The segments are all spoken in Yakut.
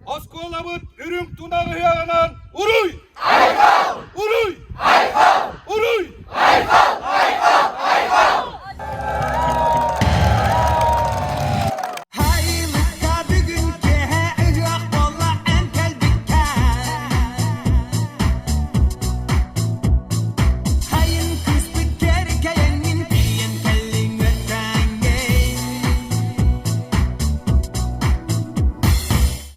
Оскуолабыт үрүҥ тунах ыһыаҕынан уруй! Айхал! Уруй! Айхал! Уруй! Айхал! Айхал! Айхал! Хайылыкка бүгүн киэһэ ыһыах буолла эн кэлбиккэ Хайын кыыспыт кэркэйэҥҥин тиийэн кэллиҥ үөттээҥҥин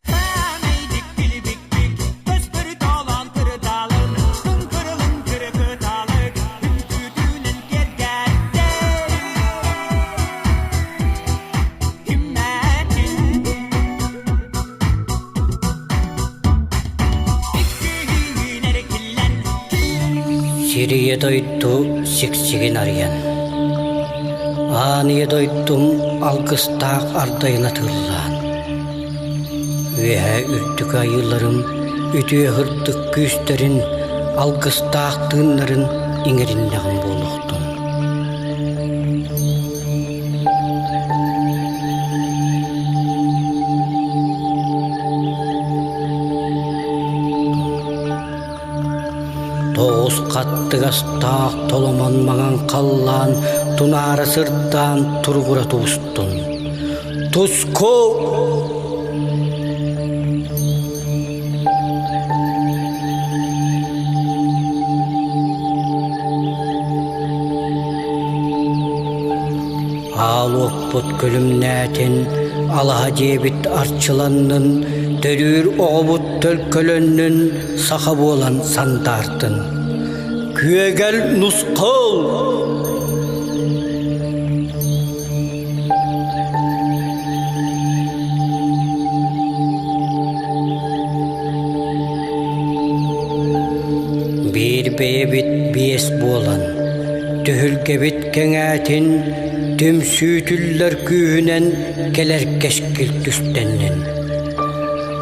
Хаамайдык билибикпик көстөрү тоолоон кырытаалын Кыҥкырылын кырыкытаалык үҥкүүтүнэн киэргэттэр Киммэтин Иккиһиин эркиллэн Сирийэ дойду сиксигин арыйан, Аан ийэ дойдум алгыстаах ардайын атыыллаан, Үөһээ үрдүк айыыларым үтүө сырдык күүстэрин, алгыстаах тыыннарын иҥэриннэҕим буолуохтун. Тоҕус хаттыгастаах толомон маҥан халлаан тунаара сырдаан туругура тубустун. Туску! Аал уоппут күлүмнээтин, алаһа дьиэбит арчыланнын, төрүүр оҕобут төлкөлөннүн, саха буолан сандаартын. Күөгэл нусхал! Биир бэйэбит биэс буолан, түһүлгэбит кэҥээтин, түмсүүтүллэр күүһүнэн кэлэр кэскил түстэннин.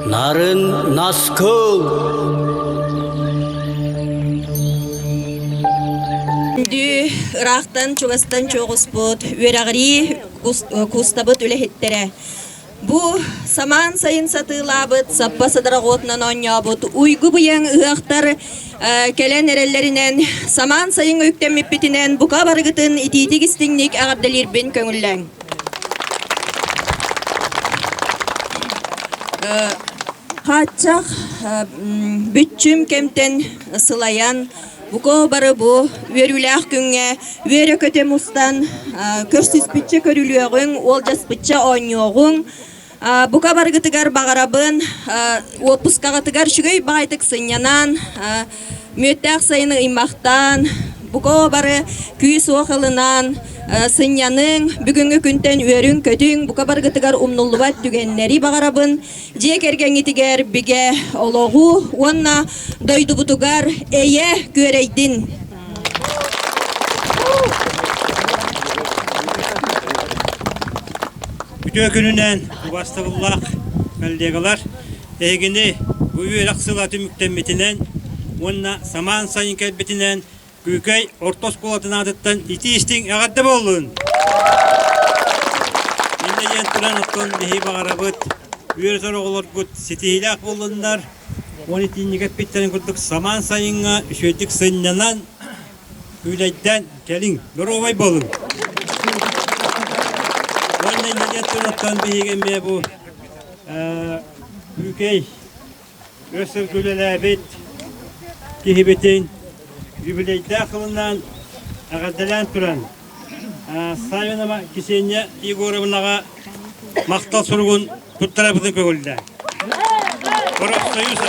Нарын наскыл! Күндү ыраахтан чугастан чуоҕуспут үөрэҕирии куустабыт үлэһиттэрэ бу самаан сайын сатыылаабыт саппа садарах уотунан оонньообут уйгу быйаҥ ыһыахтар кэлэн эрэллэринэн самаан сайын үктэммиппитинэн бука барыгытын итиитик истиҥник эҕэрдэлиирбин көҥүллээҥ. Хааччах бүччүм кэмтэн сылайан Бука бары бу үөрүүлээх күҥҥэ үөрэ-көтө мустан көрсүспүччэ көрүлүөҕүҥ, уолдьаспычча оонньуоҕуҥ. Бука барыгытыгар баҕарабын уоппускаҕытыгар үчүгэй баҕайытык сынньанан, мүөттээх сайыны ыймахтаан, бука бары күүс-уох ылынан сынньаныҥ, бүгүҥҥү күнтэн үөрүҥ-көтүҥ, бука барыгытыгар умнуллубат түгэннэри баҕарабын. Дьиэ кэргэҥҥитигэр бигэ олоҕу уонна дойдубутугар эйэ күөрэйдин! Үтүө күнүнэн убастабыллаах коллегалар, эһигини бу үөрэх сыла түмүктэммитинэн уонна самаан сайын кэлбитинэн Күүкэй орто оскуолатын аатыттан итии-истиҥ эҕэрдэ буоллун! Инньэ диэн туран оттон биһи баҕарабыт үөрэтэр оҕолоргут ситиһиилээх буоллуннар, уон итиинньик эппиттэрин курдук самаан сайыҥҥа үчүгэйдик сынньанан, күүлэйдээн кэлиҥ, доруобай буолуҥ! Уонна инньэ диэн туран оттон биһиги эмиэ бу Күүкэй Өр сылга үлэлээбит киһибитин юбилейдаах сылынан эҕэрдэлээн туран Савинова Ксения Егоровнаҕа махтал суругун туттарабытын көҥүллээн. Профсоюз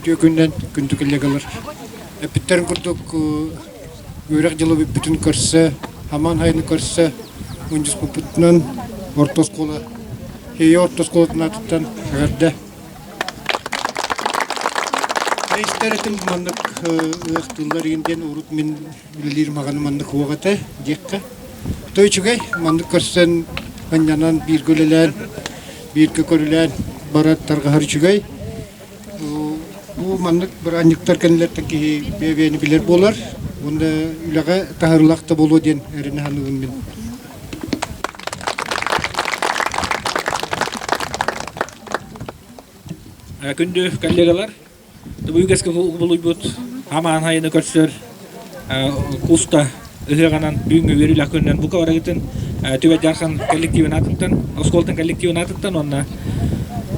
Үтүө күнүнэн күндү коллегалар. Эппиттэрин курдук үөрэх дьыла бүппүтүн көрсө, Хамаан хайаны көрсө мунньуспуппутунан орто оскуола. Эйэ орто оскуолатын аатыттан эҕэрдэ. Истэр этим маннык ыахтыыллар игин диэн урут мин үлэлиир маҕаны маннык уох этэ диэххэ. То үчүгэй маннык көрсөн анньанан бииргэ үлэлээн бииргэ көрүлээн барар тарҕаһар үчүгэй. Бу маннык бырааһынньыктар кэннилэриттэн киһи бэйэ-бэйэни билэр буолар уонна үлэҕэ таһырылах да буолуо диэн эрэнэ саныыбын мин. Күндү коллегалар, бу үгэскэ булуйбут хамаан хайыны көрсөр куста ыһыаҕынан бүгүҥҥү үөрүүлээх күнүнэн бука барыгытын Түбэ Дьархан коллективын аатыттан, оскуолатын коллективын аатыттан уонна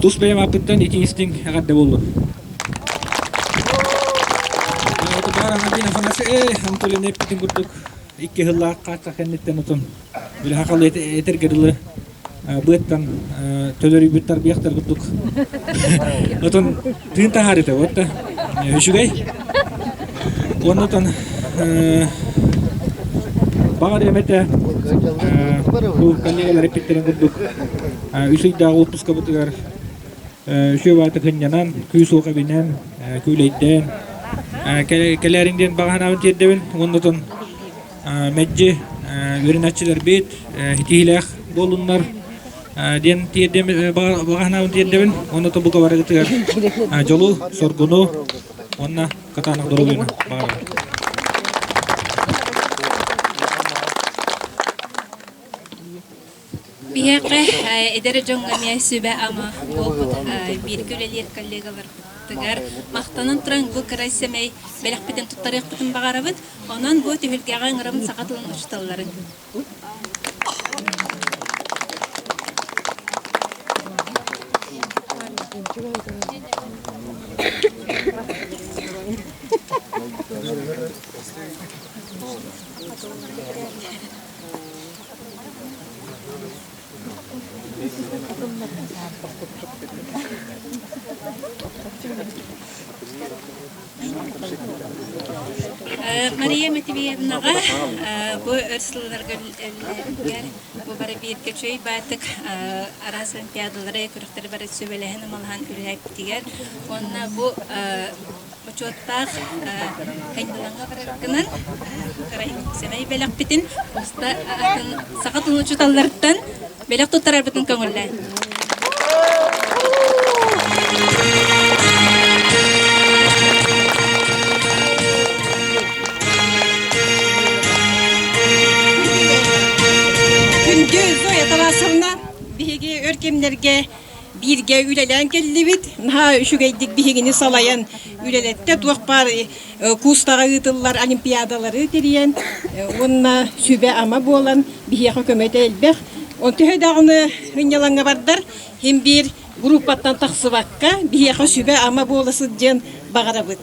тус бэйэм ааппыттан итии-истиҥ эҕэрдэ буоллун. Анатолий эппитин курдук икки сыллаах хааччах кэнниттэн отон били хахалы этэргэ дылы быаттан төлөрүйбүт тарбыйахтар курдук отон тыын таһаарыта вот да үчүгэй уонна отон баҕар эмэтэ бу коллегалар эппиттэрин курдук үс ыйдааҕы отпускабытыгар үчүгэй баҕайытык сынньанан, күүс-уох эбинэн, күүлэйдээн кэлээриҥ диэн баҕа санаабын тиэрдэбин уонна отон мэлдьи үөрэнээччилэрбит итиилээх буоллуннар диэн тиэрдэм баҕа санаабын тиэрдэбин уонна тобука барыгытыгар дьолу, соргуну уонна кытаанах доруобуйаны баҕарабын. Биһиэхэ эдэр дьоҥҥо эмиэ сүбэ-ама буолбут бииргэ үлэлиир коллегаларбытыгар махтанан туран бу кыра сэмэй бэлэхпитин туттарыахпытын баҕарабыт. Онон бу түһүлгэҕэ ыҥырабын саха тылын учууталларын. Мария Матвеевнаҕа бу өр сылларга үлэлээбиккэр бу бары бииргэ үчүгэй баатык араас олимпиадалары күрэхтэри бары сүбэлэһэн-амалаһан үлэлээбитигэр уонна бу бочуоттаах Хайдылаҥҥа бараргынан кырай сэмэй бэлэхпитин уста атын саха тылын учууталларыттан бэлэх туттарарбытын көҥүллээн. Күндү Зоя Тарасовна, биһиги өр кэмнэргэ бииргэ үлэлээн кэллибит. Наһаа үчүгэйдик биһигини салайан үлэлэттэ. Туох баар куустаҕа ыытыллар олимпиадалары тэрийэн уонна сүбэ-ама буолан биһиэхэ көмөтө элбэх. Он төһө даҕаны сынньалаҥҥа бардар, син биир группаттан тахсыбакка биһиэхэ сүбэ-ама буола сылдьыан баҕарабыт.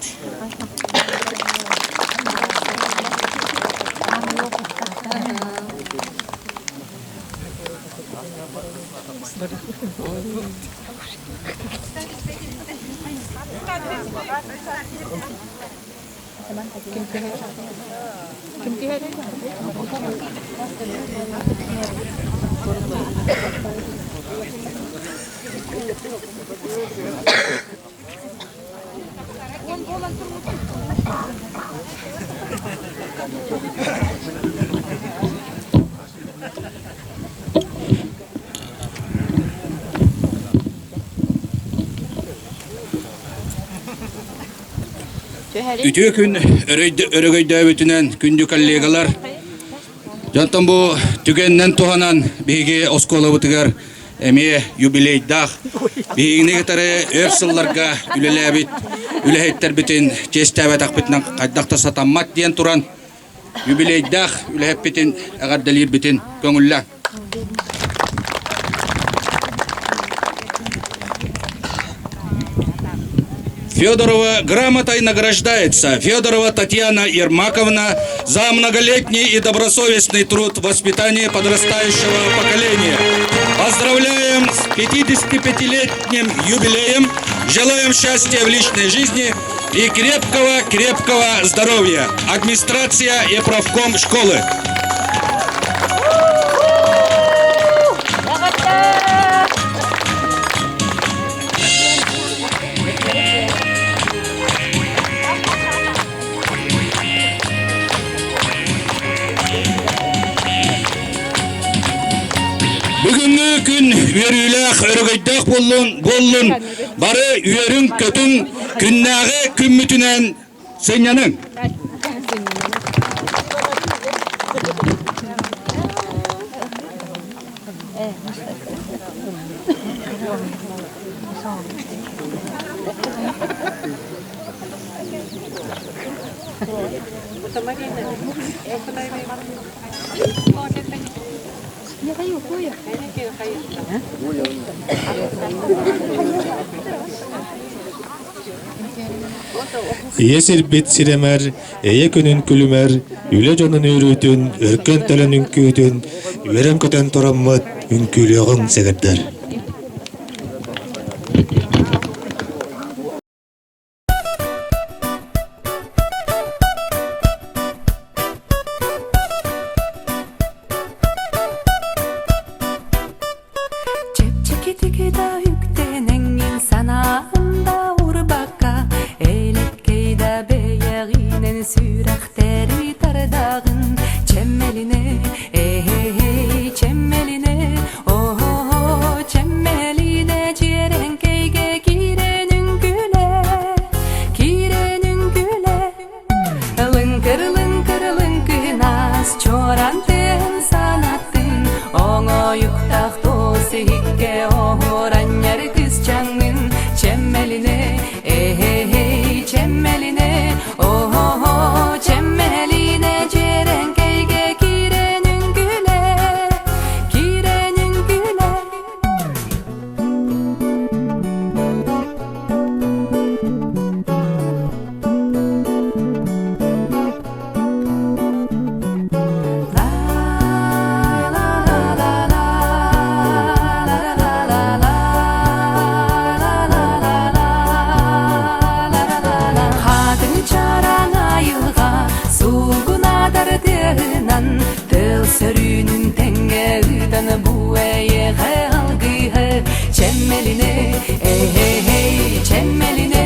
Үтүө күн өрөгөйдөөбүтүнэн күндү коллегалар, дьонтон бу түгэнинэн туһанан биһиги оскуолабытыгар эмиэ юбилейдаах биһигини кытары өр сылларга үлэлээбит үлэһиттэрбитин чиэстээбэтэхпитинэн хайдах да сатаммат диэн туран юбилейдаах үлэһиппитин эҕэрдэлиирбитин көҥүллээҥ. Федорова грамотой награждается Федорова Татьяна Ермаковна за многолетний и добросовестный труд в воспитании подрастающего поколения. Поздравляем с 55-летним юбилеем, желаем счастья в личной жизни и крепкого-крепкого здоровья. Администрация и правком школы. үөрүүлээх, өрөгөйдөөх буоллун, буоллун. Бары үөрүҥ-көтүҥ, күннээҕи күммүтүнэн сынньаныҥ. Ийэ сирбит сирэмэр, эйэ күнүн күлүмэр, үлэ дьонун үөрүүтүн, өркөн төлөн үҥкүүтүн, үөрэн-көтөн тураммыт үҥкүүлүөҕүҥ сэгэрдэр. Чэпчэкитик да үктэнэҥҥин санаанда урбакка, элэккэй да бэйэҕинэн сүрэхтэри тардаҕын. Чэмэлинэ, э-эй, чэмэлинэ, о-о, чэмэлинэ дьиэрэҥкэйгэ киирэн үҥкүүлэ, киирэн үҥкүүлэ. Лыҥкыр-лыҥкыр лыҥкынаас, чуоран тыаһын санаттын, Оҥоойуктаах туос иһиккэ оһуоранньар кысчаҥҥын Чэммэлинэ, э-эй, чэммэлинэ, о-о, чэммэлинэ дьиэрэҥкэйгэ киирэн үҥкүүлэ, киирэн үҥкүүлэ. Хатын чараҥ айылҕа суугунадар тыаһынан тыл сөрүүнүн тэҥҥэ ыытан бу эйиэхэ алгыһы чэммэлинэ эй чэммэлинэ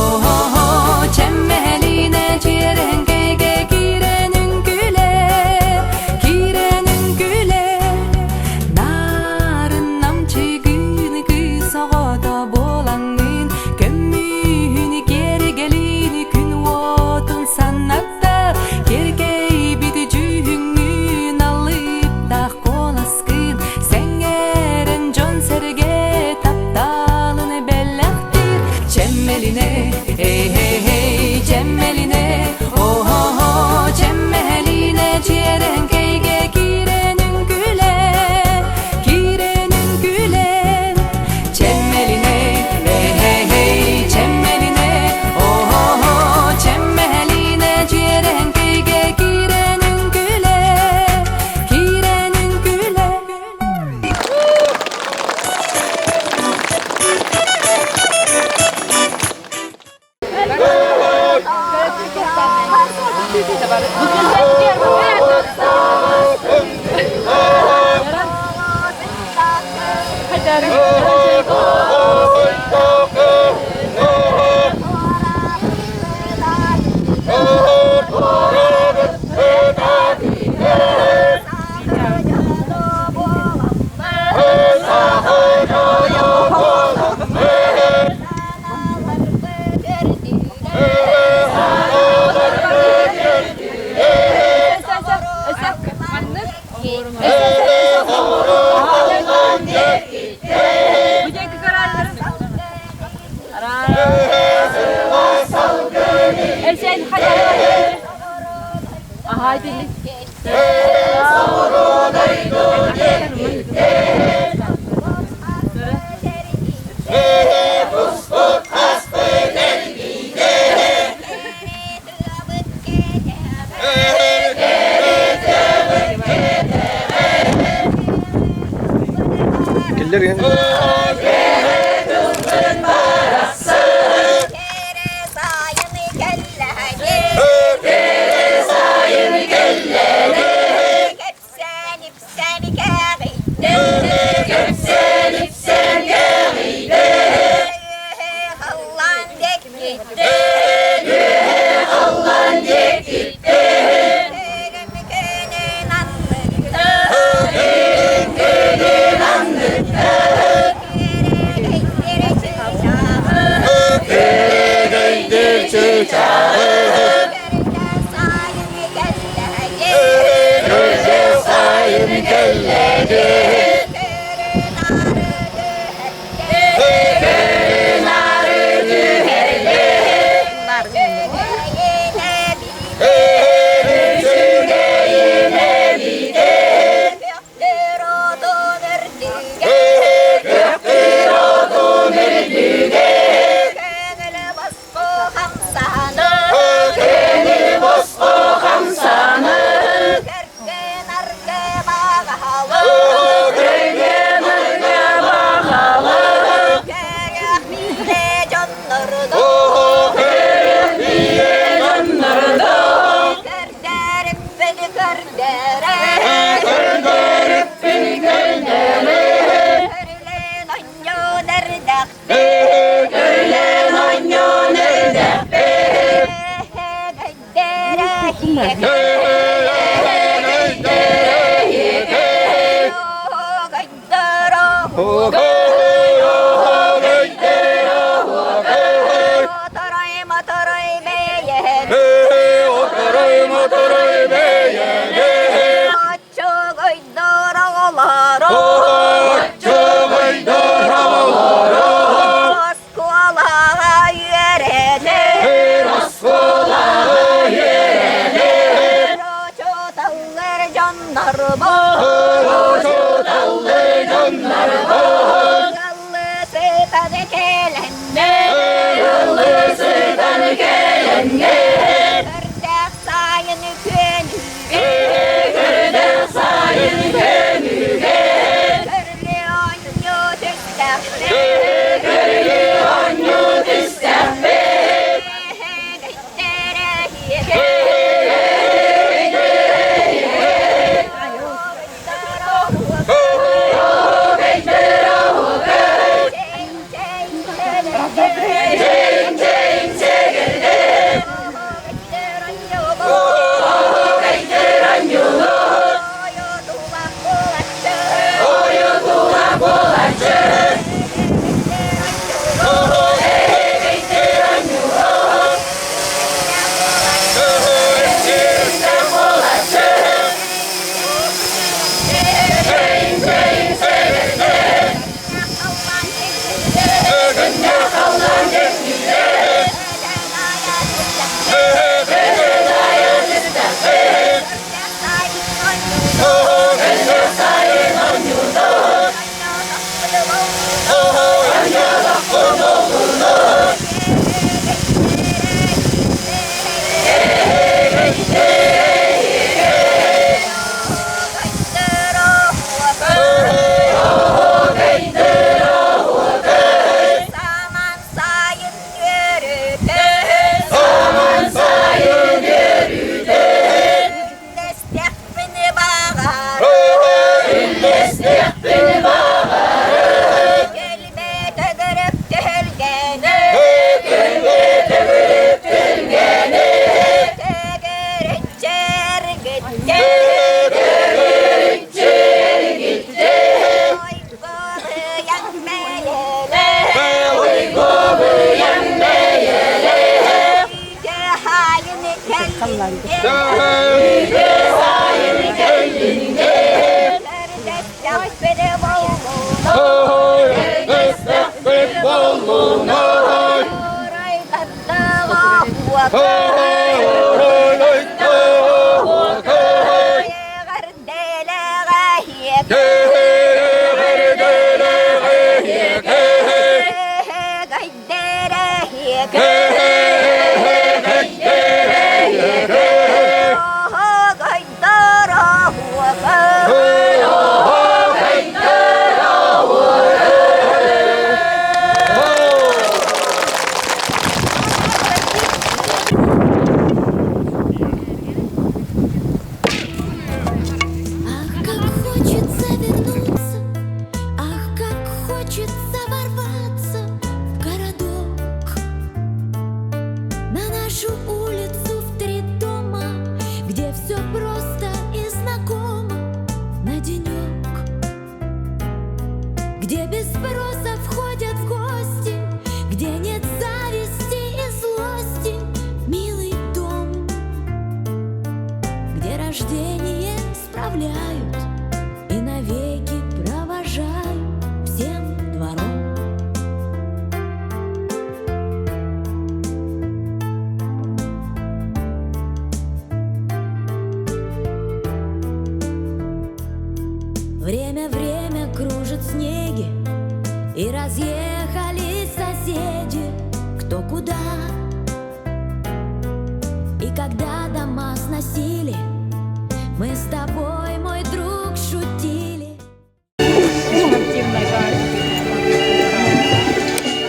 о-о чэммэлинэ дьиэрэҥкэйгэ киирэн үҥкүүлэ киирэн үҥкүүлэ нарын намчыгын кыыс оҕото буолаҥҥын көмүһүн киэргэлин күн уотун санатта киэркэйбит дьүһүҥҥүн алыптаах куоласкын сэҥээрэн дьон-сэргэ тапталын бэлэхтиир чэммэлинэ эй чэммэлинэ о-о чэммэлинэ чиэрэҥкэйгэ киирэн үҥкүүлэ киирэн үҥкүүлэ чэммэлинэ эй чэммэлинэ о-о чэммэлинэ чиэрэҥкэйгэ киирэн үҥкүүлэ киирэн үҥкүүлэ Кэпсээн ипсээн Көрүлээн оонньоон эрдэхпит.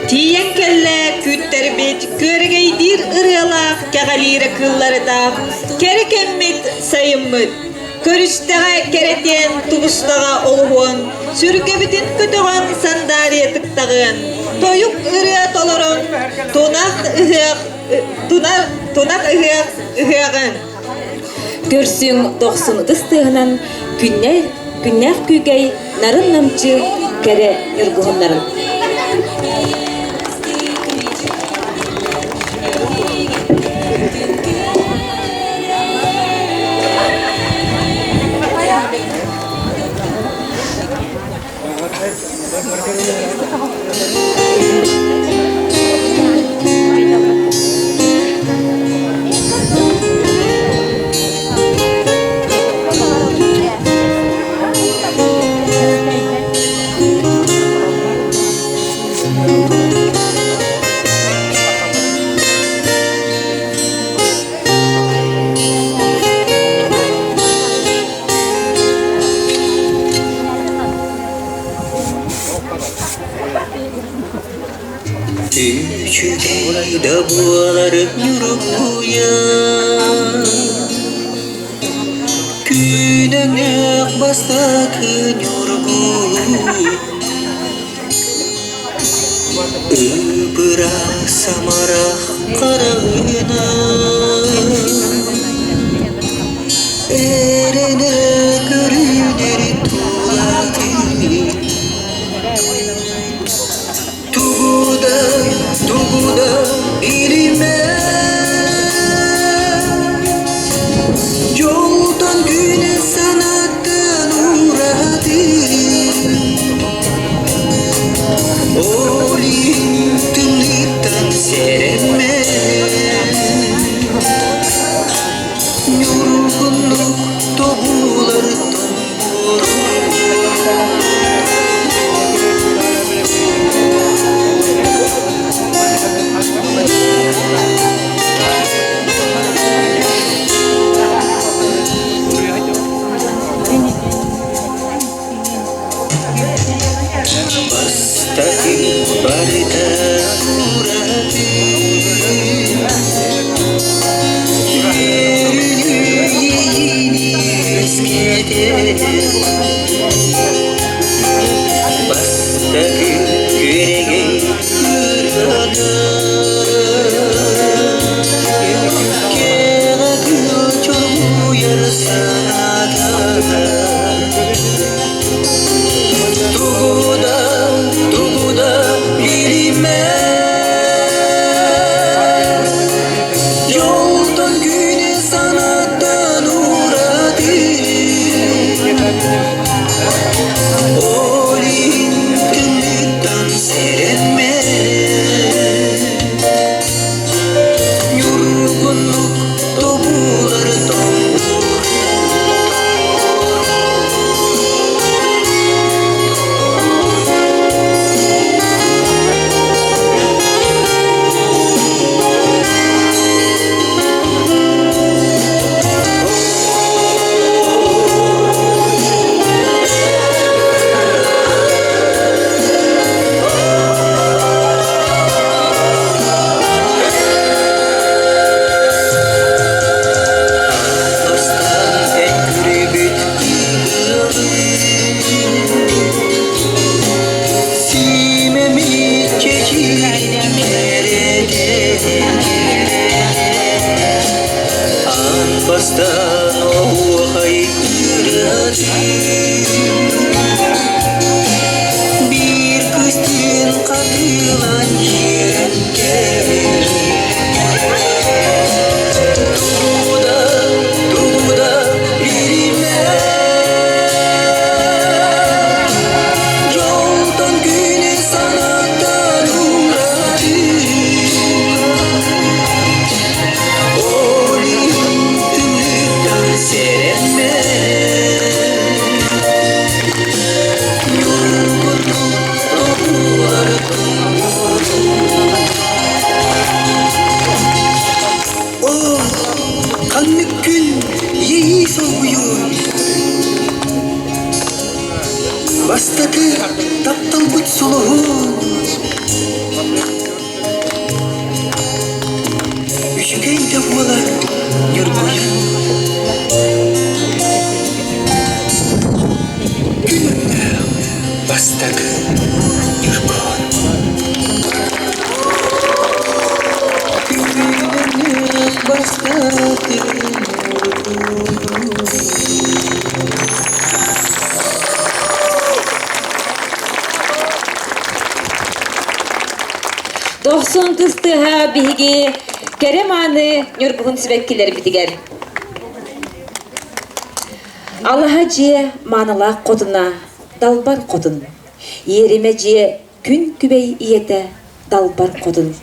Тиийэн кэллэ күүттэрбит, күөрэгэйдиир ырыалаах кэҕэлиирэ кыылларытаах, кэрэ кэммит сайыммыт. Көрүстэҕэ кэрэтиэн, тубустаҕа олуһуон, сүргэбитин көтөҕөн сандаарыйа тыктаҕыан. тойук ырыа толорон тунах ыһыах тунах ыһыах ыһыаҕын Көрсүҥ дохсун ытыс тыаһынан күннээх күннээх күүкэй нарын намчы кэрэ ньургуһуннарын. Үчүгэй да буолар ньургуйа Күнэҥнээх бастакы ньургун Ып-ыраас самарах хараҕынан Эрэнэ көрүнэр тулатын Тугу да, тугу да билимэ Дьолтон күнэ санаттан ураты Ол иһин тымныыттан сэрэммэ Ньургуннук тобулар Бастакы барыта ураты Бастакы күөрэгэй ырыата Кэҕэ кыыл чоргуйар санаата Тугу да, тугу да билимэ Дьолтон күнү санаттан ураты. Дохсун тыстыһа биһиги кэрэ мааны ньургуһун сибэккилэрбитигэр. Алаһа дьиэ маанылаах хотуна, далбар хотун. Иэримэ дьиэ күн күбэй ийэтэ, далбар хотун.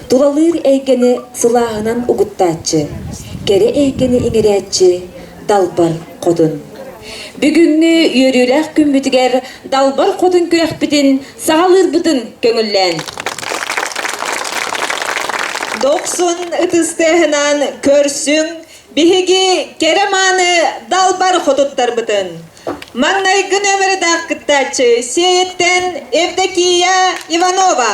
Тулалыыр эйгэни сылааһынан угуттааччы, кэрэ эйгэни иҥэрээччи, далбар хотун. Бүгүҥҥү үөрүүлээх күммүтүгэр далбар хотун күрэхпитин саҕалыырбытын көҥүллээн. Дохсун ытыстыаһынан көрсүҥ биһиги кэрэ мааны далбар хотуттарбытын. Маҥнайгы нөмердаах кыттааччы Сиэйэттэн Евдокия Иванова.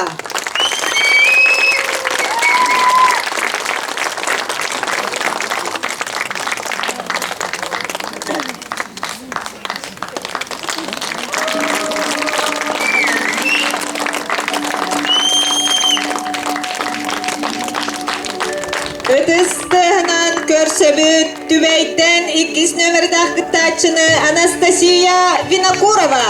Ытыс тыаһынан көрсөбүт Түбэйтэн иккис нөмердаах кыттааччыны Анастасия Винокурова.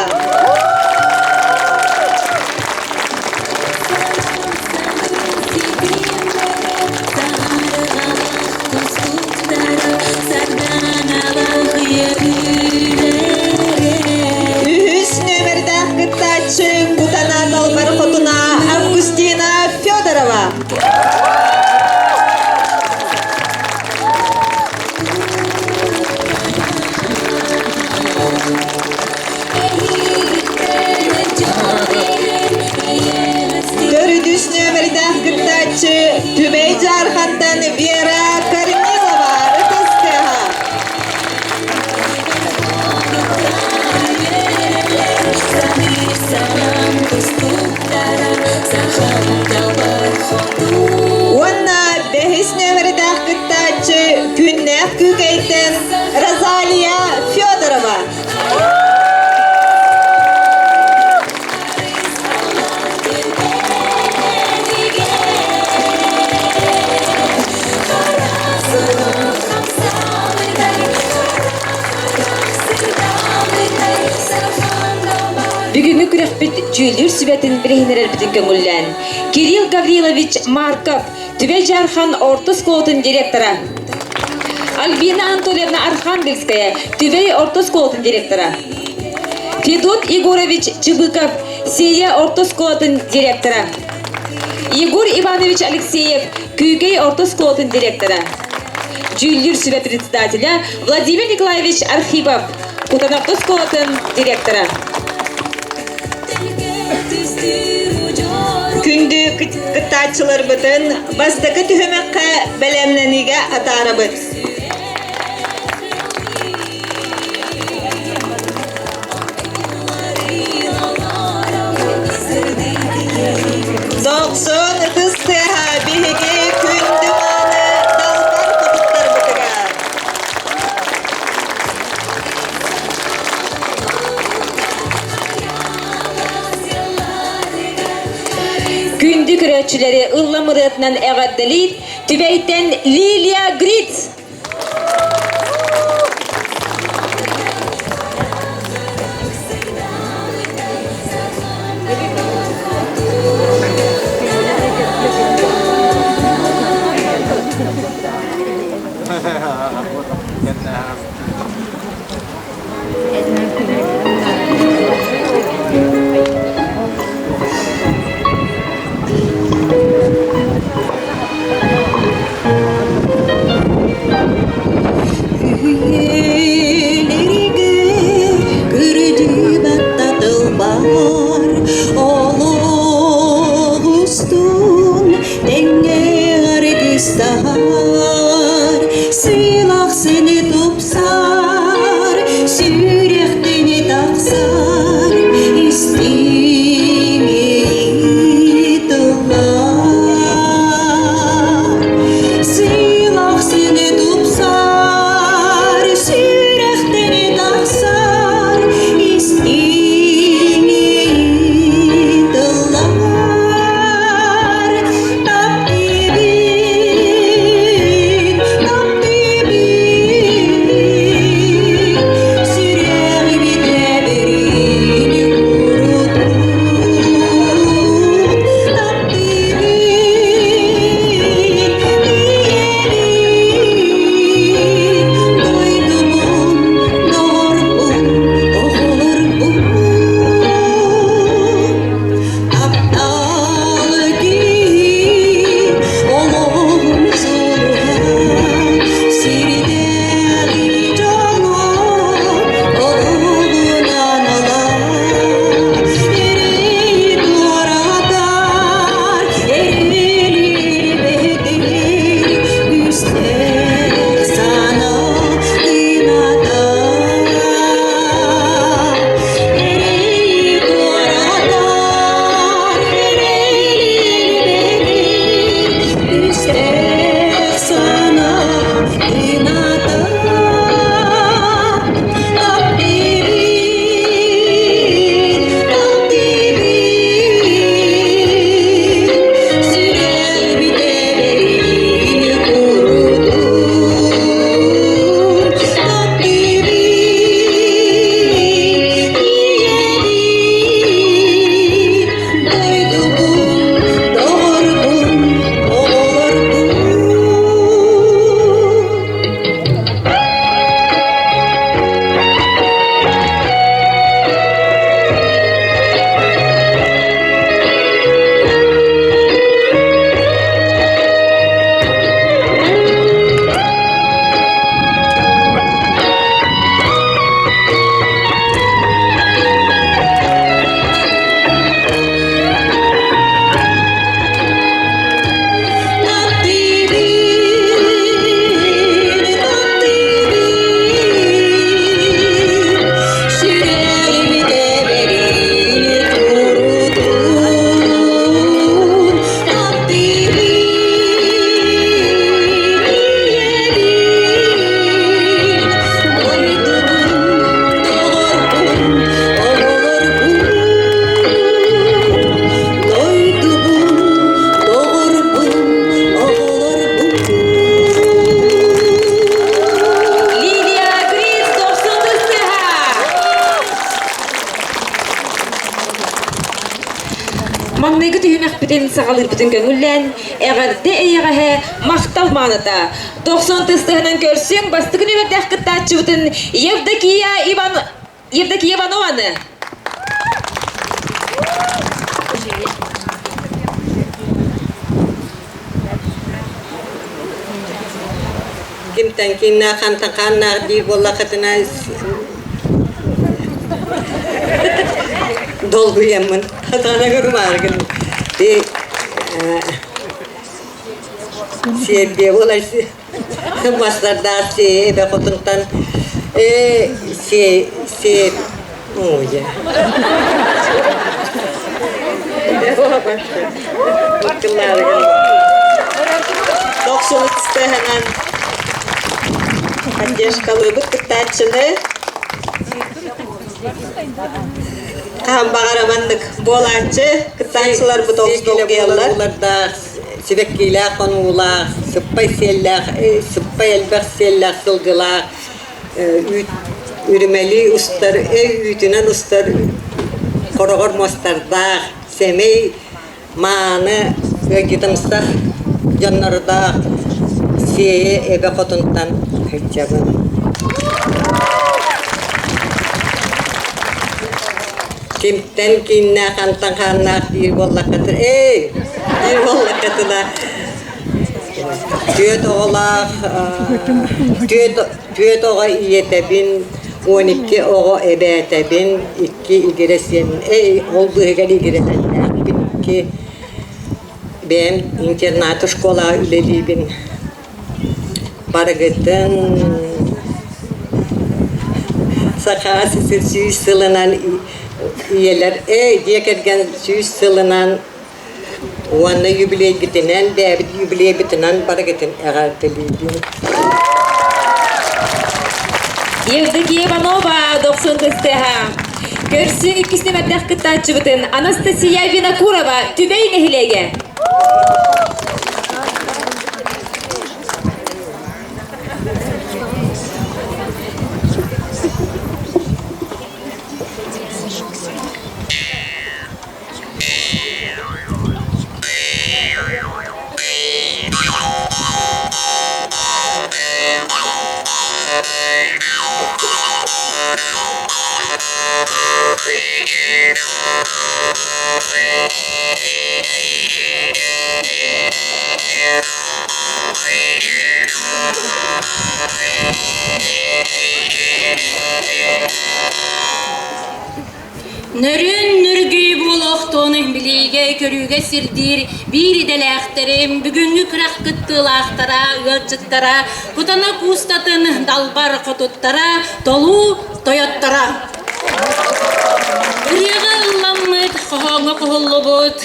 Үһүс нүөмэрдээх кыттааччы Кутана Далбар Хотуна Августина Федорова. Төрүтүс нүөмэрдээх кыттааччы Түбэй Дьаархантан Вера Корнилова ытыс тыаһа. Уонна бэһис нүөмэрдээх кыттааччы Күннээх Күүкэйтэн Розалия Федорова. Бүгүҥҥү күрэхпит дьүүллүүр сүбэтин билиһиннэрэрбитин көҥүллээн Кирилл Гаврилович Марков, Түбэй Дьаархан орто оскуолатын директора, Альбина Анатольевна Архангельская, Түбэй орто оскуолатын директора, Федот Егорович Чыбыков, Сия орто оскуолатын директора, Егор Иванович Алексеев, Күүкэй орто оскуолатын директора, дьүүллүүр сүбэ председателя Владимир Николаевич Архипов, Кутан орто оскуолатын директора. Күндү кыттааччыларбытын бастакы түһүмэххэ бэлэмнэниигэ атаарабыт. Дохсун ытыс тыаһа биһиги күндү мааны далбар хотуттарбытыгар. Күндү көрөөччүлэри ыллам ырыатынан эҕэрдэлиир Түбэйтэн Лилия Гриц! түһүмэхпитин саҕалыырбытын көҥүллээн, эҕэрдэ эйэҕэһэ махтал мааныта. 90 тыстыһынан көрсүҥ бастакы нүөмэрдээх кыттааччыбытын Евдокия Иван Евдокия Иванованы. Кимтэн кииннээх, хантан хааннаах диир буоллаххытына долгуйаммын хатана көрүмааргын сиэрдиэ буолар мастардаах си эбэ хотунтан э си си ой Дохсун ытыстыһынан поддержкалыыбыт кыттааччыны. Хаһан баҕар маннык буолааччы кыттааччыларбыт олус долгуйаллар. Сибэккиилээх хонуулаах, сыппай сиэллээх, сыппай элбэх сиэллээх сылгылаах, үүт үрүмэлии устар, өй үүтүнэн устар хороҕор муостардаах, сэмэй мааны ыалдьытымсах дьоннордоох Сиэйэ эбэ хотунтан сылдьабын. Кимтэн кииннээх, хантан хааннаах диир буоллаххытына, эй, диир буоллаххытына, түөрт оҕолоох, түөрт оҕо ийэтэбин, 12 оҕо эбээтэбин, икки игирэ сиэн, эй, ол быыһыгар игирэлэрдээхпин, икки бэйэм интернат школаҕа үлэлиибин. Барыгытын Саха 100 сылынан ийэлэр, эй, дьиэ кэргэн 100 сылынан уонна юбилейгитинэн, бэйэбит юбилейбытынан барыгытын эҕэрдэлиибин. Евдокия Иванова, Дохсун Тыстыһа. Көрсүн иккис нөмэрдээх кыттааччыбытын Анастасия Винокурова, Түбэй нэһилиэгэ. Нөрүн нүргүй буолуохтун билиигэ-көрүүгэ сирдиир биир идэлээхтэрим, бүгүҥҥү күрэх кыттыылаахтара, ыалдьыттара, Кутана куустатын далбар хотуттара, толуу тойотторо. Ырыаҕа ылламмыт, хоһооҥҥо хоһуллубут,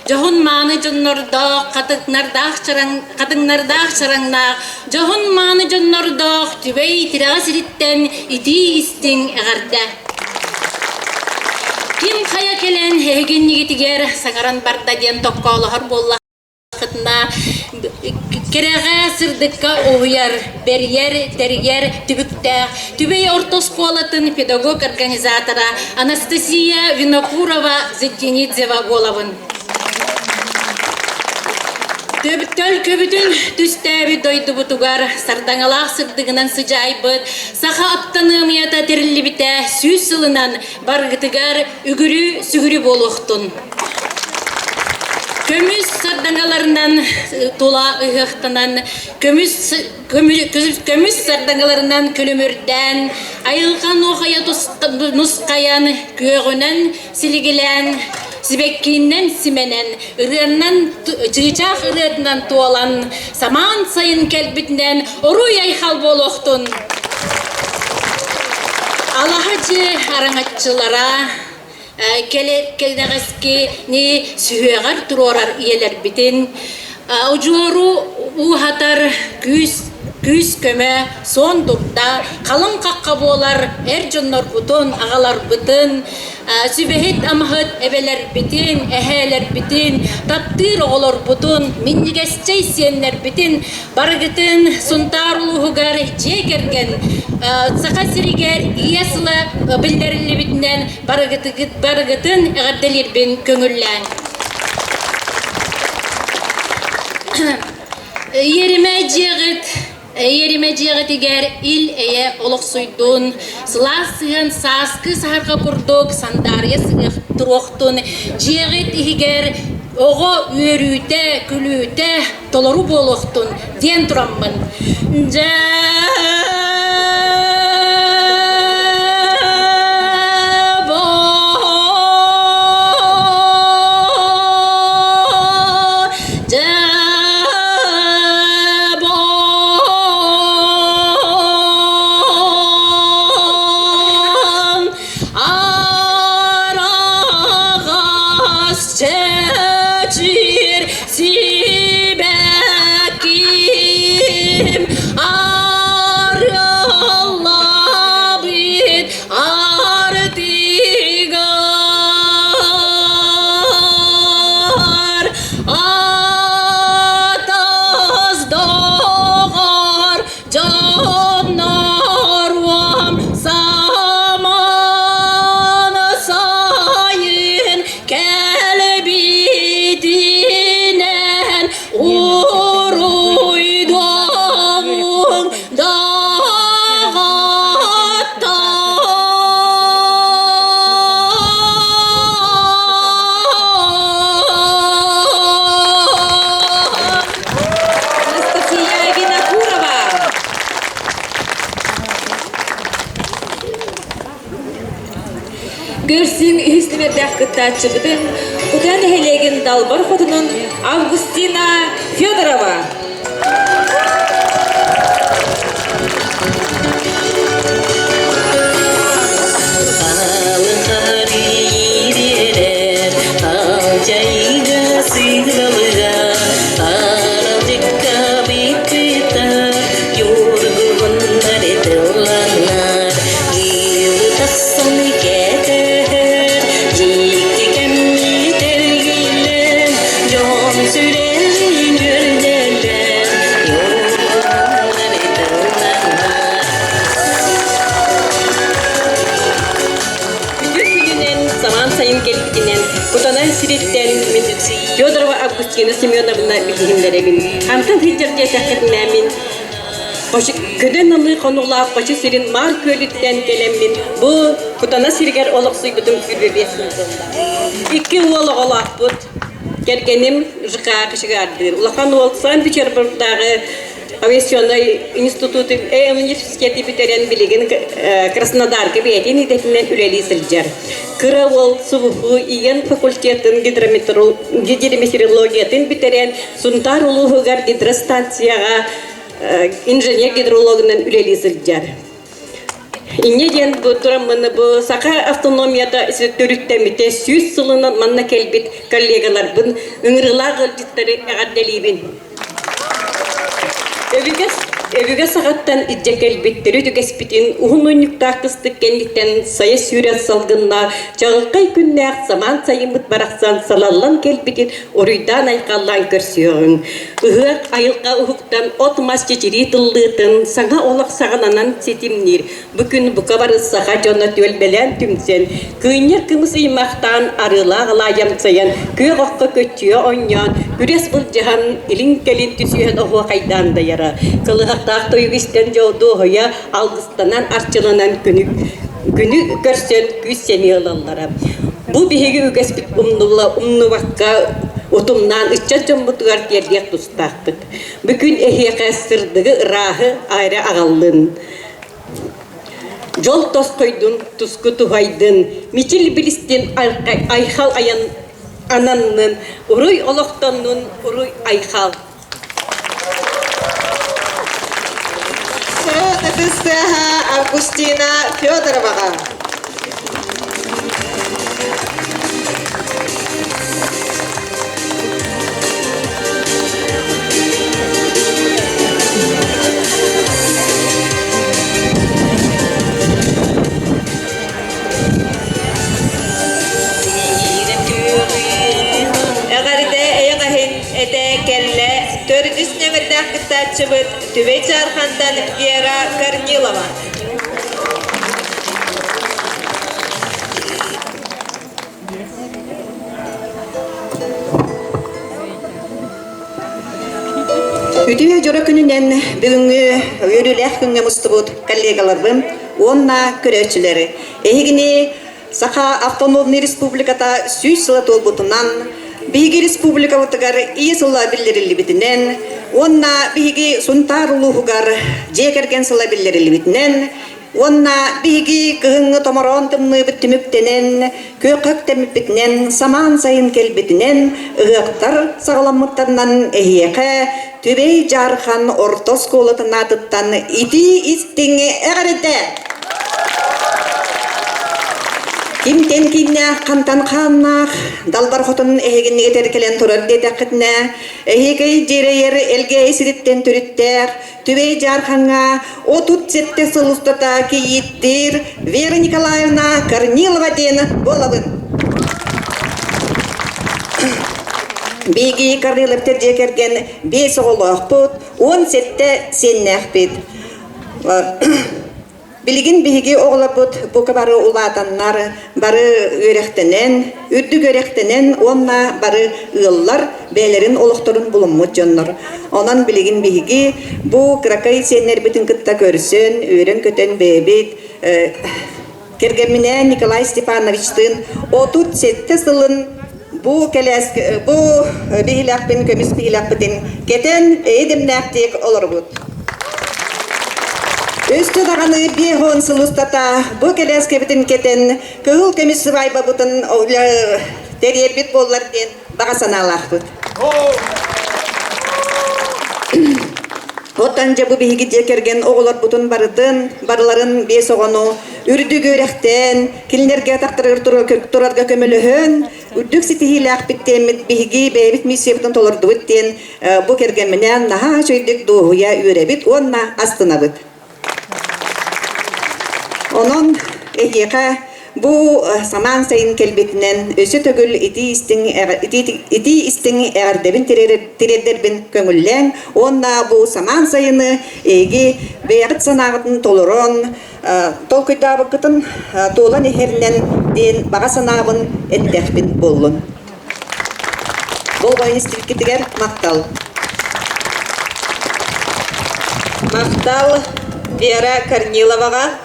дьоһун-мааны дьоннордоох, хатыҥнардаах чараҥ, хатыҥнардаах чараҥнаах, дьоһун-мааны дьоннордоох Түбэй тирэҕэ сириттэн итии-истиҥ эҕэрдэ. Ким хайа кэлэн эһигиннигитигэр саҥаран барда диэн токкоолоһор буолла Кэрэҕэ, сырдыкка уһуйар, бэрийэр, тэрийэр түбүктээх Түбэй орто оскуолатын педагог-организатора Анастасия Винокурова-Зедгенидзева буолабын. Төлкөбүтүн түстээбит дойдубутугар сардаҥалаах сырдыгынан сыдьаайбыт саха аптаныамыйата тэриллибитэ 100 сылынан барыгытыгар үгүрү-сүгүрү буолуохтун. Көмүс сардаҥаларынан тула ыһыахтанан, көмүс, көмүс сардаҥаларынан күлүмүрдээн, айылҕа нуохайа нусхайан, күөҕүнэн силигилээн, сибэккиинэн симэнэн, ырыаннан чыычаах ырыатынан туолан, самаан сайын кэлбитинэн оруй-айхал буолуохтун! Алаһа дьиэ араҥаччылара кэлэҕэскини сүһүөҕэр туруорар ийэлэрбитин удьуору ууһатар күүс күүс-көмө, суон дурда, халыҥ хахха буолар эр дьоннорбутун, аҕаларбытын, сүбэһит-амаһыт эбэлэрбитин, эһээлэрбитин, таптыыр оҕолорбутун, минньигэсчэй сиэннэрбитин Барыгытын Сунтаар улууһугар дьиэ кэргэн Саха сиригэр Ийэ сыла биллэриллибитинэн барыгытын эҕэрдэлиирбин көҥүллээҥ. Иэримэ дьиэҕит Эйэримэ дьиэҕитигэр ил-эйэ олохсуйдун, сылаас сыһыан сааскы саһарҕа курдук сандаарыйа сыһыах туруохтун, дьиэҕит иһигэр оҕо үөрүүтэ, күлүүтэ толору буолуохтун диэн тураммын. Дьэ Араҕас чэчир сибэкким арыаллаабыт ардыгар атас доҕор дьонноруом самаан сайын кэлбитинэн уруйдуоҕуҥ Анастасия Винокурова. Көрсүҥ үһүс нүмердээх кыттааччыбытын Кутан нэһилиэгин далбар хотунун Августина Федорова. Дьон сүрэҕин үөрдэллэр, Үтүө күнүнэн, самаан сайын кэлбитинэн, Кутанай сириттэн мин Федорова Августина Семеновна билиһиннэрэбин. Хантан сылдьар диэтэххитинэ мин Көдөн ылыы хонуулаах Хочо сирин Маар күөлүттэн кэлэммин бу Кутана сиригэр олохсуйбутум 25 сыл буолла. Икки уол оҕолоохпут. Кэргэним ЖК кочегардыыр. Улахан уол Санкт-Петербургдааҕы авиационнай институту университеты бүтэрэн билигин Краснодарга бэйэтин идэтинэн үлэлии сылдьар. Кыра уол СВФУ ИЭН факультетын гидрометеорологиятын бүтэрэн Сунтаар улууһугар гидростанцияҕа инженер-гидрологынан үлэлии сылдьар. Инньэ диэн бу тураммын бу саха автономията төрүттэммитэ 100 сылынан манна кэлбит коллегаларбын ыҥырыылаах ыалдьыттары эҕэрдэлиибин. Өбүгэ өбүгэ саҕаттан илдьэ кэлбит төрүт үгэспитин уһун унньуктаах кыстык кэнниттэн сайа сүүрэн салгыннаах чаҕылхай күннээх самаан сайыммыт барахсан салаллан кэлбитин уруйдаан-айхаллаан көрсүөҕүҥ. Ыһыах айылҕа уһуктан от-мас чэчирии тыллыытын саҥа олох саҕаланан ситимниир. Бу күн бука бары саха дьоно түөлбэлээн түмсэн, кыынньар кымыс ыймахтаан, арыылаах алаайамсайан, күөх окко көччүйэ оонньоон, күрэс былдьаһан, илин-кэлин түсүһэн оһуохайдаан дайара. Кылыһахтаах тойук истэн дьолдуоһуйа алгыстанан, арчыланан күнү, күнү көрсөн күүс-сэниэ ылаллара. Бу биһиги үгэспит умнулла умнубакка утумнаан ыччат дьоммутугар тиэрдиэх тустаахпыт. Бу күн эһиэхэ сырдыгы, ырааһы аайра аҕаллын. Дьол тосхойдун, туску туһайдын, мичил билистин айхал айан ананнын, уруй олохтоннун, уруй айхал. Сыаһа Августина Федороваҕа. Эҕэрдэ эйэҕэһин этэ кэллэ төрдүс нөмердээх кыттааччыбыт Түбэй Чаархантан Вера Корнилова. Үтүө дьоро күнүнэн бүгүҥҥү үөрүүлээх күҥҥэ мустубут коллегаларбын уонна көрөөччүлэри эһигини Саха автономнай республиката 100 сыла туолбутунан, биһиги республикабытыгар Ийэ сыла биллэриллибитинэн уонна биһиги Сунтаар улууһугар дьиэ кэргэн сыла биллэриллибитинэн Уонна биһиги кыһыҥҥы томороон тымныыбыт түмүктэнэн, күөххэ үктэммиппитинэн, самаан сайын кэлбитинэн, ыһыахтар саҕаламмыттарынан эһиэхэ Түбэй Дьаархан орто оскуолатын аатыттан итии истиҥ эҕэрдэ! Кимтэн кииннээх, хантан хааннаах, далбар хотун эһигиннигэ кэлэн турар диэтэххитинэ, эһиэкэй дьиэрэйэр Элгээйи сириттэн төрүттээх, Түбэй Дьаархаҥҥа 37 сыл устата кийииттиир Вера Николаевна Корнилова диэн буолабын. Биһиги Корниловтар дьиэ кэргэн биэс оҕолоохпут, 17 сиэннээхпит. Билигин биһиги оҕолорбут бука бары улаатаннар, бары үөрэхтэнэн, үрдүк үөрэхтэнэн уонна бары ыаллар бэйэлэрин олохторун булуммут дьоннор. Онон билигин биһиги бу кыракый сиэннэрбитин кытта көрсөн, үөрэн-көтөн бэйэбит кэргэмминээн Николай Степановичтыын 37 сылын бу кэлээс бу биһилэхпин көмүс биһилэхпитин кэтэн эйэ-дэмнээхтик олоробут. Өстө даҕаны 50 сыл устата бу кэлээскэбитин кэтэн кыһыл көмүс сыбаайбабытын тэрийэрбит буоллар диэн баҕа санаалаахпыт. Оттон дьэ бу биһиги дьиэ кэргэн оҕолорбутун барытын, барыларын биэс оҕону үрдүк үөрэхтээн, кинилэргэ атахтарыгар турарга көмөлөһөн, үрдүк ситиһиилээхпит диэммит биһиги бэйэбит миссиябытын толордубут диэн бу кэргэмминээн наһаа үчүгэйдик дуоһуйа үөрэбит уонна астынабыт. Онон эһиэхэ бу самаан сайын кэлбитинэн өссө төгүл итии истиҥ итии истиҥ эҕэрдэбин тириэрдэрбин көҥүллээҥ уонна бу самаан сайыны эһиги бэйэҕит санааҕытын толорон толкуйдаабыккытын туолан иһэринэн диэн баҕа санаабын эттэхпин буоллун. Болҕойон истибиккитигэр махтал. Махтал Вера Корниловаҕа.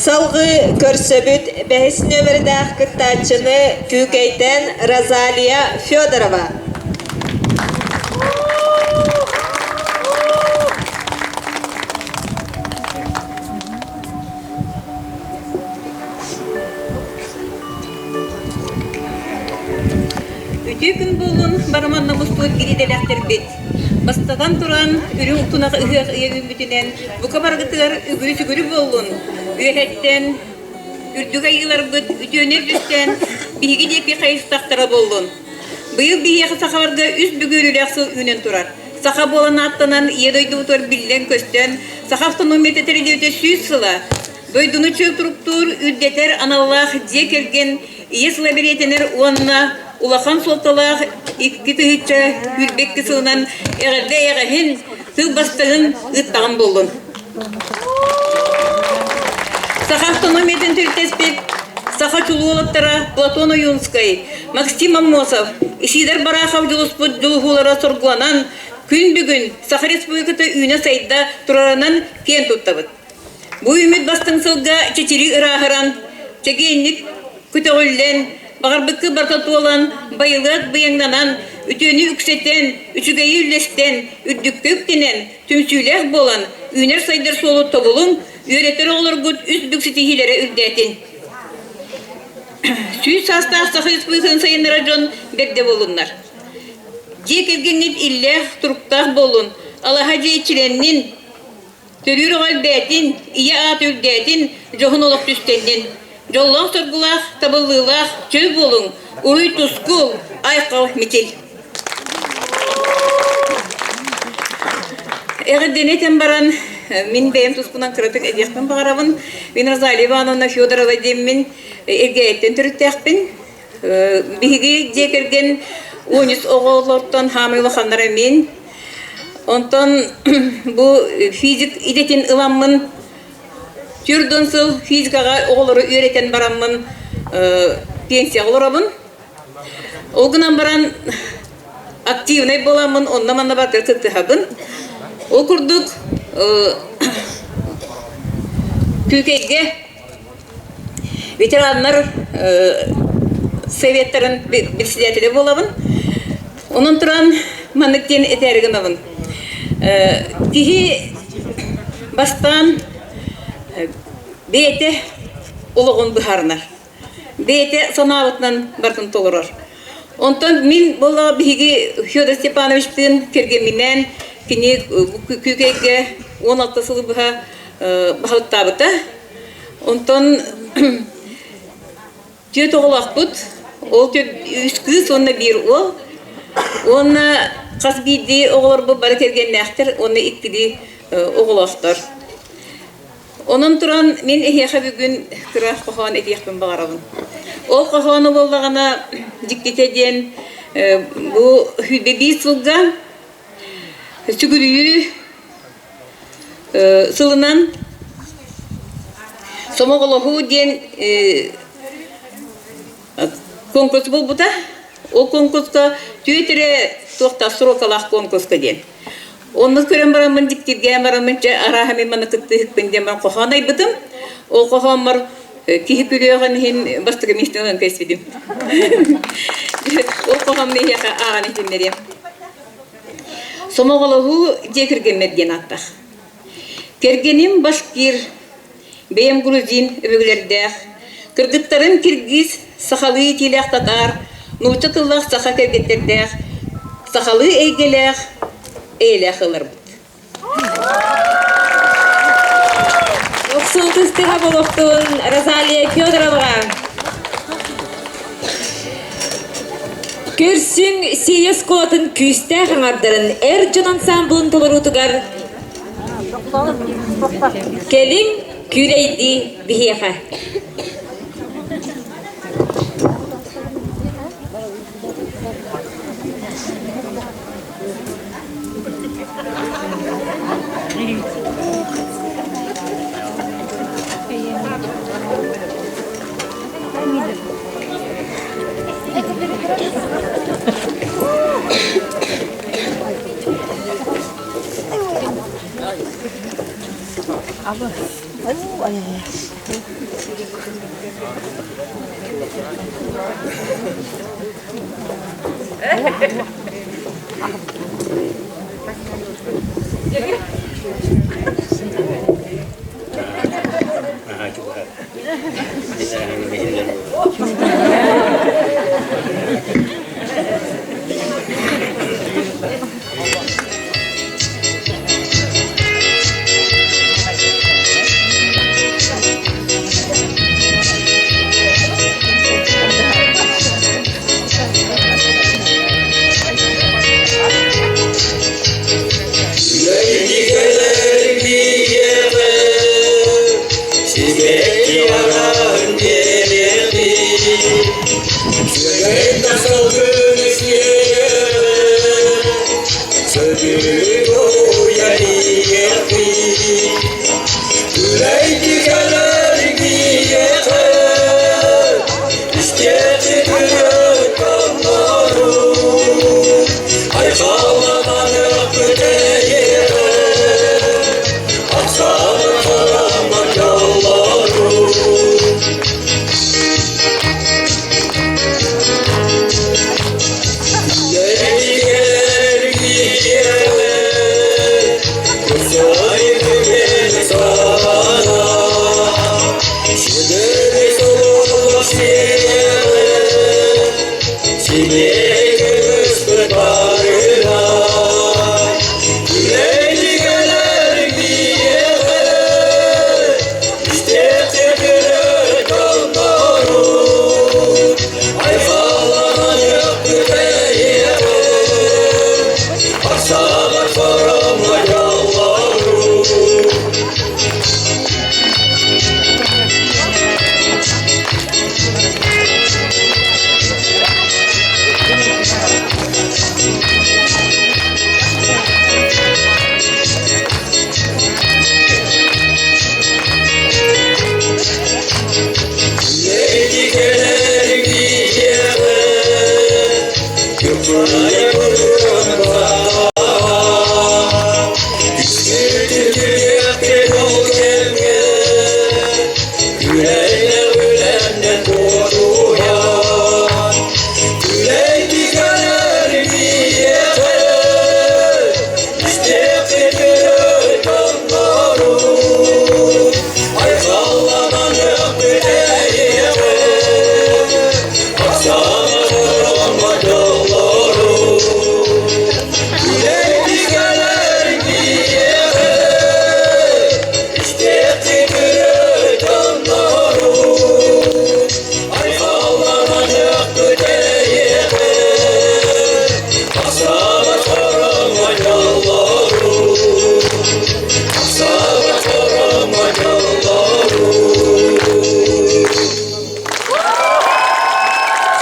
Салгыы көрсөбүт бэһис нүөмэрдээх кыттааччыны Күүкэйтэн Розалия Федорова. Үтүө күн буолун, барыманна мустубут гиридэлэхтэрбит. Бастатан туран, үрүҥ тунах ыһыах ыйа үүммүтүнэн бука барыгытыгар үгүрү-сүгүрү буоллун. Үөһэттэн үрдүк айыыларбыт үтүөнү үрдүттэн биһиги диэки хайыстахтара буоллун. Быйыл биһиэхэ сахаларга үс бүгүөрүлээх сыл үүнэн турар. Саха буолан ааттанан Ийэ дойдубутугар биллэн-көстөн, саха автономията тэриллибитэ 100 сыла, дойдуну чөл туруктуур, үрдэтэр аналлаах дьиэ кэргэн Ийэ сыла бэлиэтэнэр уонна улахан суолталаах 2022 сылынан эҕэрдэ эйэҕэһин, тыл бастыҥын ыыттаҕым буоллун. Саха автономиятын төрүттэспит саха чулуу уолаттара Платон Ойуунскай, Максим Аммосов, Исидор Барахов дьулуспут дьулуһуулара соргуланан, күн бүгүн Саха Республиката үүнэ-сайда турарынан киэн туттабыт. Бу үүммүт бастыҥ сылга чэчирии ырааһыран, чэгиэнник көтөҕүллэн, баҕарбыккы барыта туолан, байылыат быйаҥнанан, үтүөнү үксэтэн, үчүгэйи үллэстэн, үрдүккэ үктэнэн, түмсүүлээх буолан, үүнэр-сайдар суолу тобулуҥ, үөрэтэр оҕолоргут үс бүк ситиһиилэрэ үрдээтин. 100 саастаах Саха Республикатын сайыннарар дьон бэрдэ буоллуннар. Дьиэ кэргэҥҥит иллээх, туруктаах буоллун, алаһа дьиэ иччилэннин, Төрүүр оҕо элбээтин, ийэ аат үрдээтин, дьоһун олох түстэннин. Дьоллоох-соргулаах, табыллыылаах чөл буолуҥ, уруй-тускул, айхал мичил. Эҕэрдэни этэн баран, мин бэйэм туспунан кыратык этиэхпин баҕарабын. Мин Розалия Ивановна Федорова диэммин Элгээйиттэн төрүттээхпин. Биһиги дьиэ кэргэн 13 оҕолортон хаамай улаханнара мин. Онтон бу физик идэтин ыламмын 40 сыл физикаҕа оҕолору үөрэтэн бараммын. пенсияҕа олоробун. Ол гынан баран активнай буоламмын онно-манна барытыгар кыттыһабын. Ол курдук Күүкэйгэ ветераннар советтарын председателэ буолабын. Онон туран маннык диэн этээри гынабын. Киһи бастаан бэйэтэ олоҕун быһаарынар. Бэйэтэ санаабытынан барытын толорор. Онтон мин буолла биһиги Федор Степановичтыын кэргэмминээн кини Күүкэйгэ 16 сылы быһа баһылыктаабыта. Онтон түөрт оҕолоохпут. Ол үс кыыс уонна биир уол. Уонна хас биирдии оҕолорбут бары кэргэннээхтэр уонна иккилии оҕолоохтор. Онон туран мин эһиэхэ бүгүн кыра хоһоон этиэхпин баҕарабын. Ол хоһоону буоллаҕына дьиктитэ диэн бу биир сылга сүгүрүйүү сылынан сомоҕолоһуу диэн конкурс буолбута. Ол конкурска түөрт эрэ туохтаах срокалаах конкурска диэн. Онно көрөн бараммын дьиктиргээн бараммын дьэ арааһа мин манна кыттыһыкпын диэн баран хоһоон айбытым. Ол хоһооммор киһи күлүөҕүн иһин бастакы миэстэни ылан кэспитим. Ол хоһооммун эһиэхэ ааҕан иһитиннэриэм. Сомоҕолоһуу дьиэ кэргэммэр диэн ааттаах. Кэргэним башкир, бэйэм грузин өбүгэлэрдээх, кыргыттарым киргиз, сахалыы иитиилээх татаар, нуучча тыллаах саха кэргэттэрдээх, сахалыы эйгэлээх, эйэлээх ыларбыт. Уксуу тыстыха болохтун Розалия Федороваҕа. Көрсүҥ Сиэйэ оскуолатын күүстээх аҥардарын эр дьон ансаамбылын толоруутугар Кэлиҥ күүлэйдии биһиэхэ.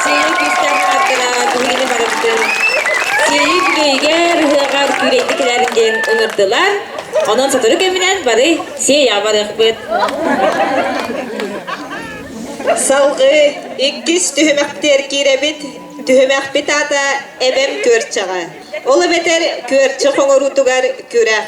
Сиэйэ күүстээх ааттара биһигини барыбытын Сиэйэ үбүлүөйүгэр ыһыаҕар күүрэйдик кэлээрин диэн ыҥырдылар. Онон сотору кэминэн бары Сиэйэҕэ барыахпыт. Салгыы иккис түһүмэхтиэр киирэбит. Түһүмэхпит аата Эбэм күөрчэҕэ. Ол эбэтэр күөрчэх оҥоруутугар күрэх.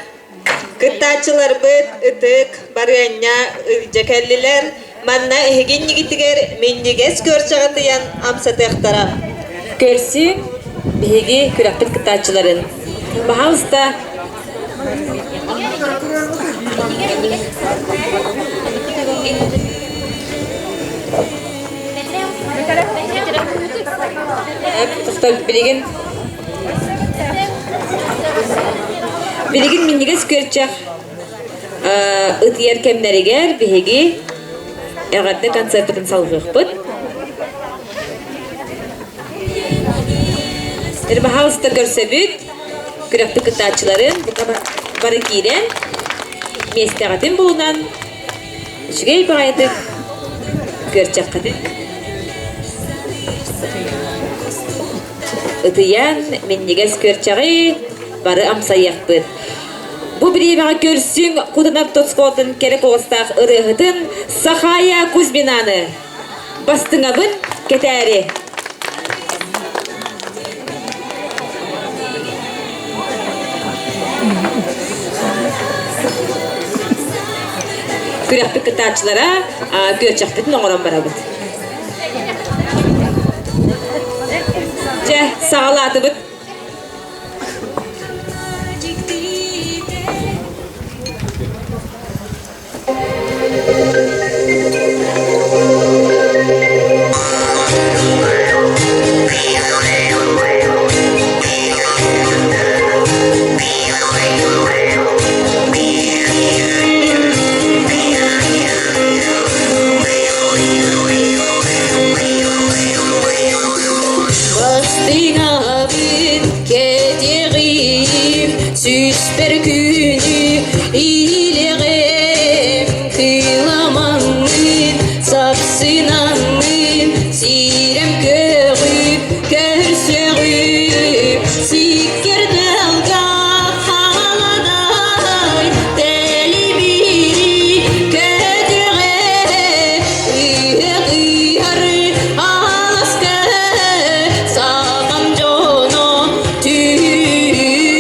Кыттааччыларбыт ытык, барыанньа илдьэ кэллилэр. Манна эһиги иннигитигэр минньигэс күөрчэҕи тыйан амсатыахтара. Көрсүҥ биһиги күрэхпит кыттааччыларын. Пожалуйста. Билигин Билигин минньигэс күөрчэх ытыйар кэмнэригэр биһиги эҕэрдэ концерпытын салҕыахпыт. Пожалуйста, көрсөбүт күрэхпит кыттааччыларын бары киирэн миэстэҕитин булунан үчүгэй баҕайытык күөрчэххитин Ытыйан, минньигэс күөрчэҕи бары амсайыахпыт. Бу бириэмэҕэ көрсүҥ Кутанар Тоцкотун кэрэ куоластаах ырыаһытын Сахая Кузьминаны бастыҥабын кэтээри. Күрэхпит кыттааччылара күөрчэхпитин оҥорон барабыт. Дьэ, саҕалаатыбыт. Бастыҥабын кэтиэҕим, сүүспэр күнү иилэҕим, кыламаҥҥын сапсынаҥҥын, сирэм көҕү көрсөҕүм, сиккэр тыалга халадай, тэлибири көтөҕө, ыһыах-ыһар аласка сахам дьоно түмсөҕө.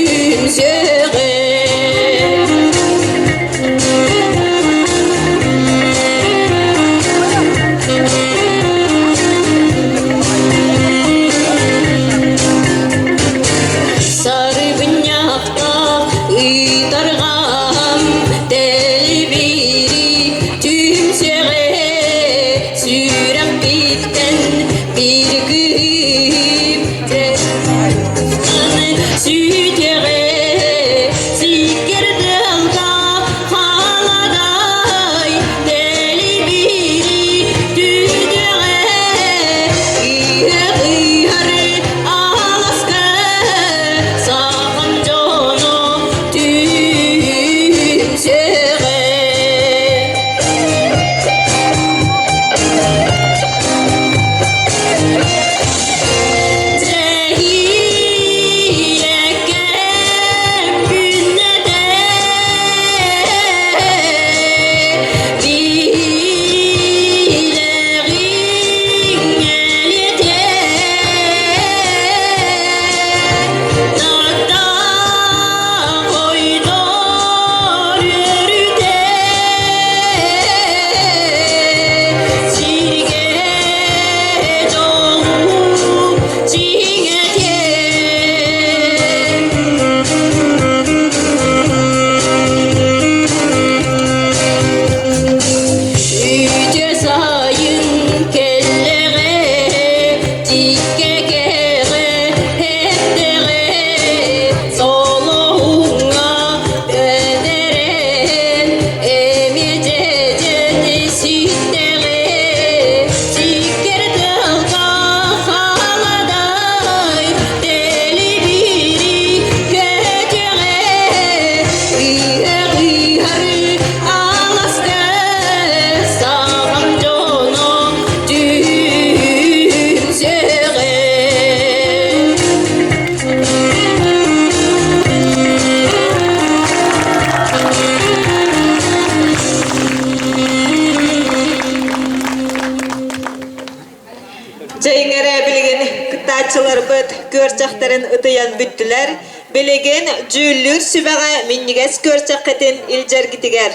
Дьэйиҥэрэ билигин кыттааччыларбыт күөрчэхтэрин ытыйан бүттүлэр. Билигин дьүүллүүр сүбэҕэ минньигэс күөрчэххитин илдьэргитигэр.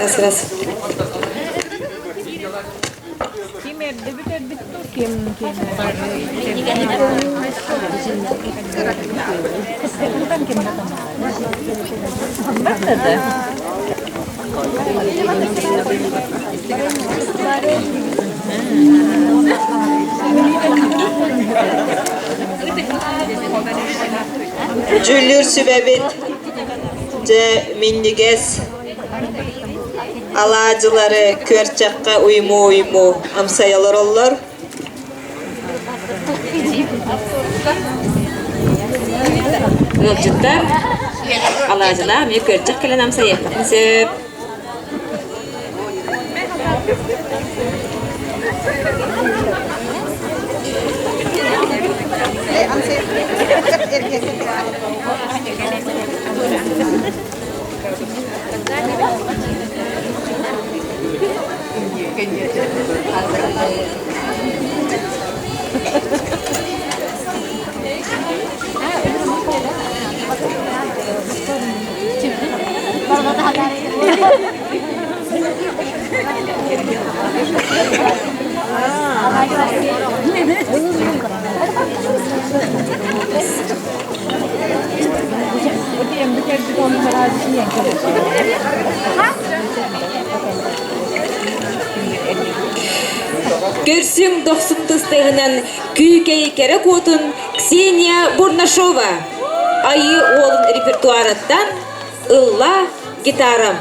Раз, раз. Ким эрдэбит эрбит ким Дьүүллүүр сүбэбит дьэ минньигэс алаадьылары күөрчэххэ уймуу-уймуу амсайа олороллор. Ыалдьыттар алаадьылаах эмиэ күөрчэх кэлэн амсайыаххытын сөп. Көрсүҥ дохсун тыстыгынан Күүкэй кэрэ куотун Ксения Бурнашова Айыы уолун репертуарыттан Ылла гитарам.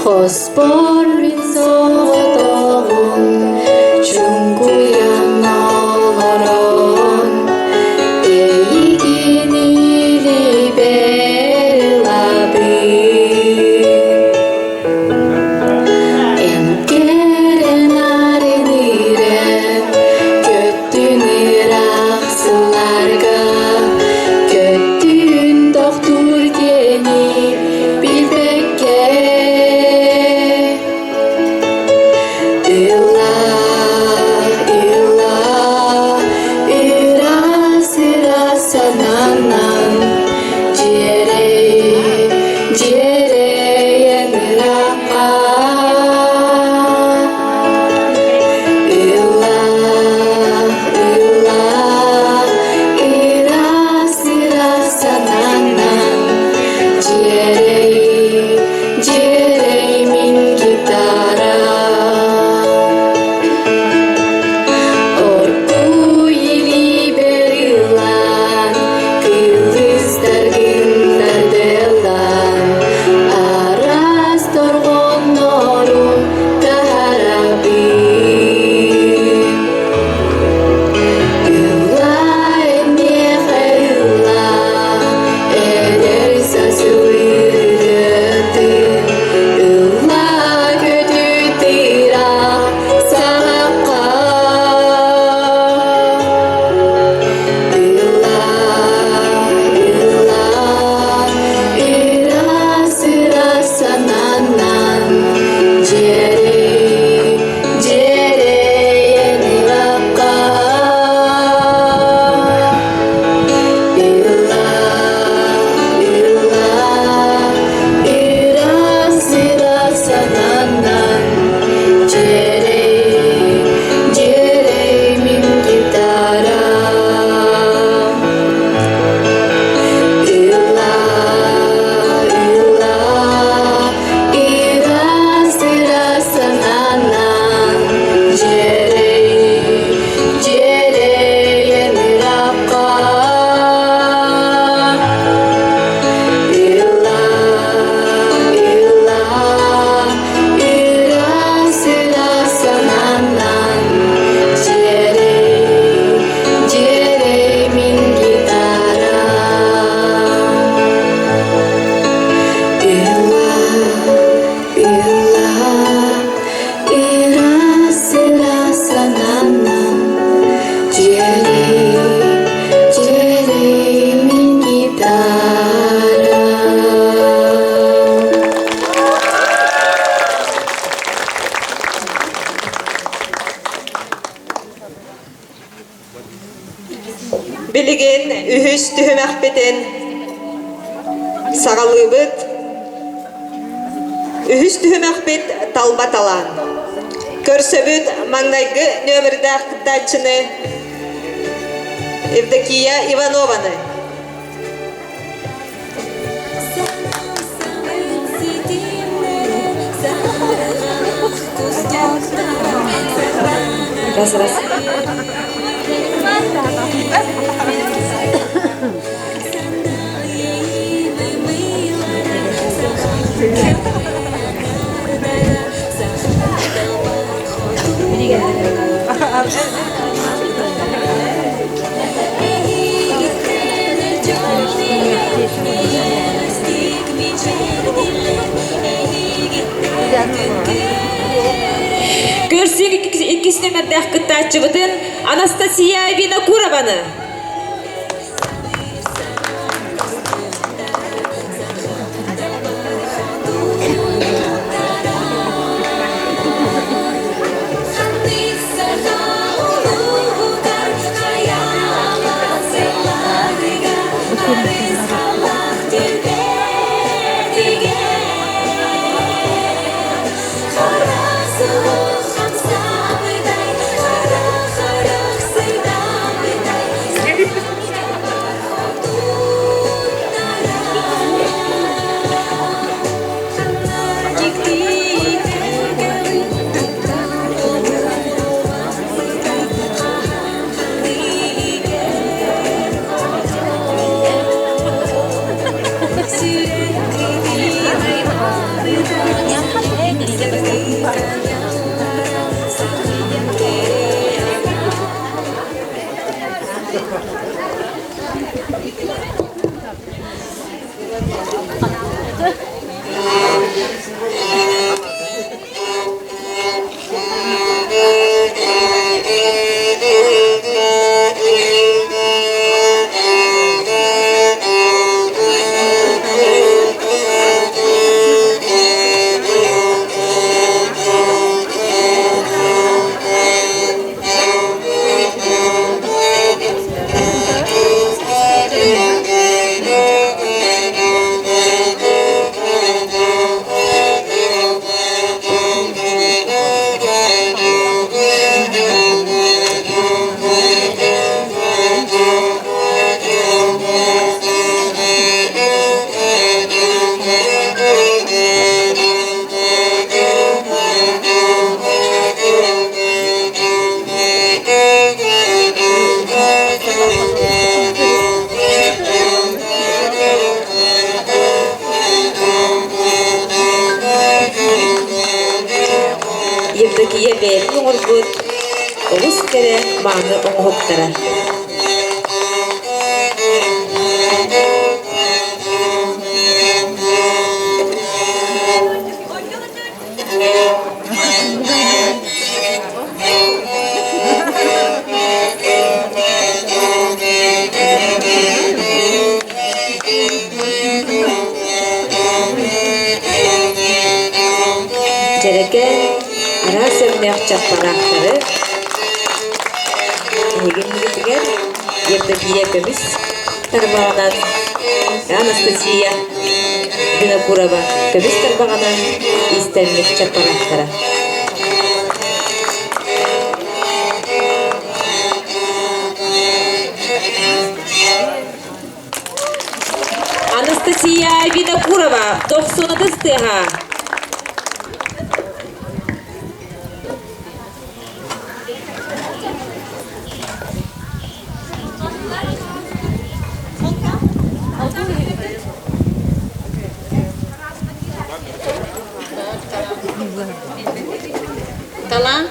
Хоспор мин соҕотоҕун чуҥкуйан олорон эйигин илиибэр ылабын Эн кэрэн арыныран көттүн ыраах сылларга көттүн тохтуур диэни билбэккэ. Билигин үһүс түһүмэхпитин саҕалыыбыт. Үһүс түһүмэхпит талба талаан. Көрсөбүт маҥнайгы нүөмэрдээх кыттааччыны Евдокия Иванованы. Раз, раз. Көрсүк иккис нүмердээх кыттааччыбытын Анастасия Винокурованы. Евдокия бэйэтин оҥорбут олус кэрэ мааны оҥоһуктара. Дьэрэкээн араас өҥнөөх чаппараахтары эһиги иннигитигэр Евдокия көмүс тарбаҕынан Анастасия Винокурова көмүс тарбаҕынан иистэммит чаппараахтара. Анастасия Винокурова, тохсунутус тыаһа. Талаан.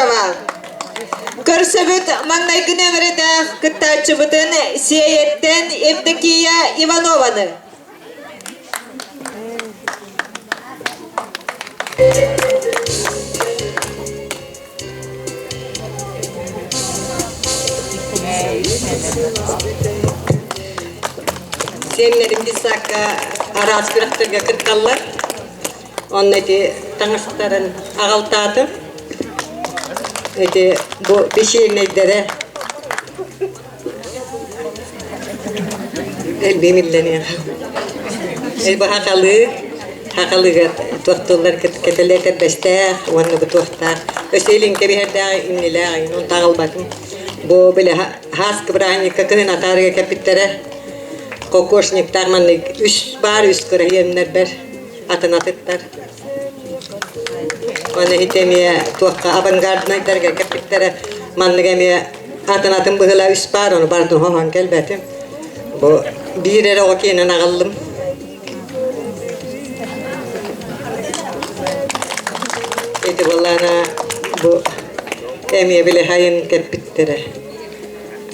Федорова. Көрсөбүт маҥнайгы нөмередээх кыттааччыбытын Сиэйэттэн Евдокия Иванованы. Сиэннэрим десакка араас күрэхтэргэ кытталлар. Онно ити таҥастарын аҕалтаатым. Ити бу печеньнэйдэрэ элбиим иллэниэҕэ. Бу хахалыы, хахалыыга туохтууллар кэтэлэ этэрбэстээх уонна бу туохтаах өссө илин кэбиһэрдээх иннилээх онон таҕылбатым. Бу били хааскы бырааһынньыкка кыһын атаарыга кэппиттэрэ. Кокошниктаах маннык үс баар үс кыраһыаннарбар атын атыттар. Аны ити эмиэ туохха авангарднайдарга кэппиттэрэ маннык эмиэ атын атын быһыылаах үс баар ону бардын хоһоон кэлбэтим. Бу биир эрэ оҕо киэнин аҕаллым. Ити буоллаана бу эмиэ били хайын кэппиттэрэ.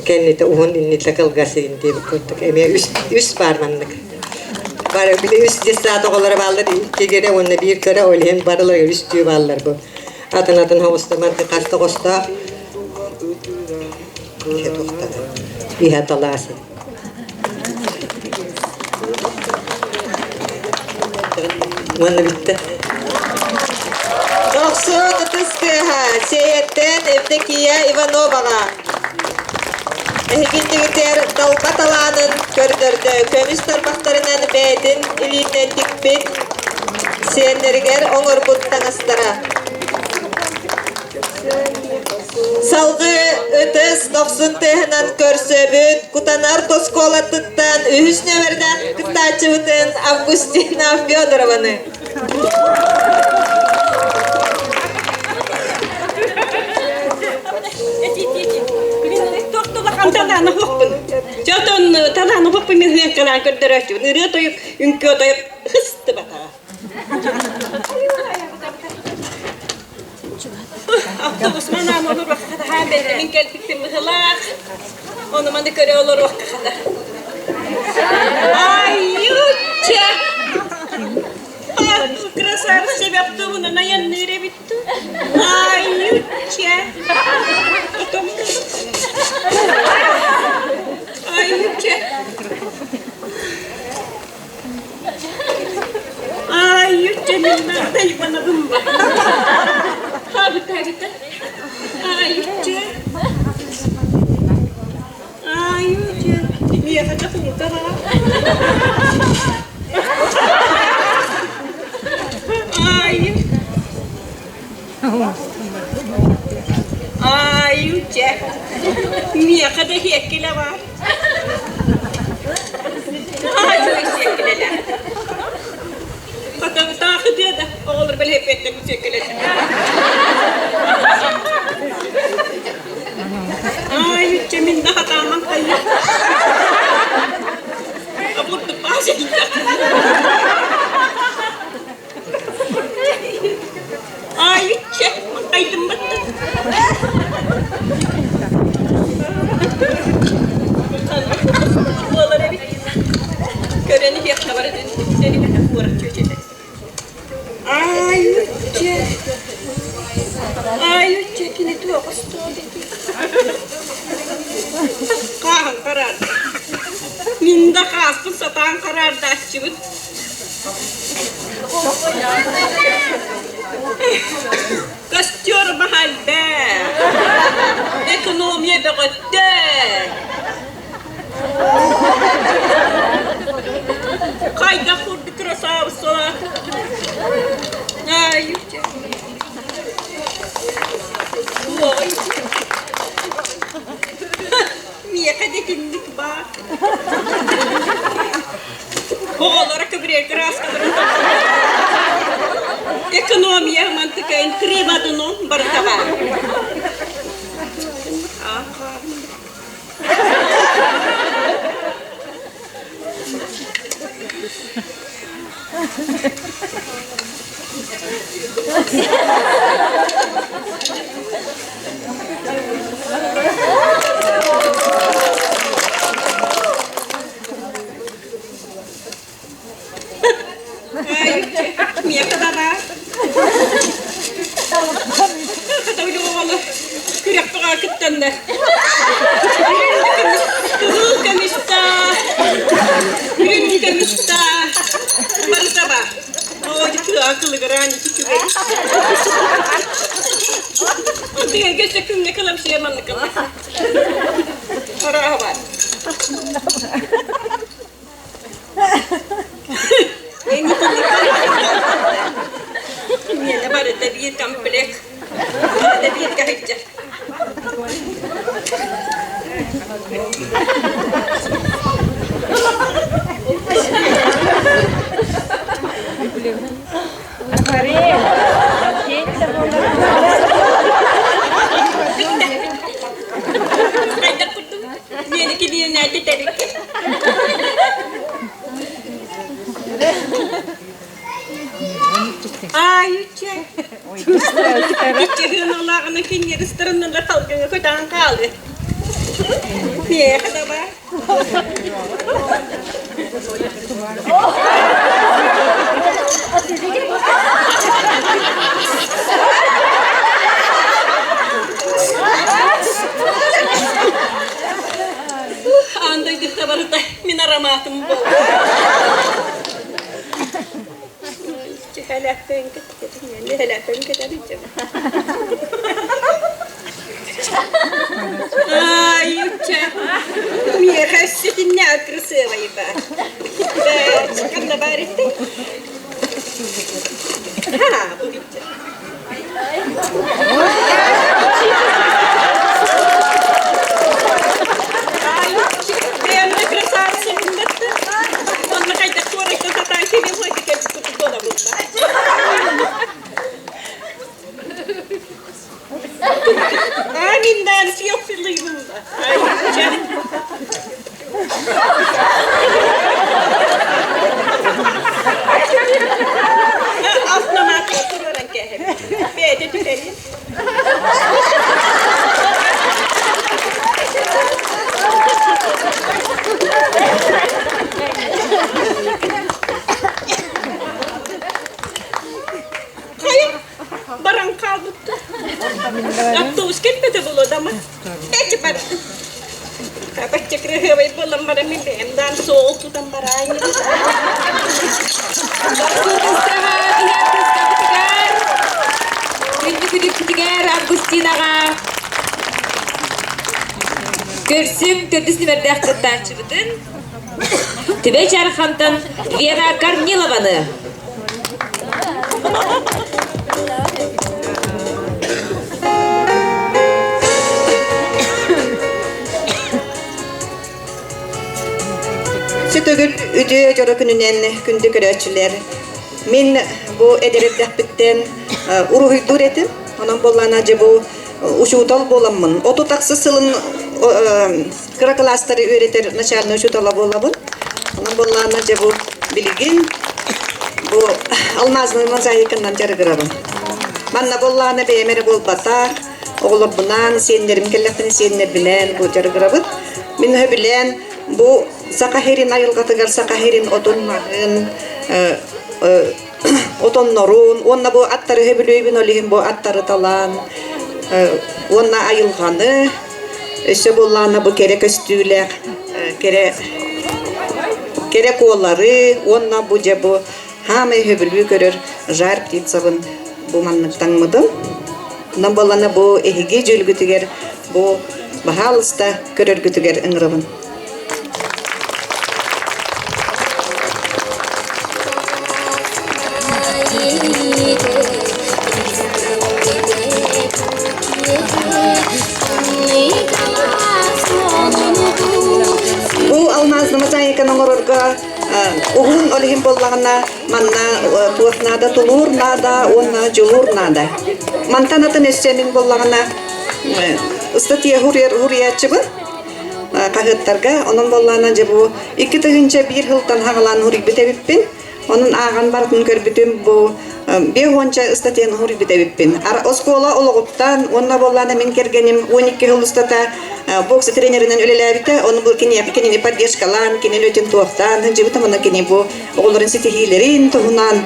Кэннитэ уһун иннитэ кылгас иин диэбит курдук эмиэ үс үс баар маннык. Бары били үс детсад оҕолоро бааллар икки гэрэ уонна биир кыра ол иһин барылара үс түү бааллар бу. Атын атын хоҕустаман хас да хостоох иһэ талаас. Уонна бүттэ. Дохсун ытыс тыаһа Сиэйэттэн Евдокия Ивановаҕа. Эһигиннигитэр талба талаанын көрдөрдө, көмүс тарбахтарынан бэйэтин илиитинэн тикпит сиэннэригэр оҥорбут таҥастара. Салгыы ытыс дохсун тыаһынан көрсөбүт Кутанар оскуолатыттан үһүс нүөмэрдээх кыттааччыбытын Августина Федорованы. Талааны хоппун. Чотон талааны хоппун мен хыаккалаан көрдөрөөччүбүн. Ырыа тойук, үҥкүү тойук хыстыбатаҕа. Автобус манаан олоруохха хаһаан бэйэтин кэлбиппин быһылаах. Ону маны көрө олоруохха хата. Айучча! Красавица автобуһунан айанныыр эбит Айучча! Айучча! Айучча мин тайбанабын Хаабыта Айучча! Айучча! Миэхэ да кулутара. Ай! Айучча! Миэхэ да сиэккилэ баар. Аһа сиэккилэлээх. Хатабытаахы да оҕолор бэлэһиппэттэр сиэккилэлэр. Айучча мин да хатааман хайа. Абурду паася Айычча, айдымматтан. Буолар эбит. Көрөн иһиэххэ барытын сэригэтэ куорат чүөчэтэ. Айычча. Айычча кини туох остуол Хааһын хараар. Мин да хааспын сатаан хараардааччыбын. Костер баһалбэ, экономия бөҕөттө. Хайдах курдук красавцалар. Ай, Ой. Миэхэ да итинник баар. Оҕолоро көбүрүөр кырааскаларын Экономия мантыкайын три в одном барыта баар. Күрэхпэҕэ кыттаннар. Кыһыл көмүстээх, үрүҥ көмүстээх барыта баар. Оо, тыа кылыгыраан ити үчүгэй. Тыга сөкүҥҥэ кыламсыйа маннык Арааһа баар. Миэнэ барыта биир комплект. Барыта биир кэһиччэ. Хайдах курдук миэнэ килиэнээти тэрик. Аайычча. Иччэһыаналааҕына киниэристэриннэлэр халгыҥа көтөҕөн хаалыы. Миэхэ да баар. Аан дойдута барыта мин ароматым буолла. Ай, миэхэ өссө красивый бар. Ханна бар итти? Ха, бу битте. Ай, бэйэмдэ красавица буллатты. Онно хайдах туорайта сатаан кэлин хойта кэлбит курдук буола булла. Аминдан съёпсилыйбын. Ай, Автомат тураран кэһэм. Бэйэтэ түһэрин. Хайа, баран хаалбытта. Автобус кэлбэтэ буолуо дама. Эчи бардым. Бачча кырыһыабай буолан баран мин бэйэм даан суол тутан бараайын. Күндү күдүкпүтүгэр Августинаҕа көрсүм төрдүс нүмэрдээх кыттааччыбытын Түбэй Чаархантан Вера Корнилованы. Сүтөгүл үтүө дьоро күнүнэн күндү көрөөччүлэр. Мин бу эдэр эрдэхпиттэн уруһуйдуур этим. Онон буоллаана дьэ бу учуутал буоламмын. Отут ахсыс сылын кыра кылаастары үөрэтэр начальнай учуутала буолабын. Онон буоллаана дьэ бу билигин бу алмазный мозаиканан дьарыгырабын. Манна буоллаана бэйэм эрэ буолбатах, оҕолорбунаан, сиэннэрим кэллэхтэринэ сиэннэрбинээн бу дьарыгырабыт. Мин өһөбүлээн бу Саха сирин айылҕатыгар Саха сирин отун-маһын, отоннорун уонна бу аттары сөбүлүүбүн, ол иһин бу аттары талаан уонна айылҕаны өссө буоллаҕына бу кэрэ көстүүлээх кэрэ кэрэ куолары уонна бу дьэ бу хаамай сөбүлүү көрөр жар птицабын бу маннык таҥмытым. Онон буоллаҕына бу эһиги дьүүлгүтүгэр бу баһаалыста көрөргүтүгэр ыҥырабын. Бу алмазны мозаиканы оҥорорго уһун ол иһин буоллаҕына манна туох наада тулуур наада уонна дьулуур наада. Мантан атын өссө мин буоллаҕына ыстатыйа суруйааччыбын хаһыаттарга. Онон буоллаҕына дьэ бу 2001 сылтан хаҕалаан суруйбут эбиппин. Онон ааҕан барытын көрбүтүм бу Биэс ыстатыйаны суруйбут эбиппин. Оскуола олоҕуттан уонна буоллаана мин кэргэним 12 сыл устата бокса тренеринэн үлэлээбитэ. Ону бу киниэхэ кинини поддержкалаан, кини үлэтин туохтаан сылдьыбытым. Онно кини бу оҕолорун ситиһиилэрин туһунан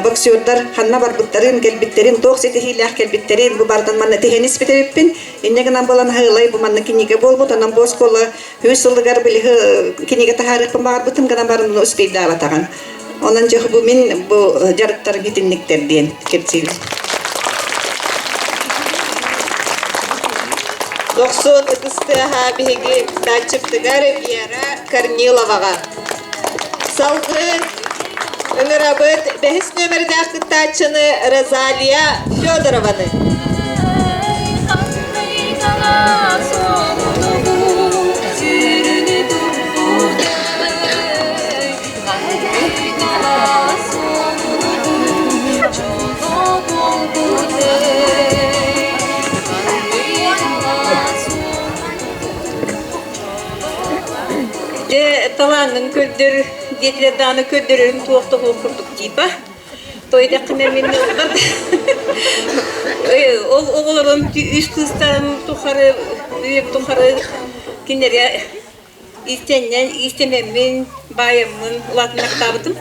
боксердар ханна барбыттарын, кэлбиттэрин, туох ситиһиилээх кэлбиттэрин бу барытын манна тиһэн испит эбиппин. Инньэ гынан буолан аһыылай бу манна кинигэ буолбут. Онон бу оскуола үс сылыгар били кинигэ таһаарыахпын баҕарбытым гынан баран успейдаабатаҕым. Онон дьэ бу мин бу дьарыктарым итинниктэр диэн кэпсиибин. Дохсун ытыс тыаһа биһиги датчиктыгар Вера Корниловаҕа. Салгыы ыҥырабыт бэһис нүөмэрдээх кыттааччыны Розалия Федорованы. Дьэ, талааҥҥын көрдөр диэтилэр даҕаны көрдөрөрүм туох да суох курдук типа. Тойдаххына мин ол оҕолорум үс кыыстарым тухары үйэм тухары кинилэргэ Иистэнньэн, иистэнэммин, баайаммын улаатыннартаабытым.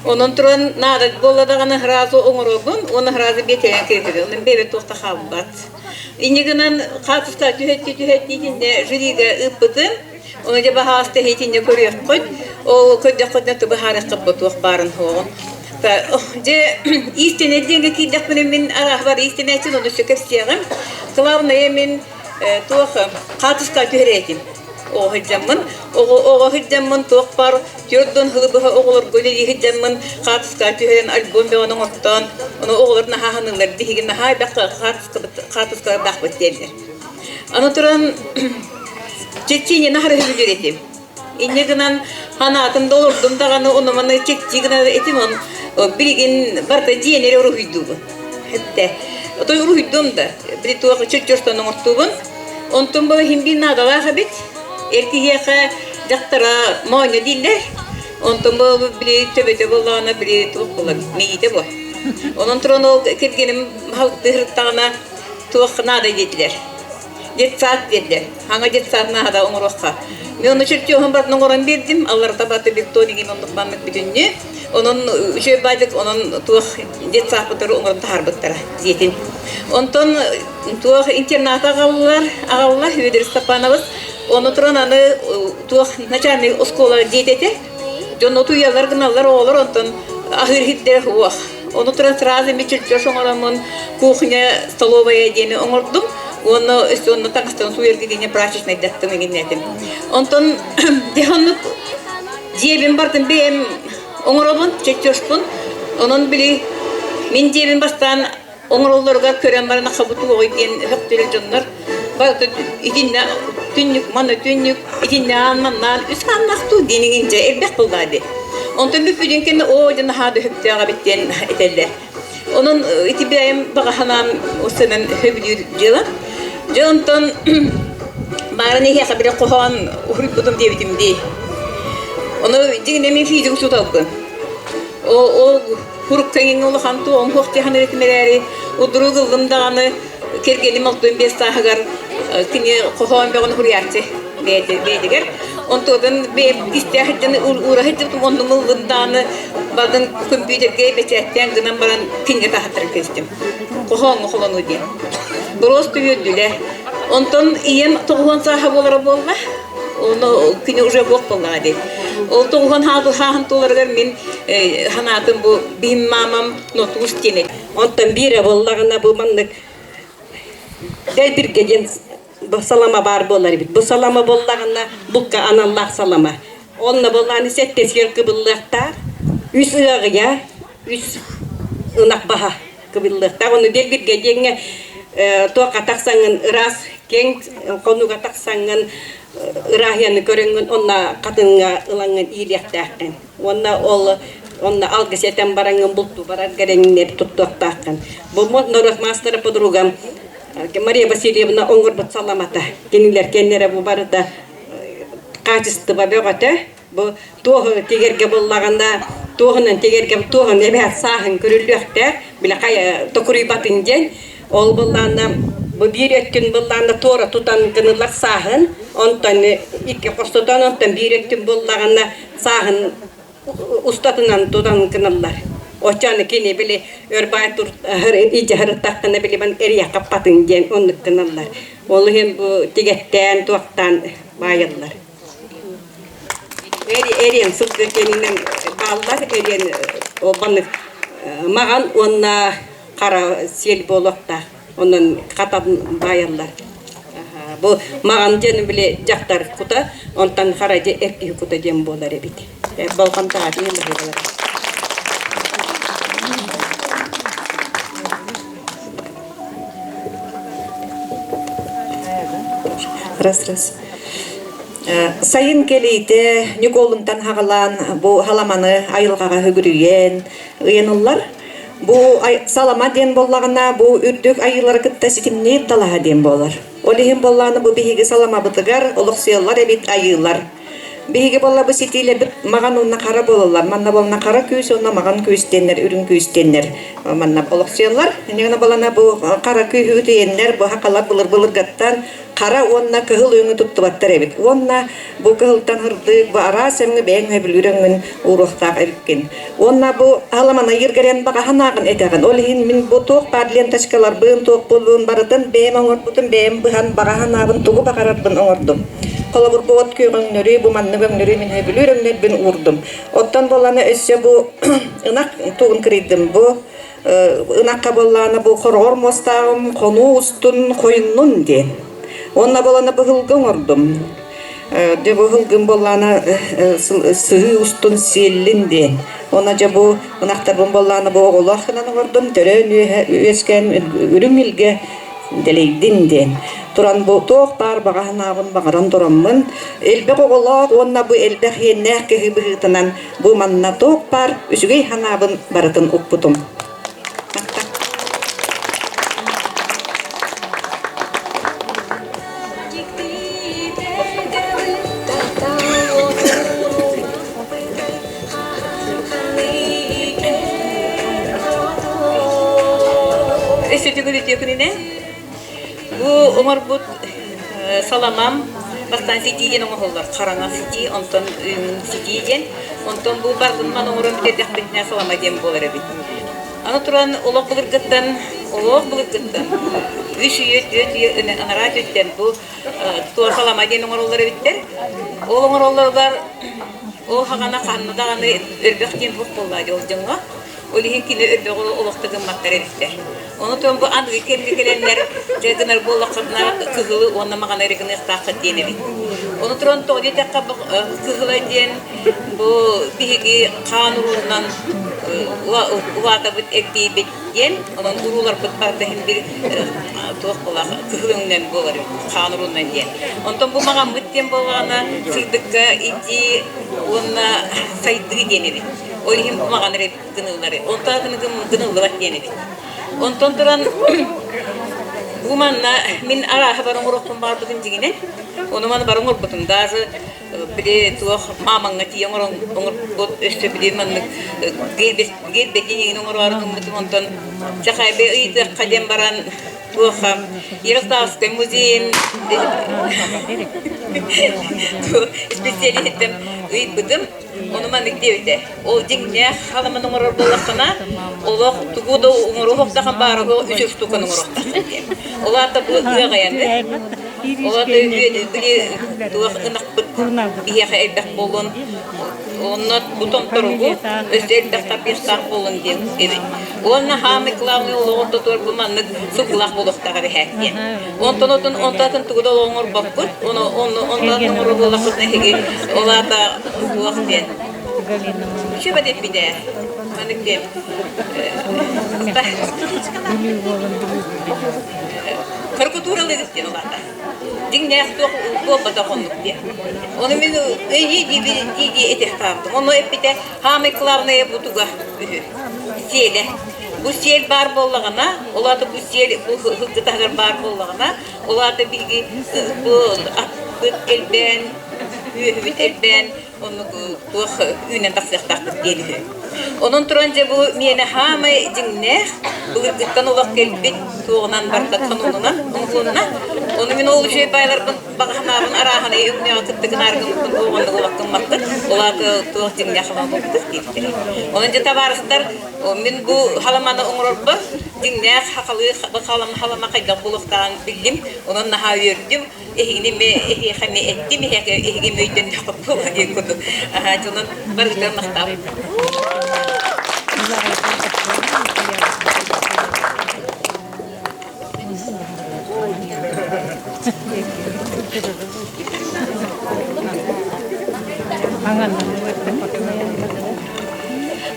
Онон туран наада буолла даҕаны сразу оҥоробун уонна сразу биэтэйэн киирбитим. Онон бэйэбэр туох да хаалбат. Инньэ гынан хаартыска түһэттии-түһэттии итиннэ жюрига ыыппытым. Ону дьэ баһаалыста итиннэ көрүөххүт. Ол көрдөххүтүнэ ту быһаарыаххыт бу туох баарын суоҕун. Дьэ иистэнэр диэҥҥэ киирдэхпинэ мин арааһы бар иистэнээччи ону өссө кэпсиэҕим. Главное мин туох хаартыска түһэрэ этим. Оҕо сылдьаммын, оҕо сылдьаммын туох баар түөрт сылы быһа оҕолорго үлэлии сылдьаммын хаартыска түһэрэн альбом бөҕөнү оҥортоон, ону оҕолор наһаа аһыныыллар, биһиги наһаа элбэх хаартыскалардаахпыт дииллэр. Аны туран чэччиини наһаа сөбүлүүр этим. Инньэ гынан ханаатын да олордум даҕаны ону-маны чэччии гына этим он билигин барыта дьиэни эрэ уруһуйдуубун. Хэттэ. Отой уруһуйдуом да, били туох чөччөртөн оҥортуубун. Онтон бу иһин биир наадалаах эбит. Эр киһиэхэ дьахтара моонньо дииллэр. Онтон бу били төбөтө буоллаҕына били туох буолар мэйиитэ буо. Онон туран ол кэргэним баһылыктыырыттаҕына туох наада диэтилэр. Детсад диэтилэр. Хаҥа детсад наада оҥоруохха. Мен ону чертеһун батын оҥорон биэрдим. Алларта баты бетон игин оннук маннык бүтүннү. Онон үчүгэй баайдык онон туох детсадпытары оҥорон таһаарбыттара диэтин. Онтон туох интернат аҕаллар, аҕалла Федор Степанович. Ону туран аны туох начальник оскуола диэтэ Дьон утуйаллар гыналлар оҕолор онтон аһыыр иһирдэрэ суох. Ону туран сразу эми чертеж оҥороммун кухня столовая диэни оҥордум уонна өссө онно таҥастан сууйарга диэни прачечнайдаттым иҥиннэтим. Онтон дьэ оннук дьиэбин бардым бэйэм оҥоробун чертежпун. Онон били мин дьиэбин бастаан оҥороллоругар көрөн баран хабытуоҕуй диэн өһөхтөрө дьоннор барыта итиннэ түннүк манна түннүк итиннэ аан маннаан үс ааннаахтуу диэн иҥинчэ элбэх буоллаа дии. Онтон бүппүтүн кэннэ оо дьэ наһаа да өһөхтөөх эбит диэн этэллэр. Онон ити бэйэм баҕа санаам сынан сөбүлүүр дьыала. Дьэ онтон баарын эһиэхэ били хоһоон уһуйбутум диэбитим дии. Ону дьиҥинэ мин физик учууталбын. Ол курукка иҥин улахан туом суох дьаһан этим эрээри, удруг ыллым даҕаны кэргэним 65 сааһыгар кини хоһоон бөҕөнү суруйааччы бэйэтигэр. Онтуотун бэйэм истээх сылдьан уура сылдьыбытым оннум ыллым даҕаны бардын компьютергэ бэчээттээн гынан баран кинигэ таһаттаран кэбистим. Хоһооҥҥо холонуу диэн. Просто үөрдүлэр. Онтон ийэм 90 сааһа буолара буолла. Ону күнү уже буох буоллаҕа дии. Ол тоҕуһун хааһын туоларыгар мин санаатым бу биһим маамам нотуус диэн Онтон биирэ буоллаҕына бу маннык дэлбиргэ диэн салама баар буолар эбит. Бу салама буоллаҕына букка аналлаах салама. Онно буоллаҕына сэттэ кыбыллыахтаах, үс ыаҕыйа, үс ынах баһа кыбыллыахтаах. Ону дэлбиргэ диэҥҥэ туохха тахсаҥҥын ыраас киэҥ хонууга тахсаҥҥын ырааһыйаны көрөҥҥүн онно хатыҥҥа ылаҥҥын иилиэхтээххин. Уонна ол онно алгыс этэн бараҥҥын бултуу барар гэрэҥнэр туттуохтааххын. Бу норуот маастара подругам Мария Васильевна оҥорбут саламата. Кинилэр кэннэрэ бу барыта хаачыстыба бөҕөтө. Бу туох тигэргэ буллаҕына. Туоһунан тигэргэ туоһун эбэһээт сааһын көрүллүөхтээх, били хайа токуруйбатын диэн. Ол былаанна бу биир өттүн былаанна туора тутан гыныллар сааһын, онтон икки хостотон, онтон биир өттүн буллаҕына сааһын устатынан тутан гыналлар. Оччону кини били өр баай илдьэ сырыттахтана били бан эрийэххэ патын диэн оннук гыналлар. Ол иһин бу тигэттээн туохтаан баайаллар. Эриэн сылгы киэнинэн бааллар, эриэн ол баннык маҕан уонна хара сиэл буолуохтаах. Онон хатан баайаллар. Бу маҕан диэн били дьахтар кута, онтон хара дьэ эр киһи кута диэн буолар эбит. Болҕомтоҕо диэн быһыылар. Раз, раз. Сайын кэлиитэ Ньукуолунтан хаҕалаан бу халаманы айылҕаҕа үгүрүйэн ыйаныллар. Бу салама диэн буоллаҕына, бу үрдүк айыылары кытта ситимниир талаһа диэн буолар. Ол иһин буоллаҕына бу биһиги саламабытыгар олохсуйаллар эбит айыылар. Биһиги буолла бу ситиилэрбит маҕан уонна хара буолаллар. Манна буолна хара күүс уонна маҕан күүс диэннэр, үрүҥ күүс диэннэр манна олохсуйаллар. Инньэ буолана бу хара күүһү үтүйэннэр бу хахалар былыр-былыргаттан хара уонна кыһыл өҥү туттубаттар эбит. Уонна бу кыһылтан ырдык, бу араас өҥү бэйэҥ сөбүлүүр өҥҥүн ууруохтаах эбиккин. Уонна бу аламанайыр гэрэн баҕаһын ааҕын этэҕин. Ол иһин мин бу туох баар ленточкаларбын, туох буолуун барытын бэйэм оҥорбутум, бэйэм быһан баҕаһын аабын тугу баҕарарбын оҥордум. Холобур, бу от күөх өҥнөрү, бу маннык өҥнөрү мин сөбүлүүр өҥнөрбүн уурдум. Оттон буоллаҕына өссө бу ынах тугун кырыйдым. Бу ынахха буоллаҕына бу хороҕор муостааҕым хонуу устун хойуннун диэн. Уонна буолана быһылгы оҥордум. Дьэ бу ыһылгым буоллаҕына сыһыы устун сиэллин диэн. Уонна дьэ бу ынахтарбын буоллаҕына бу оҕолоох гынан оҥордум, төрөөн үөскээн үрүҥ илгэ дэлэйдин диэн. Туран бу туох баар баҕа санаабын баҕаран тураммын, элбэх оҕолоох уонна бу элбэх иэннээх киһи быһыытынан бу манна туох баар үчүгэй санаабын барытын укпутум. Өссө күнүнэн бу оҥорбут саламам бастаан ситии диэн оҥоһуллар хараҥа ситии онтон ситии диэн онтон бу барытын маны оҥорон бүтэрдэхпитинэ салама диэн буолар эбит Аны туран олох былыргыттан, олох былыргыттан үс үйэ, түөрт үйэ анараа өттүттэн бу туорхалама диэн оҥороллор эбиттэр. Ол оҥороллоругар ол хаҕана ханна даҕаны өрбөх диэн буох буоллаа дии ол дьоҥҥо. Ол иһин кини өрбөҕү олохто гымматтар эбиттэр. Ону туран бу аныгы кэмҥэ кэлэннэр дьэ гынар буоллаххытына кыһылы уонна маҕаны эрэ гыныахтааххыт диэн эбит. Ону туран тоҕо диэтэххэ бу кыһыла диэн бу биһиги хаан уруунан улаатабыт эрдийбит диэн, онон урууларбыт барыта иһин бир туох буолар кыһыл өҥүнэн буолар хаан уруунан диэн. Онтон бу маҕаммыт диэн буоллаҕына сырдыкка итии уонна сайдыы диэн эбит. Ол иһин бу маҕан эрэ гыныллар. Онтон атын гыныллыбат диэн эбит. Онтон туран бу манна мин арааһы бар оҥоруохпун баҕарбытым дьиҥинэн. Ону маны бар оҥорбутум. Даже били туох маамаҥҥа тиийэ оҥорбут өссө били маннык гербэтин иҥин оҥороору гыммытым онтон Чахайбы ыйытыахха диэн баран туоха Ярославскай музейын специалиһиттэн ыйыппытым ону маннык диэбитэ ол дьиҥнээх халаман оҥорор буоллаххына олох тугу да оҥоруохтахан баара үс штуканы оҥоруохтааххын диэн ол аата бу ыаҕайаны Ол аата били туох ынахпыт биһиэхэ элбэх буолуон онно бу томторугу өссө элбэх таппыахтаах буолун диэн эбит. Уонна хаамый главный олоҕор тотуор бу маннык сылгылаах буолуохтаах эбэһээт диэн. Онтон отун онтон тугу да оҥорбоппут. Ону онно онтон оҥорор буоллахпытына эһиги ол аата туох диэн. Үчүгэй эппитэ. Маннык диэн. Карикатуралыгыт диэн улаата. Дьиҥнээх туох буолбатах оннук диэн. Ону мин ыйыы дии-дии этиэхтаабытым. Ону эппитэ, хаамай главное бу туга үһү. Сиэлэ. Бу сиэл баар буоллаҕына, ол аата бу сиэл бу сылгы таһыгар баар буоллаҕына, ол аата биһиги бу аппыт элбээн, үөһүбүт элбээн, оннук туох үүнэн тахсыахтаахпыт диэн үһү. Онон туран дьэ бу миэнэ хаамай дьиҥнээх былыргыттан олох кэлбит туоҕунан барда канонунан оҥоһулунна. Ону мин ол үчүгэй баайларбын баҕа санаабын арааһын өҥнөөҕө кытта гынааргыммыппын туох оннук олохтуммаппын. Ол аата туох дьиҥнээх халама буолбутах диэбиттэрэ. Онон дьэ табаарыстар мин бу халаманы оҥорорбор дьиҥнээх хахалыы халама халама хайдах буолуохтааҕын биллим. Онон наһаа үөрдүм. Эһигини ме эһиэхэ ме эттим эһиэхэ эһиги өйдөннөххө буолуо диэн курдук. Аһаа дьонун барытын махтаабын.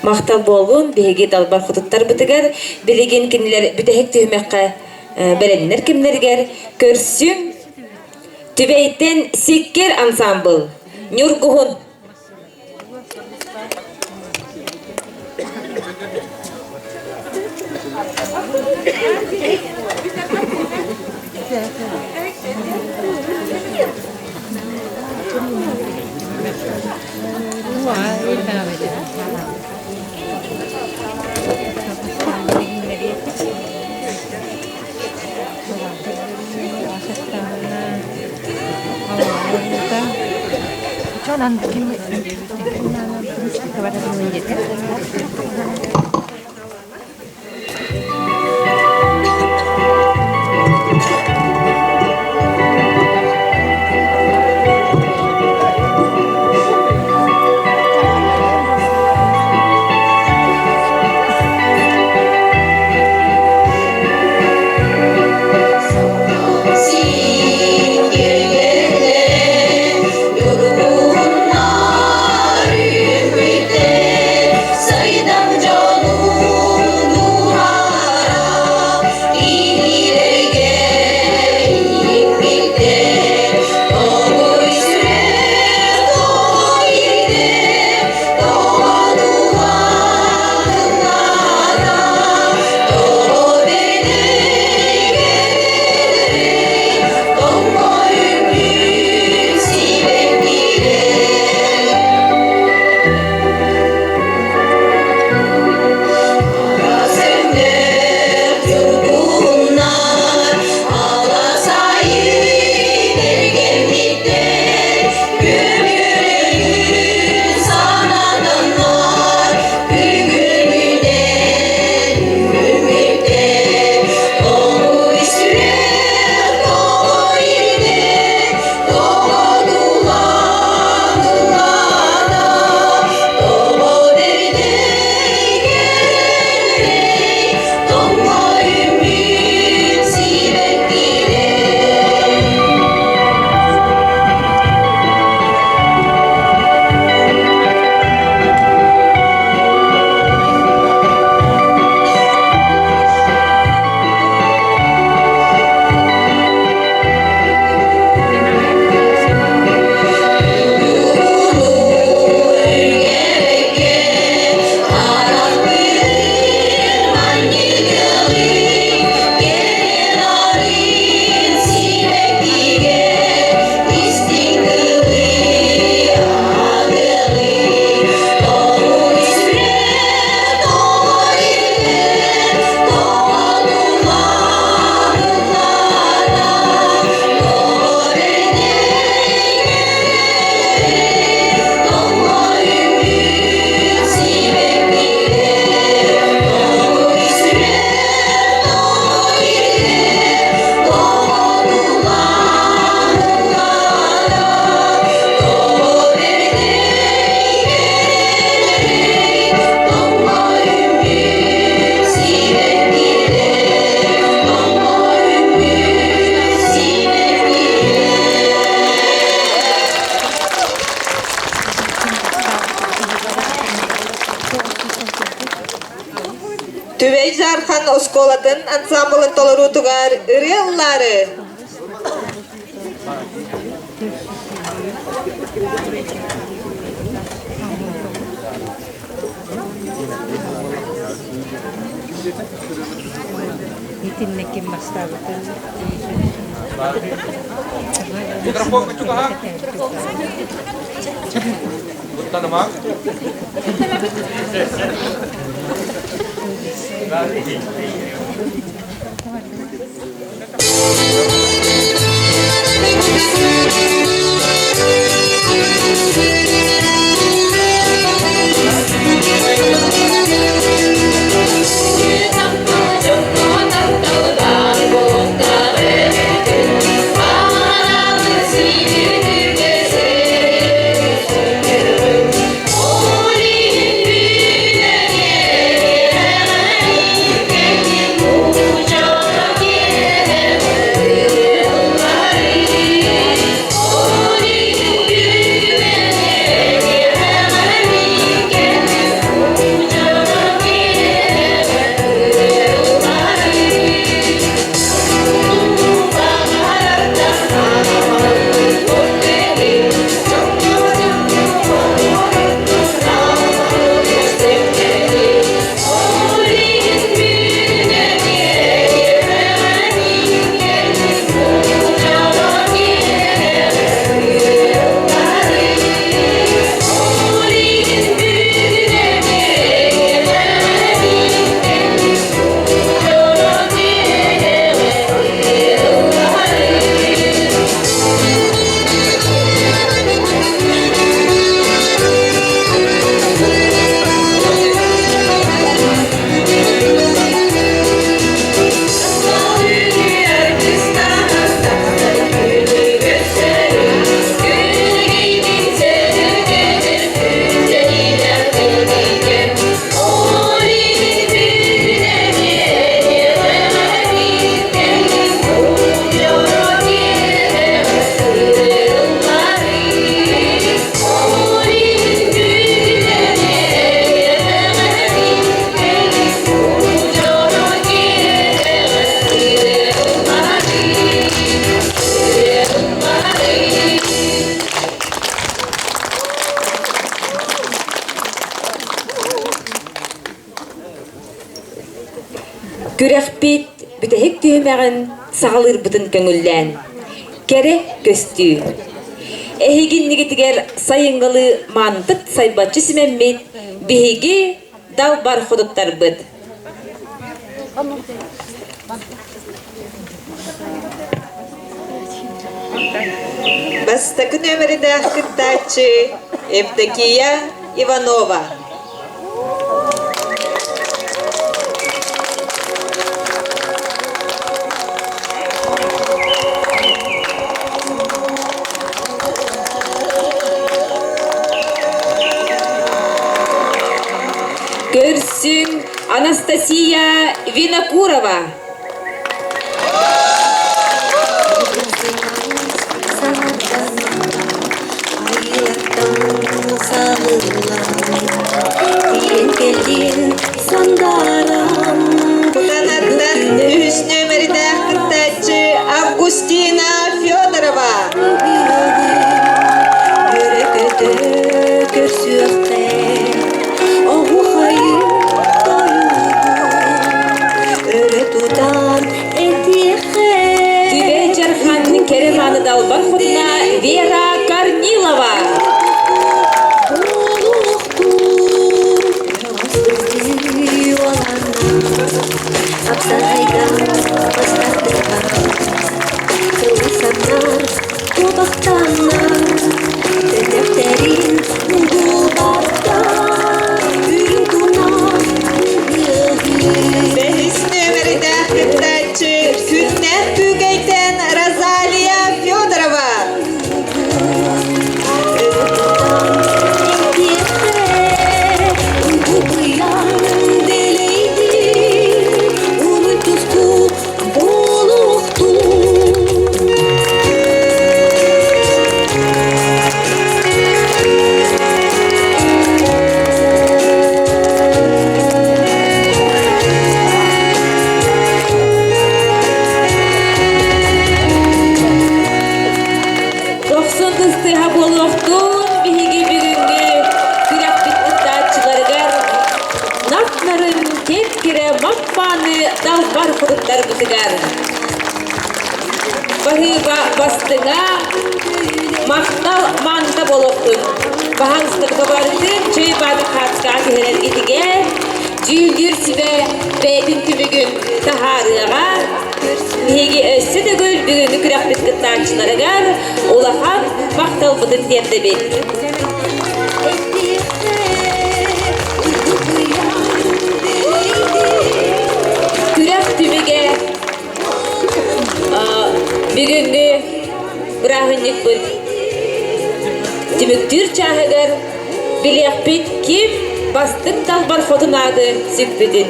Махтал буоллун биһиги далбар хотуттарбытыгар билигин кинилэр бүтэһик түһүмэххэ бэлэмнэр кэмнэригэр көрсүм Түбэйтэн Сиккир ансаамбыл Ньургуһун Сайдан дьонун Түбэй Дьаархан оскуолатын ансаамбылын толоруутугар ырыа ыллаары Итиннэ ким бастаабытын Микрофон чугаһа. Куттанымаҥ. Күрэхпит бүтэһик түһүмэҕин саҕалыырбытын көҥүллээн, кэрэ көстүү. Эһиги иннигитигэр сайыҥҥылыы маантык сайбаччы симэммит биһиги далбар хотуттарбыт. Бастакы нүөмэрдээх кыттааччы Евдокия Иванова. Көрсүҥ Анастасия Винокурова. Кутанаттан үһүс нүөмэрдээх кыттааччы Августина Федорова. Түбэ Дьарханның кэрэ мааны далбар хотуна Вера Корнилова. Бэһис нүөмэрдээх кыттааччы Күннээх Күүкэйтэн Розалия Федорова. Дохсун кыстыһа буолуохтун биһиги бүгүҥҥү күрэхпит кыттааччыларыгар нап-нарын кэп-кэрэ мап-мааны далбар куруттарбытыгар. баһыыба бастыҥа, махтал манта буолуохтун. Баһаҥстарга барытын чэй баады хаацкаҕа түһэрэргитигэр дьүүллүүр сүбэ бэйэтин түмүгүн таһаарыаҕа. Биһиги өссө төгүл бүгүҥҥү күрэхпит кыттааччыларыгар улахан махталбытын тиэрдэбит. Күрэх түмүгэ бүгүҥҥү бырааһынньыкпыт түмүктүүр чааһыгар билиэхпит ким бастыҥ далбар хотун ааты сүкпүтүн.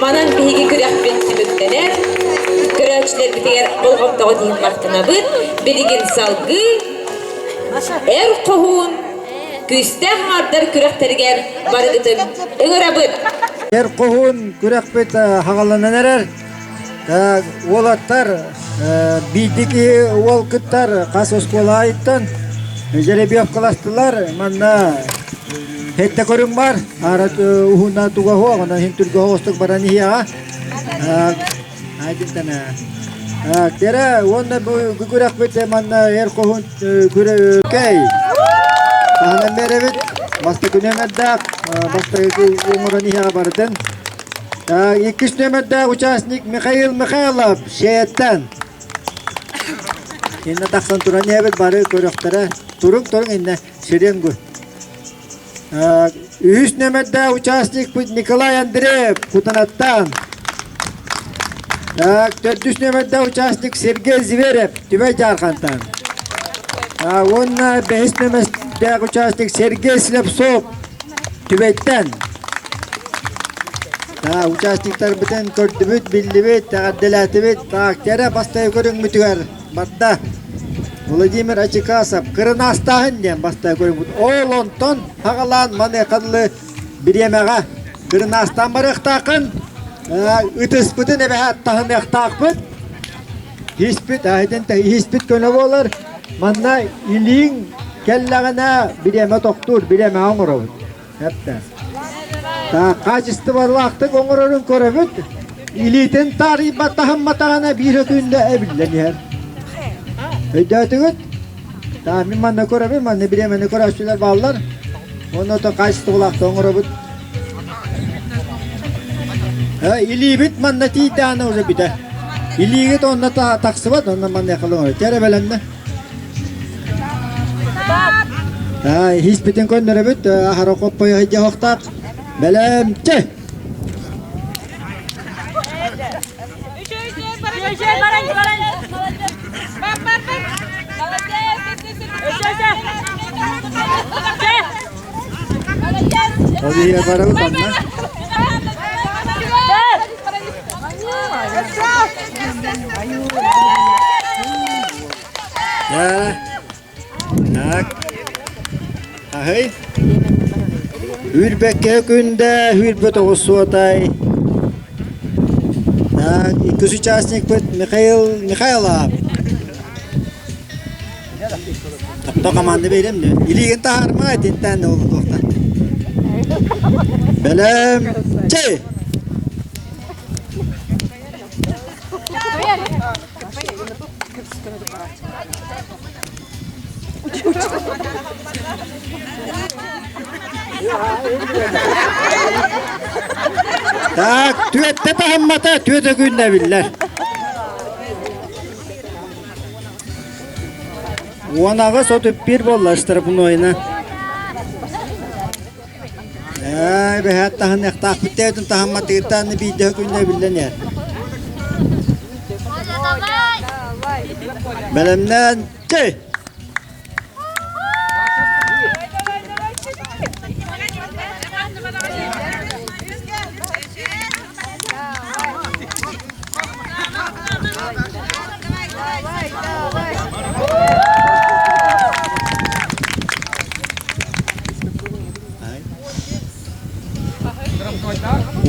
Манан биһиги күрэхпит түмүктэнэр. Көрөөччүлэрбитигэр болҕомтоҕут иһин махтанабыт. Билигин салгыы Эр хоһуун күүстээх аҥардар күрэхтэригэр барыгытын ыҥырабыт. Эр хоһуун күрэхпит хаҕаланан эрэр. Уолаттар биирдии киһи уол кыттар хас оскуола айыттан жеребьевкаластылар. Манна Хетте көрүҥ бар, аара уһуна туга суох, онон иһин түргэ оҕустук баран иһиэҕэ. Айдынтана. Кэрэ уонна бу күрэхпит манна эр хоһун күрэ кэй. Таһынан беребит. Бастакы нүөмэрдээх, бастакы оҥорон иһиэҕэ барытын. Иккис нүөмэрдээх участник Михаил Михайлов Шеяттан. Инна тахсан туран иһэбит бары көрөхтөрө. Туруҥ туруҥ иннэ Сиренгу. Үһүс нүөмэрдээх участникпыт Николай Андреев Кутанаттан. Төрдүс нүөмэрдээх участник Сергей Зверев Түбэй Дьаархантан. Уонна бэһис нүөмэрдээх участник Сергей Слепцов Түбэйтэн. Участниктарбытын көрдүбүт, биллибит, эҕэрдэлээтибит. Так, кэрэ бастайы көрүҥмүтүгэр барда. Владимир Ачикасов кырынаастааһын диэн бастакы көрүҥмүт. Ол онтон хаҕалаан маныаха дылы бириэмэҕэ кырынаастаан барыахтааххын, ытыспытын эбэһээт таһыныахтаахпыт. Иһиспит, иһиспит көнө буолар. Манна илииҥ кэллэҕинэ бириэмэ тохтуур, бириэмэҕэ оҥоробут. Эптэ. Хаачыстыбалаахтык оҥорорун көрөбүт. Илиитин таарыйбат таһымматаҕына биир өтүүндэ эбиллэн иһэр. Өйдөөтүгүт? Таа мин манна көрөбүн, манна бириэмэни көрөөччүлэр бааллар. Онно то хаачыстыбалаахтык оҥоробут. Илиибит манна тиийдэҕинэ уже бүтэр. Илиигит онно тахсыбат, онно манныаха оҥорор. Кэрэ бэлэмнэ. Иһиспитин көннөрөбүт, аһара хоппойо сылдьыахтаах. Бэлэмчэ! Ол иһэ барабыт онно. Да. Так. Аһый. Үрбэккэ күндэ, үрбэ тоҕус суотай. Так, иккис участникпыт Михаил Михайлов. Топто команда берем. Илиигин таһаарма, итинтэн ол туохтан. Бэлэм. Чэй! Так, түөттэ таһыммата, түөтэ күннэ биллэр. Уонаҕыс отут биир буолла штрафнойна. Ээ, бэһээт таһыныахтаахпыт тээтин таһымматыгыттан биирдэ күннэ биллэн иһэр. Бэлэмнэн, чэй!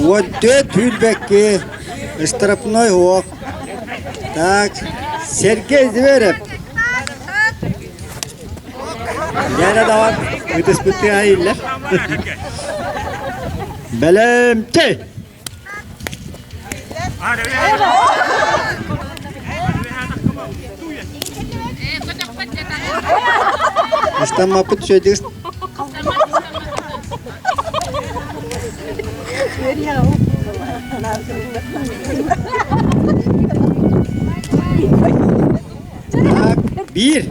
Уот түүрбэкки, штрафной уох. Так, Сергей Зверев. Яна давай, ытыспытты айыллар. Бэлэмчэй! Ыстаммаппыт үчүгэйдик Так, биир.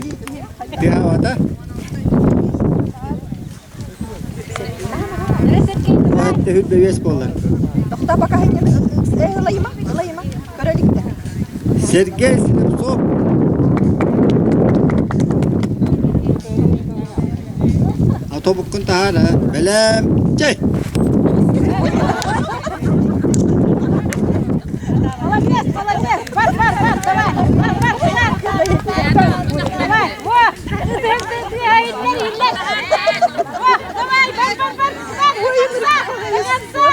Тыаһаабата. Төһүт бэбиэс буолла. Сергей Слепцов. Автобуккун таһаара. Бэлэм. Чэй! Молодец, молодец! Бар, бар, бар, давай! Бар, бар, бар! Давай! Во! Давай, бар, бар, бар! До конца! До конца!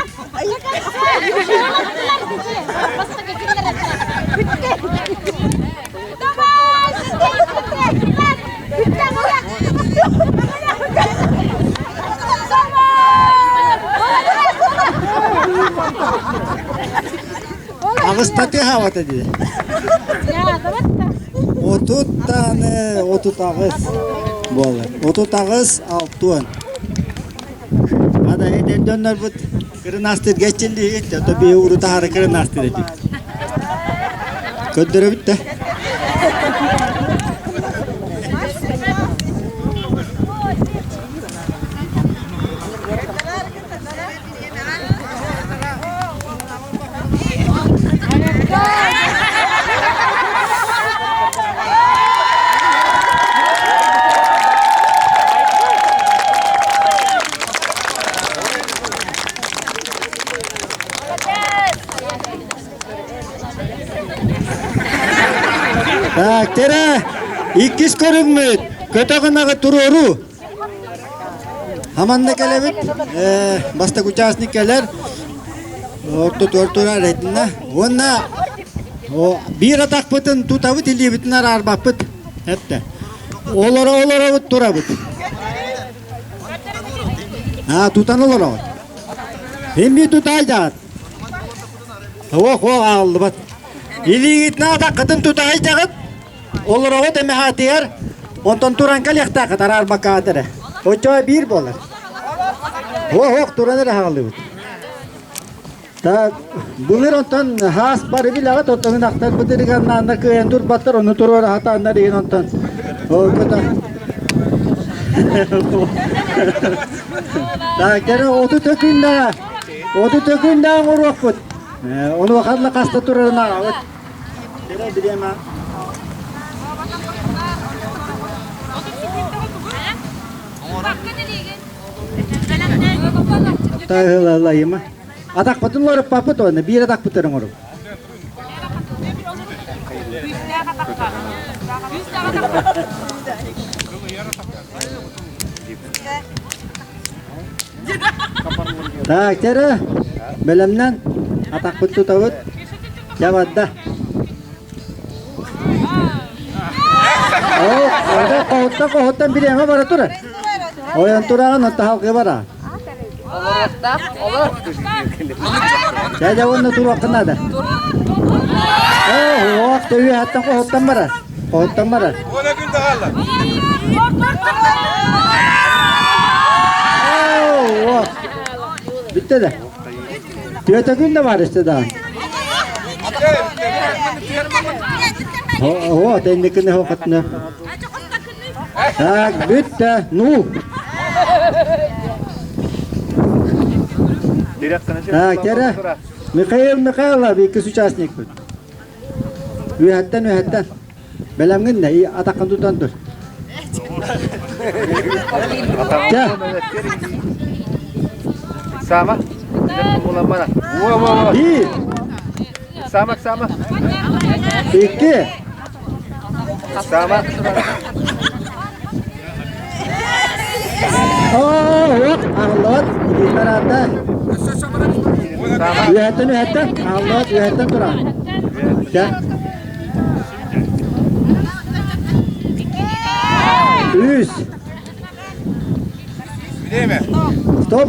Давай! Аҕыстаты хаабата дии. 30 даҕаны 38 буолар. 38 алтуон. Ада эдэр дьоннорбут кырынаастырга эрчиллиһит, ото биһи урутаһары кырынаастыр этибит. Көрдөрөбүт да. Так, Тера, иккис көрүҥмүт көтөх ынаҕы туруоруу. Хаманна кэлэбит, бастакы участник кэлэр, ортотугар турар этинэ. Уонна биир атахпытын тутабыт, илиибитин араарбаппыт. Эттэ. Олоро олоробут турабыт. А, тутан олороҕут. Эмби тутаайдаат. Ох, ох, ааллыбат. Илиигитин атаххытын тутаайдаҕыт. Олороҕут эмэһээтигэр, онтон туран кэлиэхтээххит араарбаккаҕыт эрэ. Оччоҕо биир буолар. Ох, туран эрэ хааллыбыт. Так, былыр онтон хаас бары билэҕит, оттон ынахтар бытырыганнааннар кыайан турбаттар, ону туруора сатааннар иһин онтон ол көтө. Так, кэрэ оту төкүннэ, оту төкүннэ оҥоруохпут. Ону ханна хаста турарын ааҕабыт. Кэрэ бириэмэ. Таһылалайыма. Атахпытын олоруппаппыт уонна биир атахпытын оҥору. Так, кэрэ, бэлэмнэн атахпыт тутабыт. Дьэ барда. Оо, хоһуттан хоһуттан бириэмэ бара турар. Ойон тураҕын, онто халгыы бара. Дьэ, дьэ, уонна туруохха наада. Оо, төбүөһэттэн хоһуттан барар. Хоһуттан барар. Оо, бүттэ да. Түөтэ күн да бар өстө даҕаны. Оо, тэнникини хоқытны. Так, бүттэ, ну. Так, кэрэ. Михаил Михайлов, иккис участникпыт. Үөһэттэн, үөһэттэн. Бэлэмҥин да, атаххын тутан тур. Чэ. Сама. Биир. Сама, сама. Икки. Сама. Оо, аҕыллыбат, илиитин араата. Үөһэттэн, үөһэттэн, аҕыллыбат, үөһэттэн туран. Чэ. Үс. Стоп.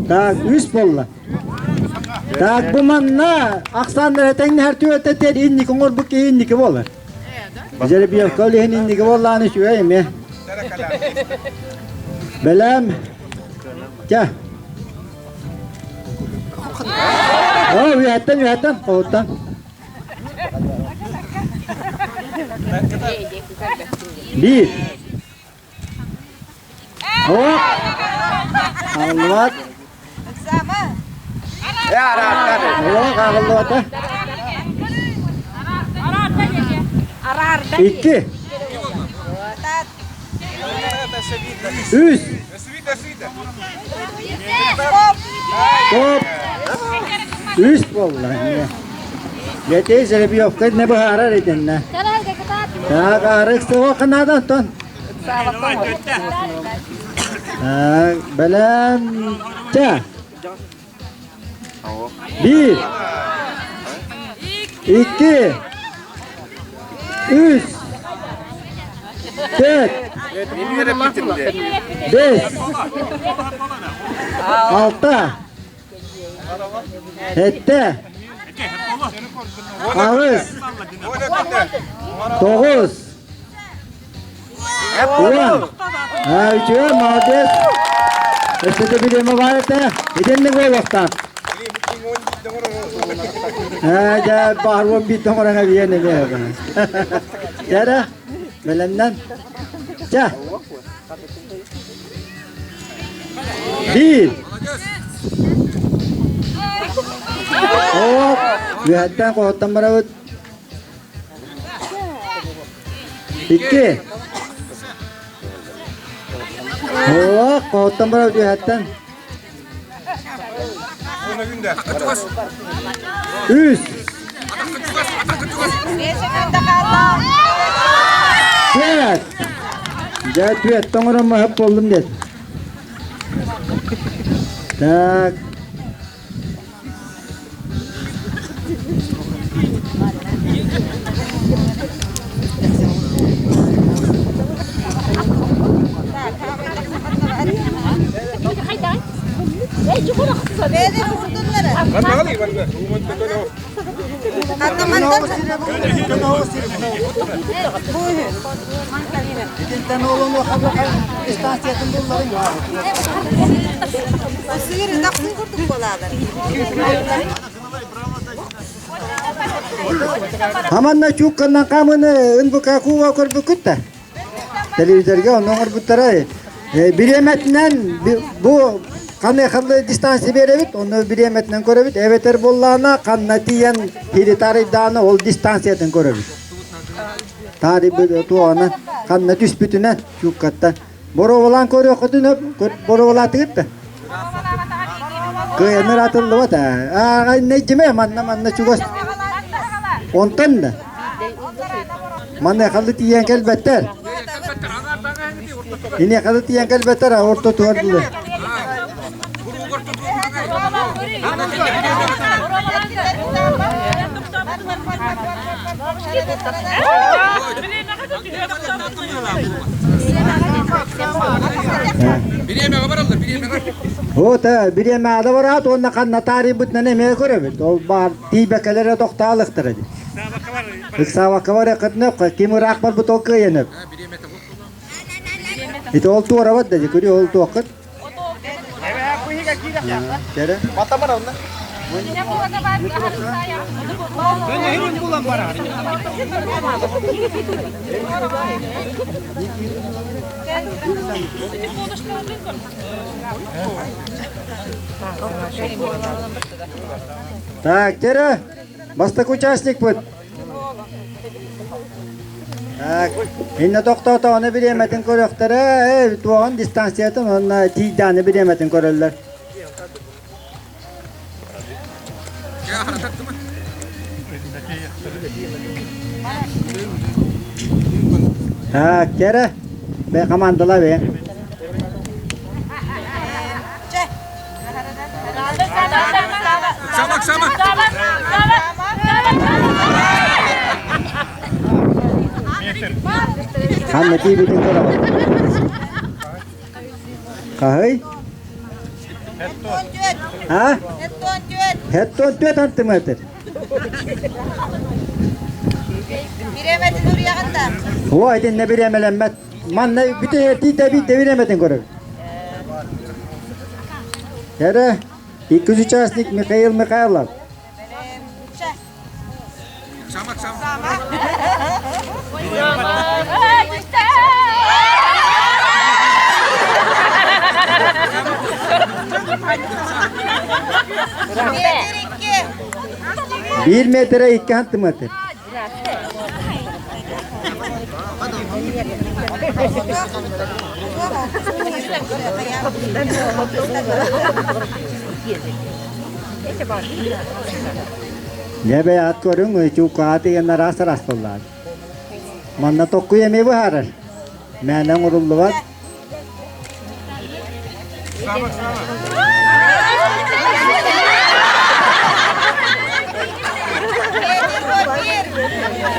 Так, үс буолла. Так, бу манна ахсааннара тэҥнэһэр түбэлтэтигэр инники оҥорбут киһи инники буолар. Жеребьевка ол иһин инники буоллаҕына үчүгэй эмиэ. Бэлэм. Чэ. О, үөһэттэн, үөһэттэн, хоһуттан. Биир. О! Хааллыбат. О, хааллыбата. Икки. Үс. Топ. Үс буолла. Летей Жеребьевка не быһаарар итиннэ. Так, арык суох наада онтон. Так, бэлэм. Чэ. Биир. Икки. Үс. Төрт. Бес. Алта. Сэттэ. Аҕыс. Тоҕус. Уон. Үчүгэй, молодец. Өссө да билиэмэ баар этэ. Итинник буолуохтаах. Ээ, дьэ, баар уон биирдэ оҥорон эбиэн эмиэ. Дьэ эрэ, бэлэмнэн. Чэ. Биир. Оп, үөһэттэн хоһуттан барабыт. Икки. Оп, хоһуттан барабыт үөһэттэн. Үс. Түөрт. Дьэ, түөрт оҥорон маһып буоллум диэт. Так. Хаманна чуукканнан хаамыны НВК куба көрбүккүт да. Телевизорга онно оҥорбуттара. Бириэмэтинэн бу ханна дистанция биэрэбит, онно бириэмэтинэн көрөбүт. Эбэтэр буоллаҕына ханна тиийэн кири тарыйдааны ол дистанциятын көрөбүт. Таарыйбыт туоҕана ханна түспүтүнэн чууккаттан. Боруобалаан көрүөххүтүн боруобалаатыгыт да? Кыайаннар атыллыбат аа. Ааҕай манна манна чугас. Онтон да Манна халы тиийэн кэлбэттэр. Ини халы тиийэн кэлбэттэр, орто туһар дылы. Вот, бириэмэҕэ да бараат уонна ханна таарыйбытынан эмиэ көрөбүт. Ол баар тиийбэккэлэрэ тохтоолуктара дии. Ыксаабакка барыаххытына ким ыраах барбыт ол кыайан өп. Ити ол туорабат да көрү ол туоххут. Кэрэ. Так, Кера, Бастакы участникпыт. Так, инна тохтоотоҕуна бириэмэтин көрүөхтэрэ, ээ, туоҕун дистанциятын уонна тиийдэҕинэ бириэмэтин көрөллөр. Так, кэрэ, бэ командала бэ. Ханна тиийбитин көрөҕүн? Хаһый? А? 74 сантиметр. О, итиннэ бириэмэлэммэт. Манна бүтэ тиийдэ бит эметин көрөбүт. Эрэ, иккис участник Михаил Михайлов. Биир метрэ икки сантиметр. Дьэ бэйэҕит көрүҥ, чууккаҕа тиийэн араас араас буоллаҕа. Манна токкуй эмиэ быһаарар. Мээнэ оҥоруллубат.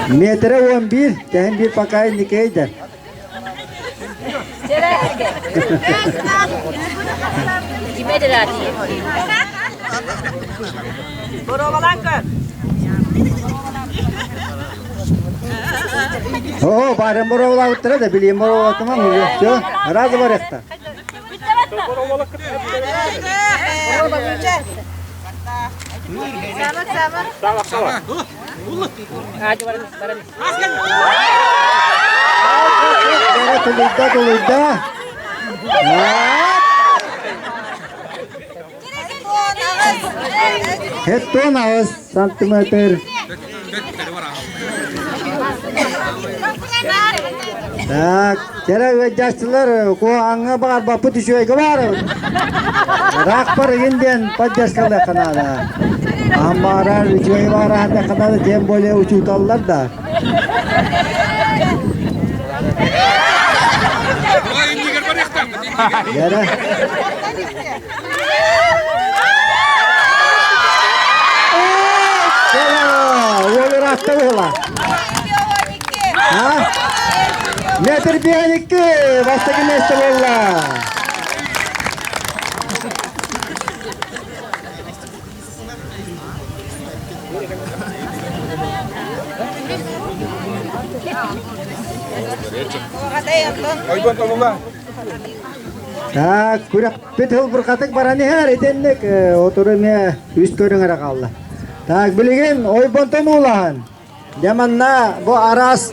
Метрэ 11, тэһин биир пока инникейдер. Оо, баарым бороволаабыттара да, билиим бороволатыман уже. Все, разы барыахта. Тулуйда, тулуйда. Хеттон аҕыс сантиметр. Так, кэрэ ыалдьааччылар куһаҕаҥҥа баҕарбаппыт үчүгэйгэ баарабыт. Ыраах барыгын диэн поддержкалыахха наада. Аһан баарар, үчүгэй баараһатыахха наада, тем более учууталлар да. Яра. Уол ыраатта быһыла. А? Метр биэникки бастакы место буолла. Так, күрэхпит ылбырҕатык баран иһэр итинник отуру эмиэ үс көрүҥ эрэ хаалла. Так, билигин ойбонтон уулаһан. Дьэ манна бу араас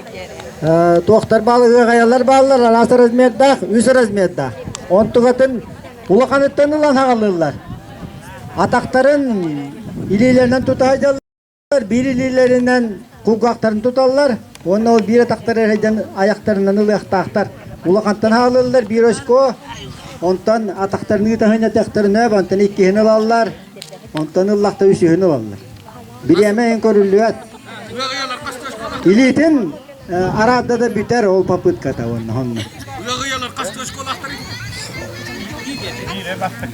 туохтар баал ыаҕайалар бааллар, араас размердаах, үс размердаах. Онтугатын улаханыттан ылан хаҕалыыллар. Атахтарын илиилэринэн тута сылдьаллар, биир илиилэринэн кулгаахтарын туталлар уонна ол биир атахтары эрэйдэн айахтарынан ылыахтаахтар. Улахантан хаалыллар биир очко, онтон атахтарын ыытаһын этехтеринэ, онтон иккиһин ылаллар, онтон ыллахта үсүһүн ылаллар. Бириэмэ эн көрүллүбэт. Илиитин араадда да бүтэр ол попытката уонна онно.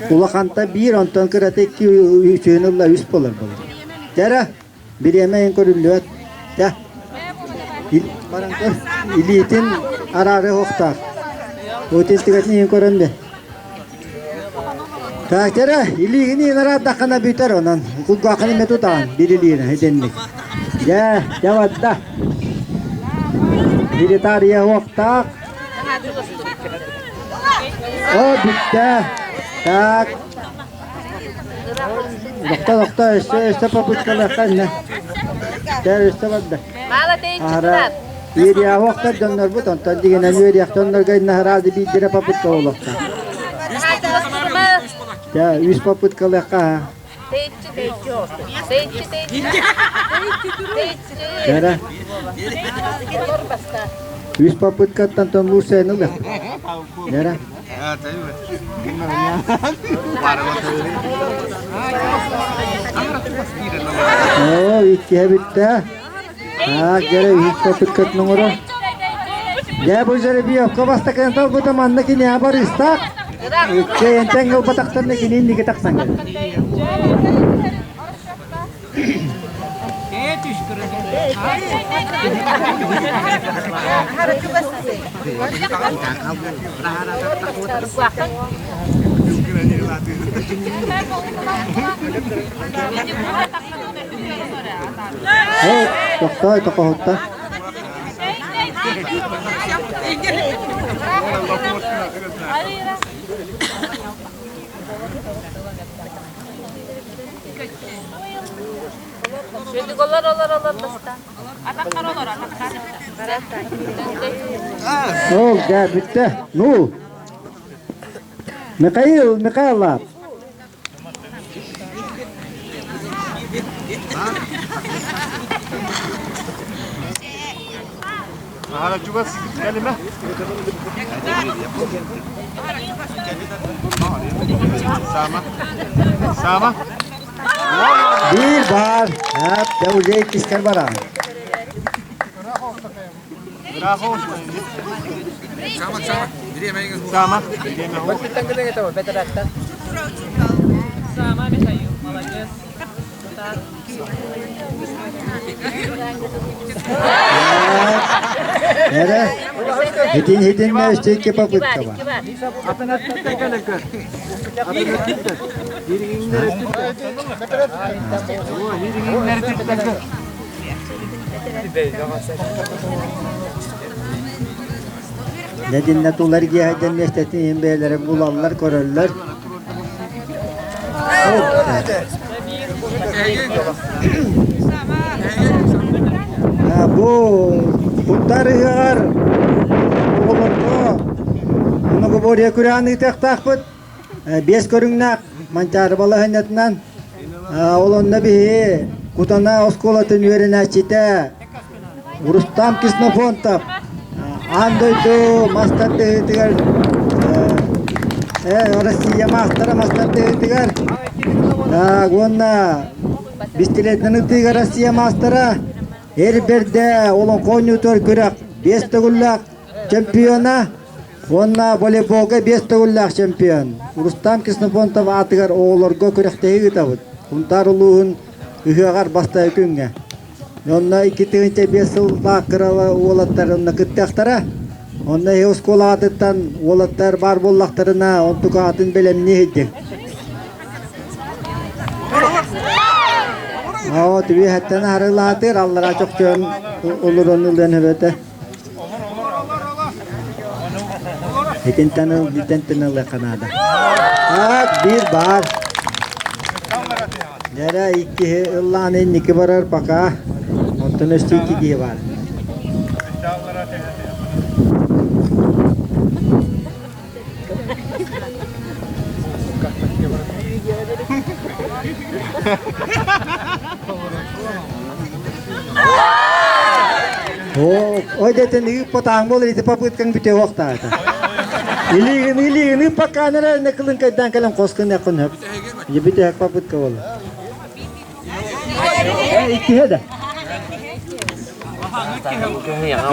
Улаханта биир, онтон кырата икки үчүгүн ылла үс болар болар. Тера, бириэмэ эн көрүллүбэт. Тэ. Баран көр, илиитин араары охтаах. Отин тигэтин иһин көрөн бе. Так, тера, илиигин иһин араардаххына бүтэр онон. Кулгааххын эмэ тутаҕын, бир илиинэ, итинник. Дьэ, дьэ барда. Милитария уохтаах. О, бүттэ. Так. Тохто, тохто, өссө, өссө попыткалыахха иннэ. Дьэ, өссө барда. Аһара үөрүйэҕи уохтар дьоннорбут, онтон дигинэн үөрүйэх дьоннорго иннэ аһараады биирдэрэ попытка буолуохтаах. Дьэ, үс попыткалыахха Эрэ. Үс попыткаттан тонлуур сайын ылыах. Эрэ. Оо, иккиһэ бүттэ. Так, дьэрэ үһүс попыткатын оҥоро. Дьэ, бу жеребьевка бастакынан талбыта манна киниэхэ барыыстаах. Иккиэнтэн ылбатахтарына кини инники тахсан кэлэр. Тохтой, тохоһутта. Олор, олор, олор, баста. Атахтар олор, атахтар. Ол, да, бүттэ. Ну, Михаил Михайлов. Аһара чугас кэлимэ. Сама. Сама. Биир баар. Ап, дьэ уже иккискэр бараҕын. Сама. Сама, Михаил, молодец. Эрэ, итин итиннэ үстүкки попытка бар. Нэдиннэ тулар гиһайдан миэстэтин иһин бэйэлэрэ булаллар, көрөллөр. Бу Куттар ыһыаҕар оҕолорго многоборье күрэҕин ыытыахтаахпыт. Биэс көрүҥнээх Манчаары балаһыанньатынан. Ол онно биһи Кутана оскуолатын үөрэнээччитэ Рустам Ксенофонтов аан дойду мас тардыһыытыгар Россия маастара мас тардыһыытыгар уонна бистилетинэн ытыыга Россия маастара эр бэрдэ олоҥхо оонньуутугар күрэх биэс төгүллээх чемпиона уонна волейболга биэс төгүллээх чемпион Рустам Ксенофонтов аатыгар оҕолорго күрэхтэһии ыытабыт. Сунтаар улууһун ыһыаҕар бастакы күҥҥэ. Онно 2005 сыллаах кыра уолаттар онно кыттыахтара. Онно эһи оскуола аатыттан уолаттар баар буоллахтарына, онтука атын бэлэмнии иһийдиҥ. Оо, түбүһэттэн арылаатыр, аллара чохчоон олорон ылыан эбэтэ. Итинтэн ыл, итинтэн ылыахха наада. Так, биир баар. Дьэрэ иккиһи ыллаан инники барар пока. Онтон өссө икки киһи баар. Оо, ой дэтин ыыппатааҥ буолар ити попыткаҥ бүтэ уохтаата. Илиигин илиигин ыыппаккаан эрэ не кылыҥкайдаан кэлэн хоскун эххин хөп. Бүтэ попытка буолла. Иккиһэ да.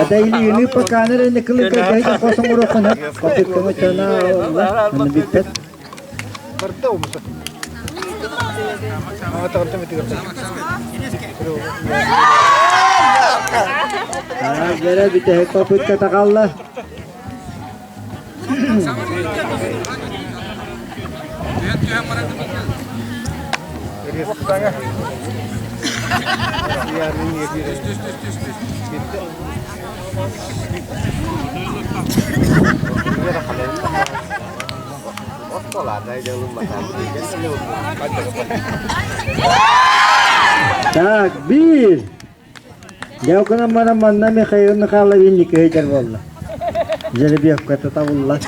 Ата илиигин ыыппаккаан эрэ не кылыҥкайдаан хос оҥоруоххун хөп. Попыткаҥ оччоно онно бүппэт. Дьэрэ бүтэһик попытка таҕалла. Так, биир. Дьэ, баран манна Михаил Михайлович Никитич буолла. Жеребьевката табылла.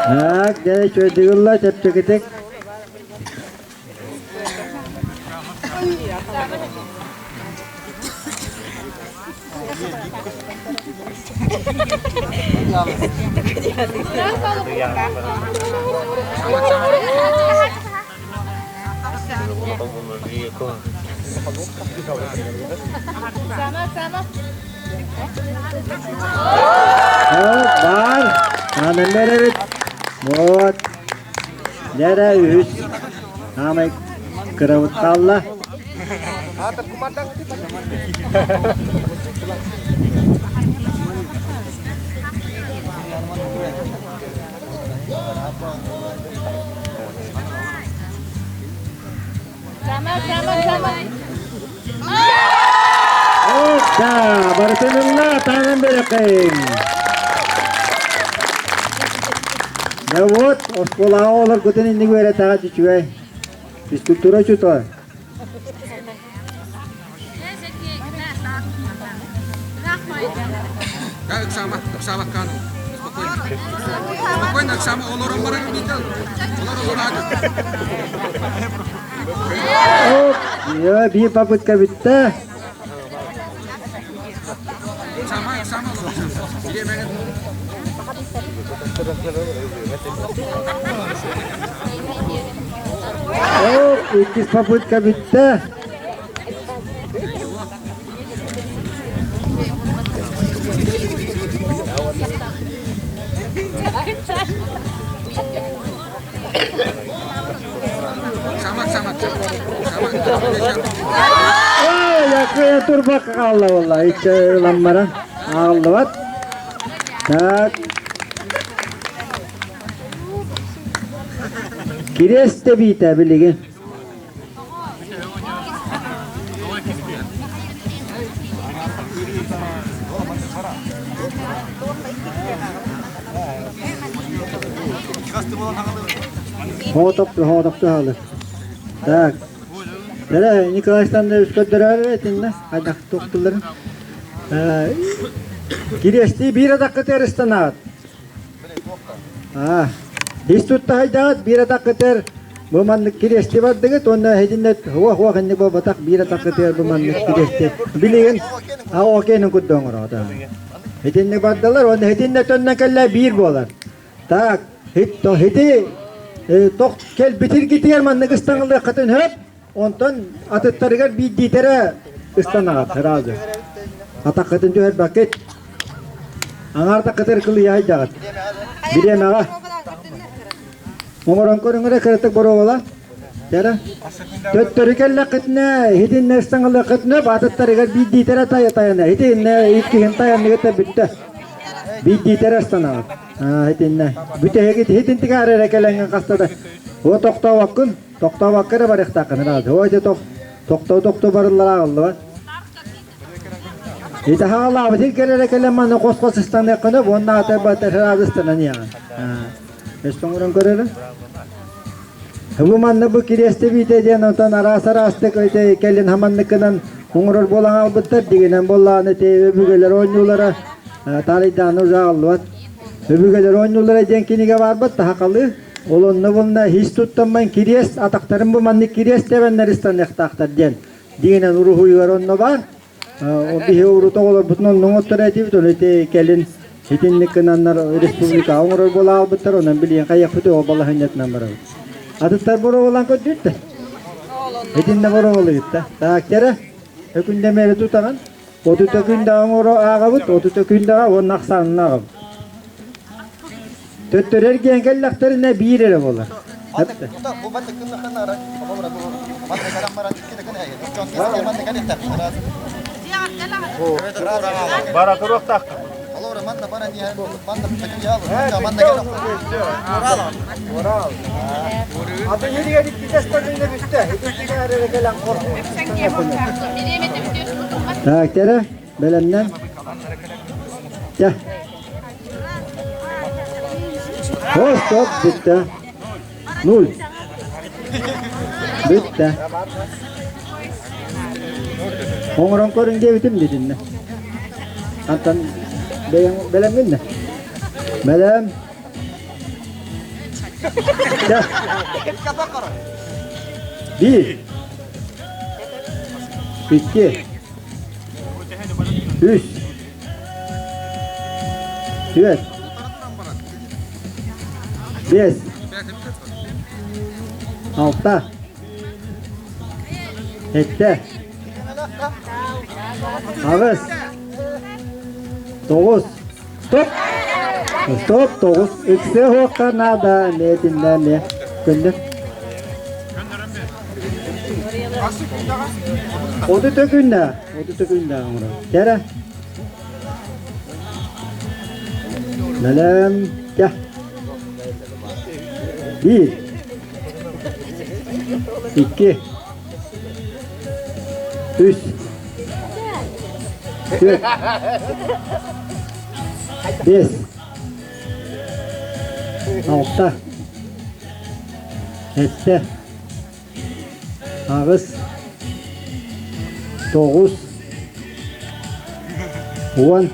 Так, дьэ, үчүгэйдик чэпчэкитик. Бар, ананнар эбит. Вот. Нэрэ үһүс. Аамай кырабыт хаалла. Да, барытын ылла, таанан берекейин. Да вот, оскуолаҕа олоргутун инник үөрэтаҕа үчүгэй. Физкультура учуутала. Оксана, Оксана Кану. Спокойно. Спокойно, Оксана, олорон баран Йо, биир попытка бүттэ. Иккис попытка бүттэ. Якая турбак хаалла буолла. Иччэ ыламмара ааллыбат. Так. Кириэс тэбиитэ билигин. Хоотопту, хоотопту хаалар. Так. Эрэ, Николай Александрович көрдөрөөр этиннэ, хайдах туохтуларын. Кириэстии биир атаххытыгар ыстанаҕыт. Ис туттаһайдаҕыт биир атаххытыгар бу маннык кириэсти бардыгыт уонна эһитиннэ хуа-хуа хинник буолбатах биир атаххытыгар бу маннык кириэсти билигин окейнын курдук оҥороот. Итинник бардылар уонна итиннэ төннөн кэллэ биир буолар. Так, хити тох кэлбитиргитигэр маннык ыстаҥылыаххытын хөп, онтон атыттарыгар биирдиитэрэ ыстанаҕат сразу. Атаххытын түһэрбэккит. Аҥаар таккытыр кылыйаайдаҕыт. Бириэмэҕэ. Оҥорон көрүҥ эрэ кыратык боруобала. Кэрэ. Төттөрү кэллэххитинэ, иһитиннэ ыстаҥалыаххытына, баатыттарыгар биирдиитэрэ тайа тайана. Итиннэ иккиһин тайанныгыта бүттэ. Биирдиитэрэ ыстанаҕыт. Итиннэ. Бүтэһигит иһитин тигаары эрэ кэлэҥҥин хаста да. О тохтообоккун, тохтообокко эрэ барыахтааххын ыраат. О ити тохтоо-тохтоо барыллара аҕыллыбат. Ити хаалаабыт кэлэрэ кэлэн манна хос-хос ыстаныаххына уонна ата батараад ыстанан иһэҕин. Өс оҥорон көрөрө. Бу манна бу кириэстэбиитэ диэн онтон араас-араастык ити кэлин хаманныкынан оҥорор буолан хаалбыттар дигинэн буоллаҕына ити өбүгэлэр оонньуулара таарыйдааны ужаҕаллыбат. Өбүгэлэр оонньуулара диэн кинигэ баарбыт таһакалыы. Ол онно буолна хис туттамман кириэс атахтарын бу маннык кириэс тэбэннэр ыстаныахтаахтар диэн Дигинэн уруһуйугар онно баар. Биһи урут оҕолорбутун онно оҥоттор этибит, ону ити кэлин итинник гынаннар республикаҕа оҥорор буола хаалбыттар, онон билигин хайыахпыт ол балаһыанньатынан барабыт. Атыттар боруобалаан көрдүүр да. Итиннэ боруобалыгыт да. Так, кэрэ, өкүндэмэри тутаҕын. Отут өкүндэҕэ оҥоро ааҕабыт, отут өкүндэҕэ уонна ахсаанын ааҕабыт. Төттөрү эргийэн кэллэхтэринэ биир эрэ буолар. Бара туруохтаахха. Так, кэрэ, бэлэмнэн. Чэ. О, стоп, бүттэ. Нуль. Бүттэ. Оҥорон көрүн диэбитим дитиннэ. Антон бэйэҥ бэлэмҥин да? Бэлэм. Чэ. Биир. Икки. Үс. Түөрт. Биэс. Алта. Сэттэ. Аҕыс. Тоҕус. Стоп! Стоп, тоҕус. Иксэ уохха наада, эмиэ эмиэ. Көннөр. Отут өкүннэ. Отут өкүннэ оҥорор. Кэрэ. Бэлэм. Кэ. Биир. Икки. Үс. Түөрт. Биэс. Алта. Сэттэ. Аҕыс. Тоҕус. Уон.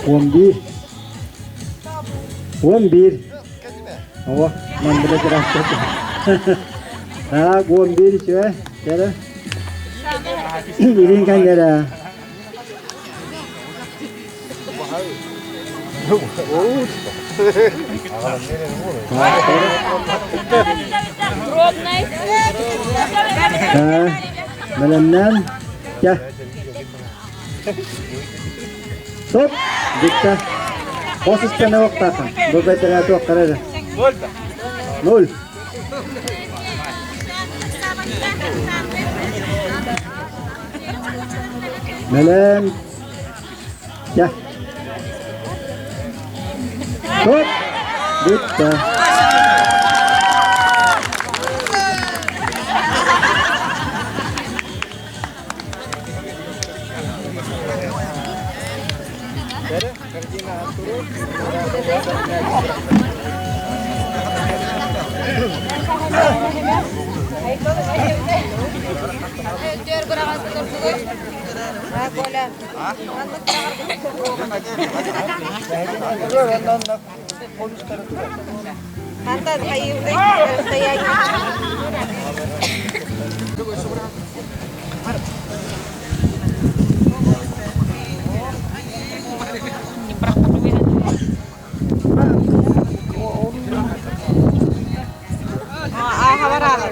11. 11. О, мандыра здравствуйте. Так, 11 үчүгэй. Кэрэ. Илин кэнгэрэ. Бэлэмнэн. Чэ. Стоп. Бүттэ. Хос истэне оқтахан. Бу бэтэрээ туохтара эрэ. Ноль. Бэлэм. Чэ. Стоп. Бүттэ.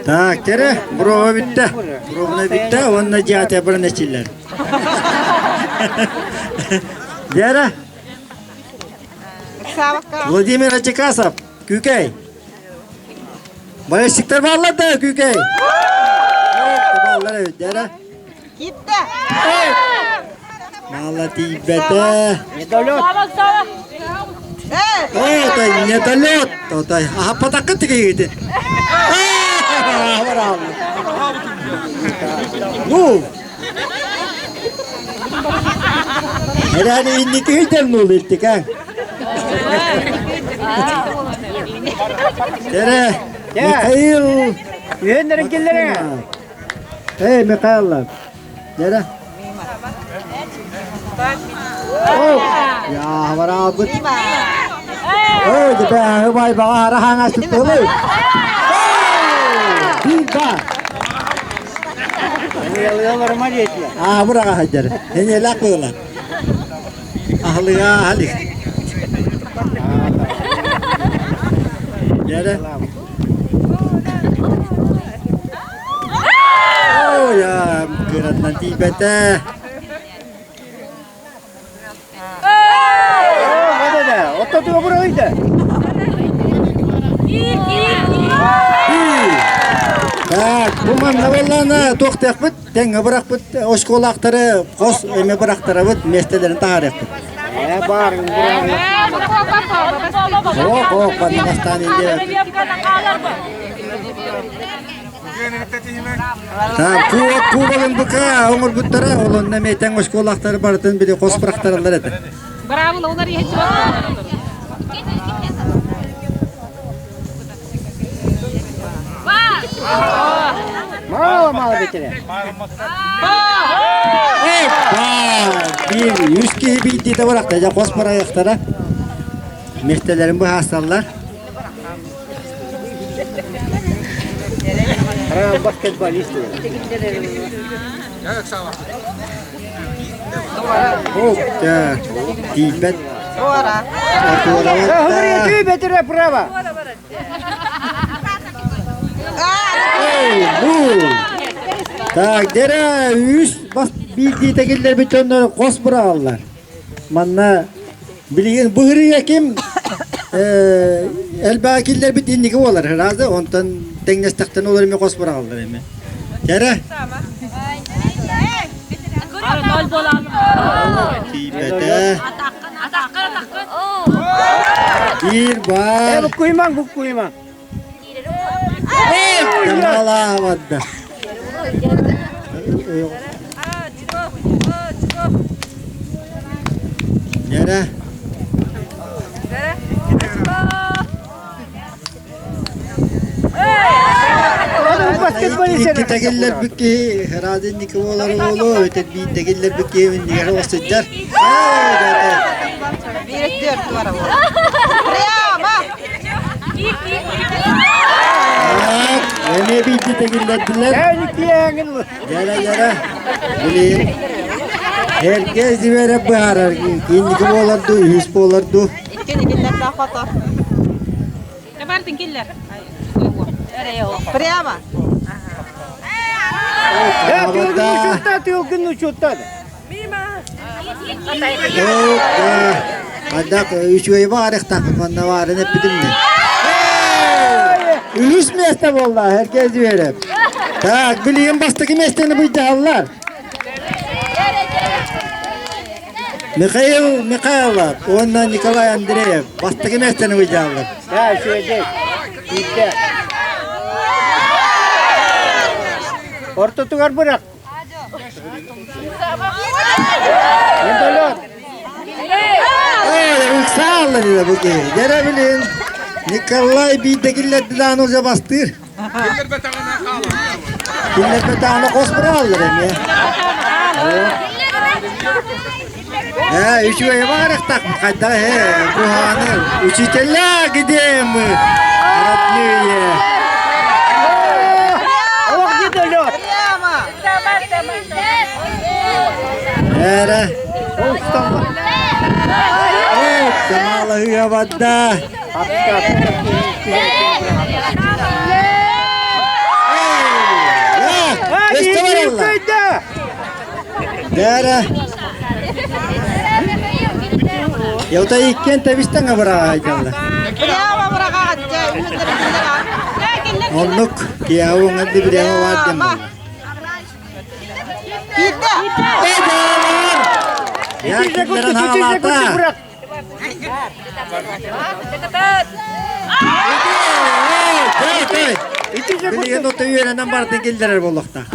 Так, кэрэ, броба бүттэ. Бробна бүттэ, уонна дьаата баран эчиллэр. Вера? Владимир Ачекасов, Күүкэй. Болельщиктар бааллар да, Күүкэй? Бааллар эбит, Вера. Китте. Мала тиийбэтэ. Отой, недолет. Отой, ахаппатаккын тигиигитин. Ну, Эрээри инники ыйдар нуул илтик а. Тере, Михаил. Үһүннэрин киллэриҥ. Эй, Михаил. Нере? Я бараабыт. Эй, дебэ, бай баҕа хараһаҥа сыттылы. Бинка. Аа, бураға хаджар. Эне лак была. Ахлыга ахлик. Яра. Оо, я кыратынан тиийбэтэ. Оттотуга бурайда. Так, бу манна буоллаана туохтаахпыт, тэҥҥэ бырахпыт оскуолаахтары хос эме бырахтарабыт, миэстэлэрин таһаарыахпыт. Э, бар, Ох, ох, манна бастаан инде. Так, кубок, кубогын бука оҥорбуттара, ол онно эмиэ тэҥ оскуолаахтары барытын били хос бырахтараллар этэ. Браво, олар Мало, мало бетере. Биир үс киһи биирдиитэ бырахта, дьэ хос бырайыактара. Миэстэлэрин быһаарсаллар. Баскетболист. О, тиийбэт. Бетере право. Так, дere үс бас биирдиитэ киллэрбит дьоннор хос быраҕаллар. Манна билигин быһырыга ким элбэҕи киллэрбит инники буолар разы онтон тэҥнэстэхтэн олор эми хос быраҕаллар эми. Кэрэ. Тиийбэтэ. Биир баар. Э, буккуймаҥ, буккуймаҥ. Тамалаабадда. Нера. Икки тегиллербит киһи радинники буолар буолуо, өтөр биир тегиллербит киһи миннигэр сылдьар. Прямо! Эмиэ биирдэ тегиллэрдилэр. Дьара-дьара, билин. Эргэ зибэрэ быһаарар, инники буолар дуу, үһүс буолар дуу. Икки киллэрдээх хото. Прямо. Тылгын учуттады. Хайдах үчүгэй баарыхтаах манна баарын эппитим Үһүс место буолла, эргэ зверев. Так, билигин бастакы местени быйдаһаллар. Михаил Михайлов уонна Николай Андреев бастакы местени быйдаһаллар. Да, үчүгэйдик. Биирдэ. Ортотугар бырах. Вертолет. Ыксааллар деді бу киһи. Дьэрэ билин Николай биирдэ киллэрдилээн уже бастыыр. Киллэрбэтэҕинэ хос бырааллар эмиэ. Ээ, үчүгэй баарыхтах хайдах ээ, куһааны. Учителя, где мы, родные? Ох, недолет. Эрэ. Камалаһыга барда. Дээрэ. Ялта иккен тэбистэн абыраайдалла. Оннук киэһэ уҥа дибирэҕэ баар диэн буолла. Якитларын хаалаата. Билигин ото үөрэнэн бардын киллэрэр буолуохтаах.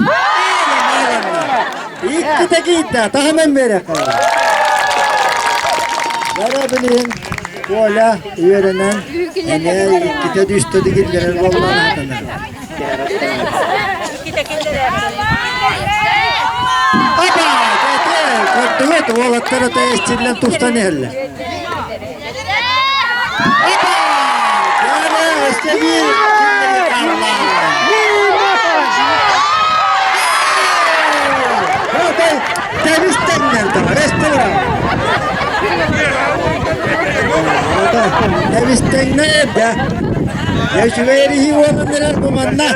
Иккитэ киирдэ, таһынан биэриэххэ. Бара билигин Коля үөрэнэн эмиэ иккитэ түстэ киллэрэр буоллаҕына. Апа! Көрдүгүт, уолаттар ата эстиллэн тустан иһэллэр. Апа! Дьэ, өссө биир Тэбистэҥнэр да. Үчүгэй эрии уолан эрэр бу манна.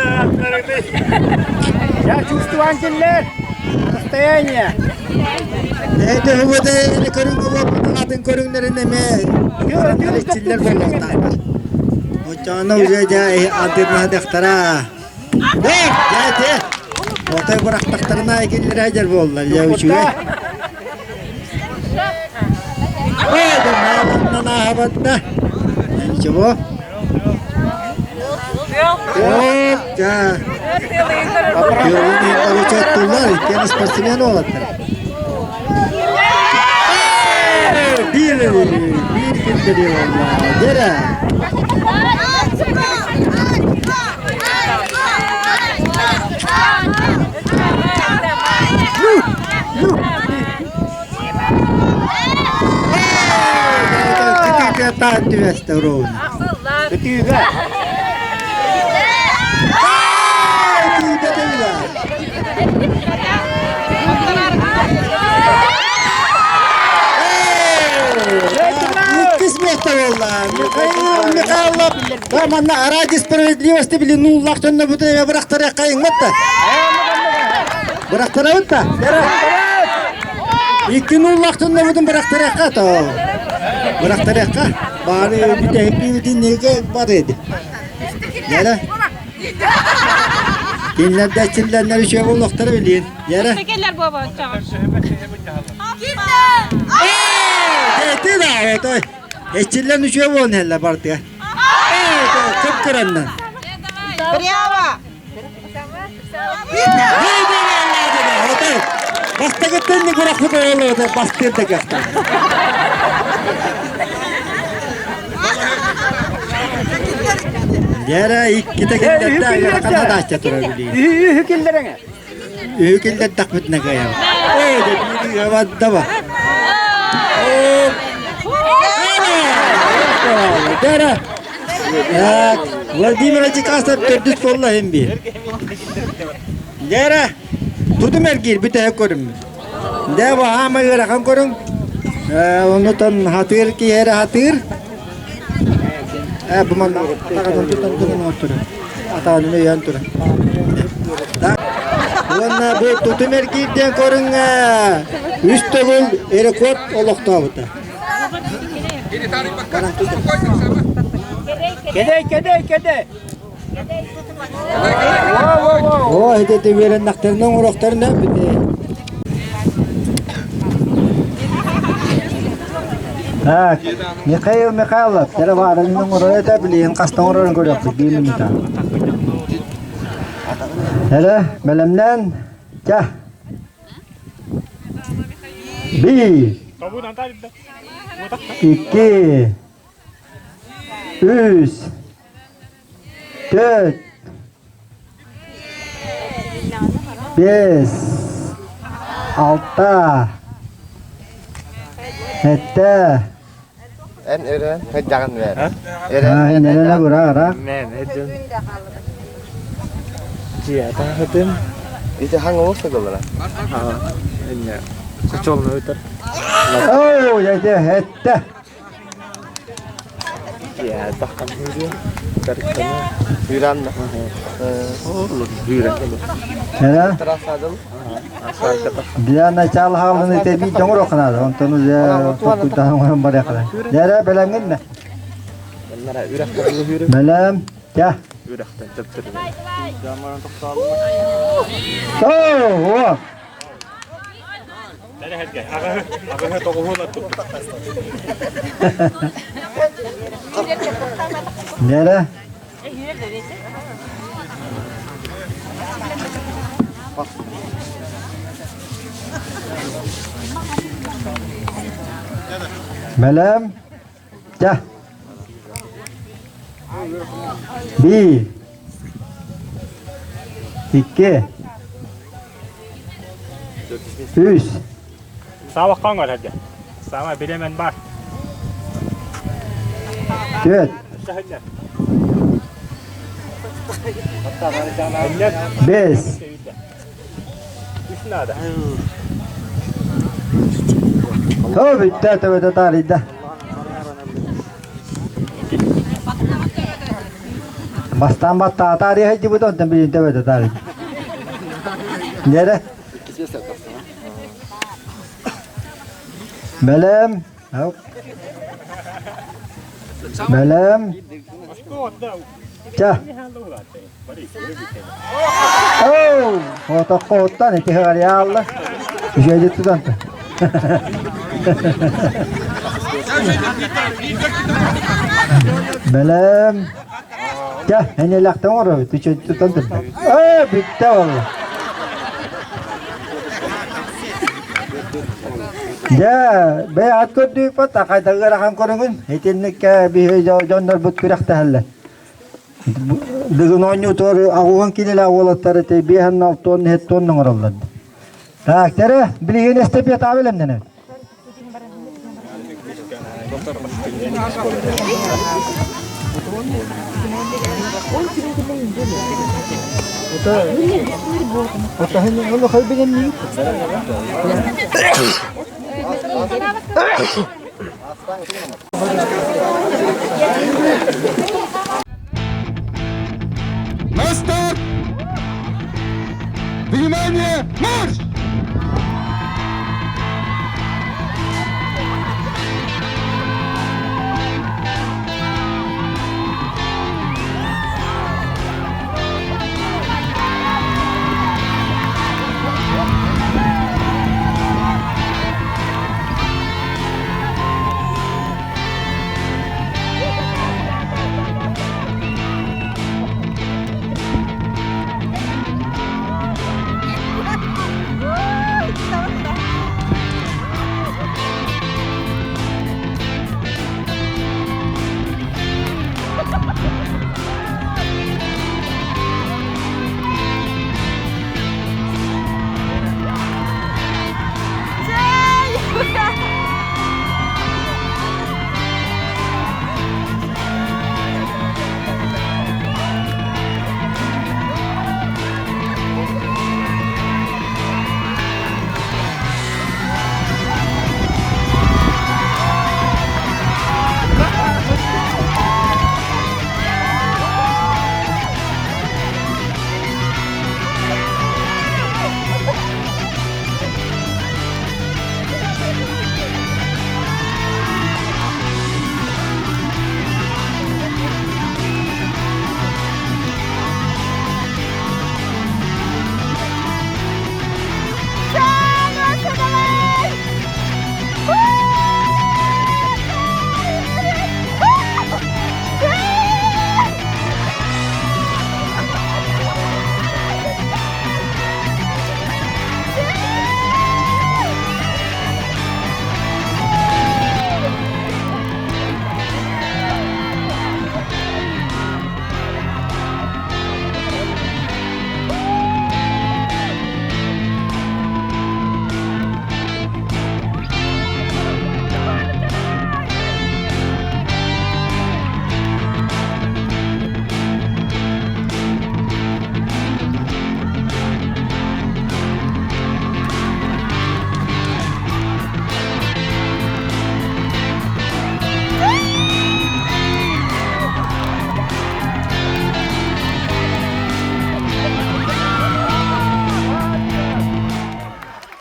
Я чувствую антиллер. Состояние. Это вот көрүҥ атын көрүҥнэрин эмэ иччиллэр буолуохтаахтар. Оччоҕуна уже дьэ адырнаһадахтара. Дэ, дьэ, дьэ. Отой бырахтахтарына экиллэрэ дьэр буолла. Дьэ үчүгэй. Ой, да мааланнан ааһабатта. Ничего. Оп, дьэ. Тыалын учуоттууллар, иккиэн спортсмен уолаттар. Биир, биир киллэрии буолла. Дьэрэ. Түбэстэ ровно. Көтүүгэ. Иккис место буолла. Михаил Михайлов манна ради справедливости били нууллах төннө бутун бырахтара кайыңматта. Бырахтарабыт да. Икки нууллах төннө бутун бырахтарыахха то. Бырахтарыахха. Бары бүтэһикпитин неге бар edi. Яра. Кинилэр чиллэннэр үчүгэй буолуохтара билиин. Яра. Келлер буоба Эти да, отой. Эчиллэн үчүгэй буолан иһэллэр барытыгар. Кып-кыраннан. Прямо! Бастакыттан не курахпыт оҕолоото бастыыр да кыахтаах. Дьэрэ иккитэ киллэрдэ ыарахан хадаачча турар билигин. Үһү киллэрэҥэ. Үһү киллэрдэхпитинэ кыайабыт. Ээ, дьэ биир ыабаддаба. Дьэрэ. Владимир Ачикасов төрдүс буолла иһин биир. Дьэрэ, тутум эргиир бүтэһик көрүммүт. Дьэ, бу хаама ыарахан көрүҥ. Оннутан хатыыр киһи эрэ хатыыр. Бу манна атаҕынан тутан туран оҥортура. Атаҕынан өйөөн туран. Уонна бу тутум эргиир диэн көрүҥҥэ үс төгүл рекорд олохтообута. Кэдэй, кэдэй, кэдэй. Оо, ити үөрэннэхтэринэ оҥоруохтарын бүтэ. Так, Михаил Михайлов, кэрэ баарынын оҥорор этэ, билигин хаста оҥорорун көрүөхпүт, биир минута. Эрэ, бэлэмнэн, ча. Биир, икки, үс, төрт, биэс, алта, сэттэ. Эн өрөөн хайдаҕын бээр. Эн эрэнэ бура ара. Мен эдин. Дьиэ Ити хаҥ олус сыгылара. Энне сочолну өтөр. Оо, эте этте. Дьиэ таххан хүрүө. Тарыктана. Хүран да. Хүрэн. Эра. Для начала хаалыны тэби тоҥор окнаада. Онтон уже токуйдаан оҥорон барыахара. Дэрэ бэлэмҥин мэ? Бэлэм. Тя. Үрэхтэн төптөрү. Оо! Дэрэ. Бэлэм. Чэ. Биир. Икки. Үс. Саабакка оҥор эрдэ. Саама билемен бар. Түөрт. Бес. Үс надо. О, бүттэ төбөтө таарыйда. Бастаан баттаата арыйа сылдьыбыт, онтон билин төбөтө таарыйда. Дьэрэ. Бэлэм. Бэлэм. Ча. Оу, отоххоттан ити хаарыйаалла. Үчүгэйдик тутан. Бэлэм. Чэ, энэлэхтэн оҥоробут, үчүгэйдик тутан турда. Ээ, бүттэ буолла. Дьэ, бэйэ ат көрдүүппүт, хайда ыарахан көрүҥүн. Итинник биһи дьоннорбут күрэхтэһэллэр. Дыгын оонньуутугар аҕуһан кинилээх уолаттар ити биэһэн алтуон иһиттуон оҥороллор. Так, тэрэ, билигин эстафета бэлэмнэнэбит.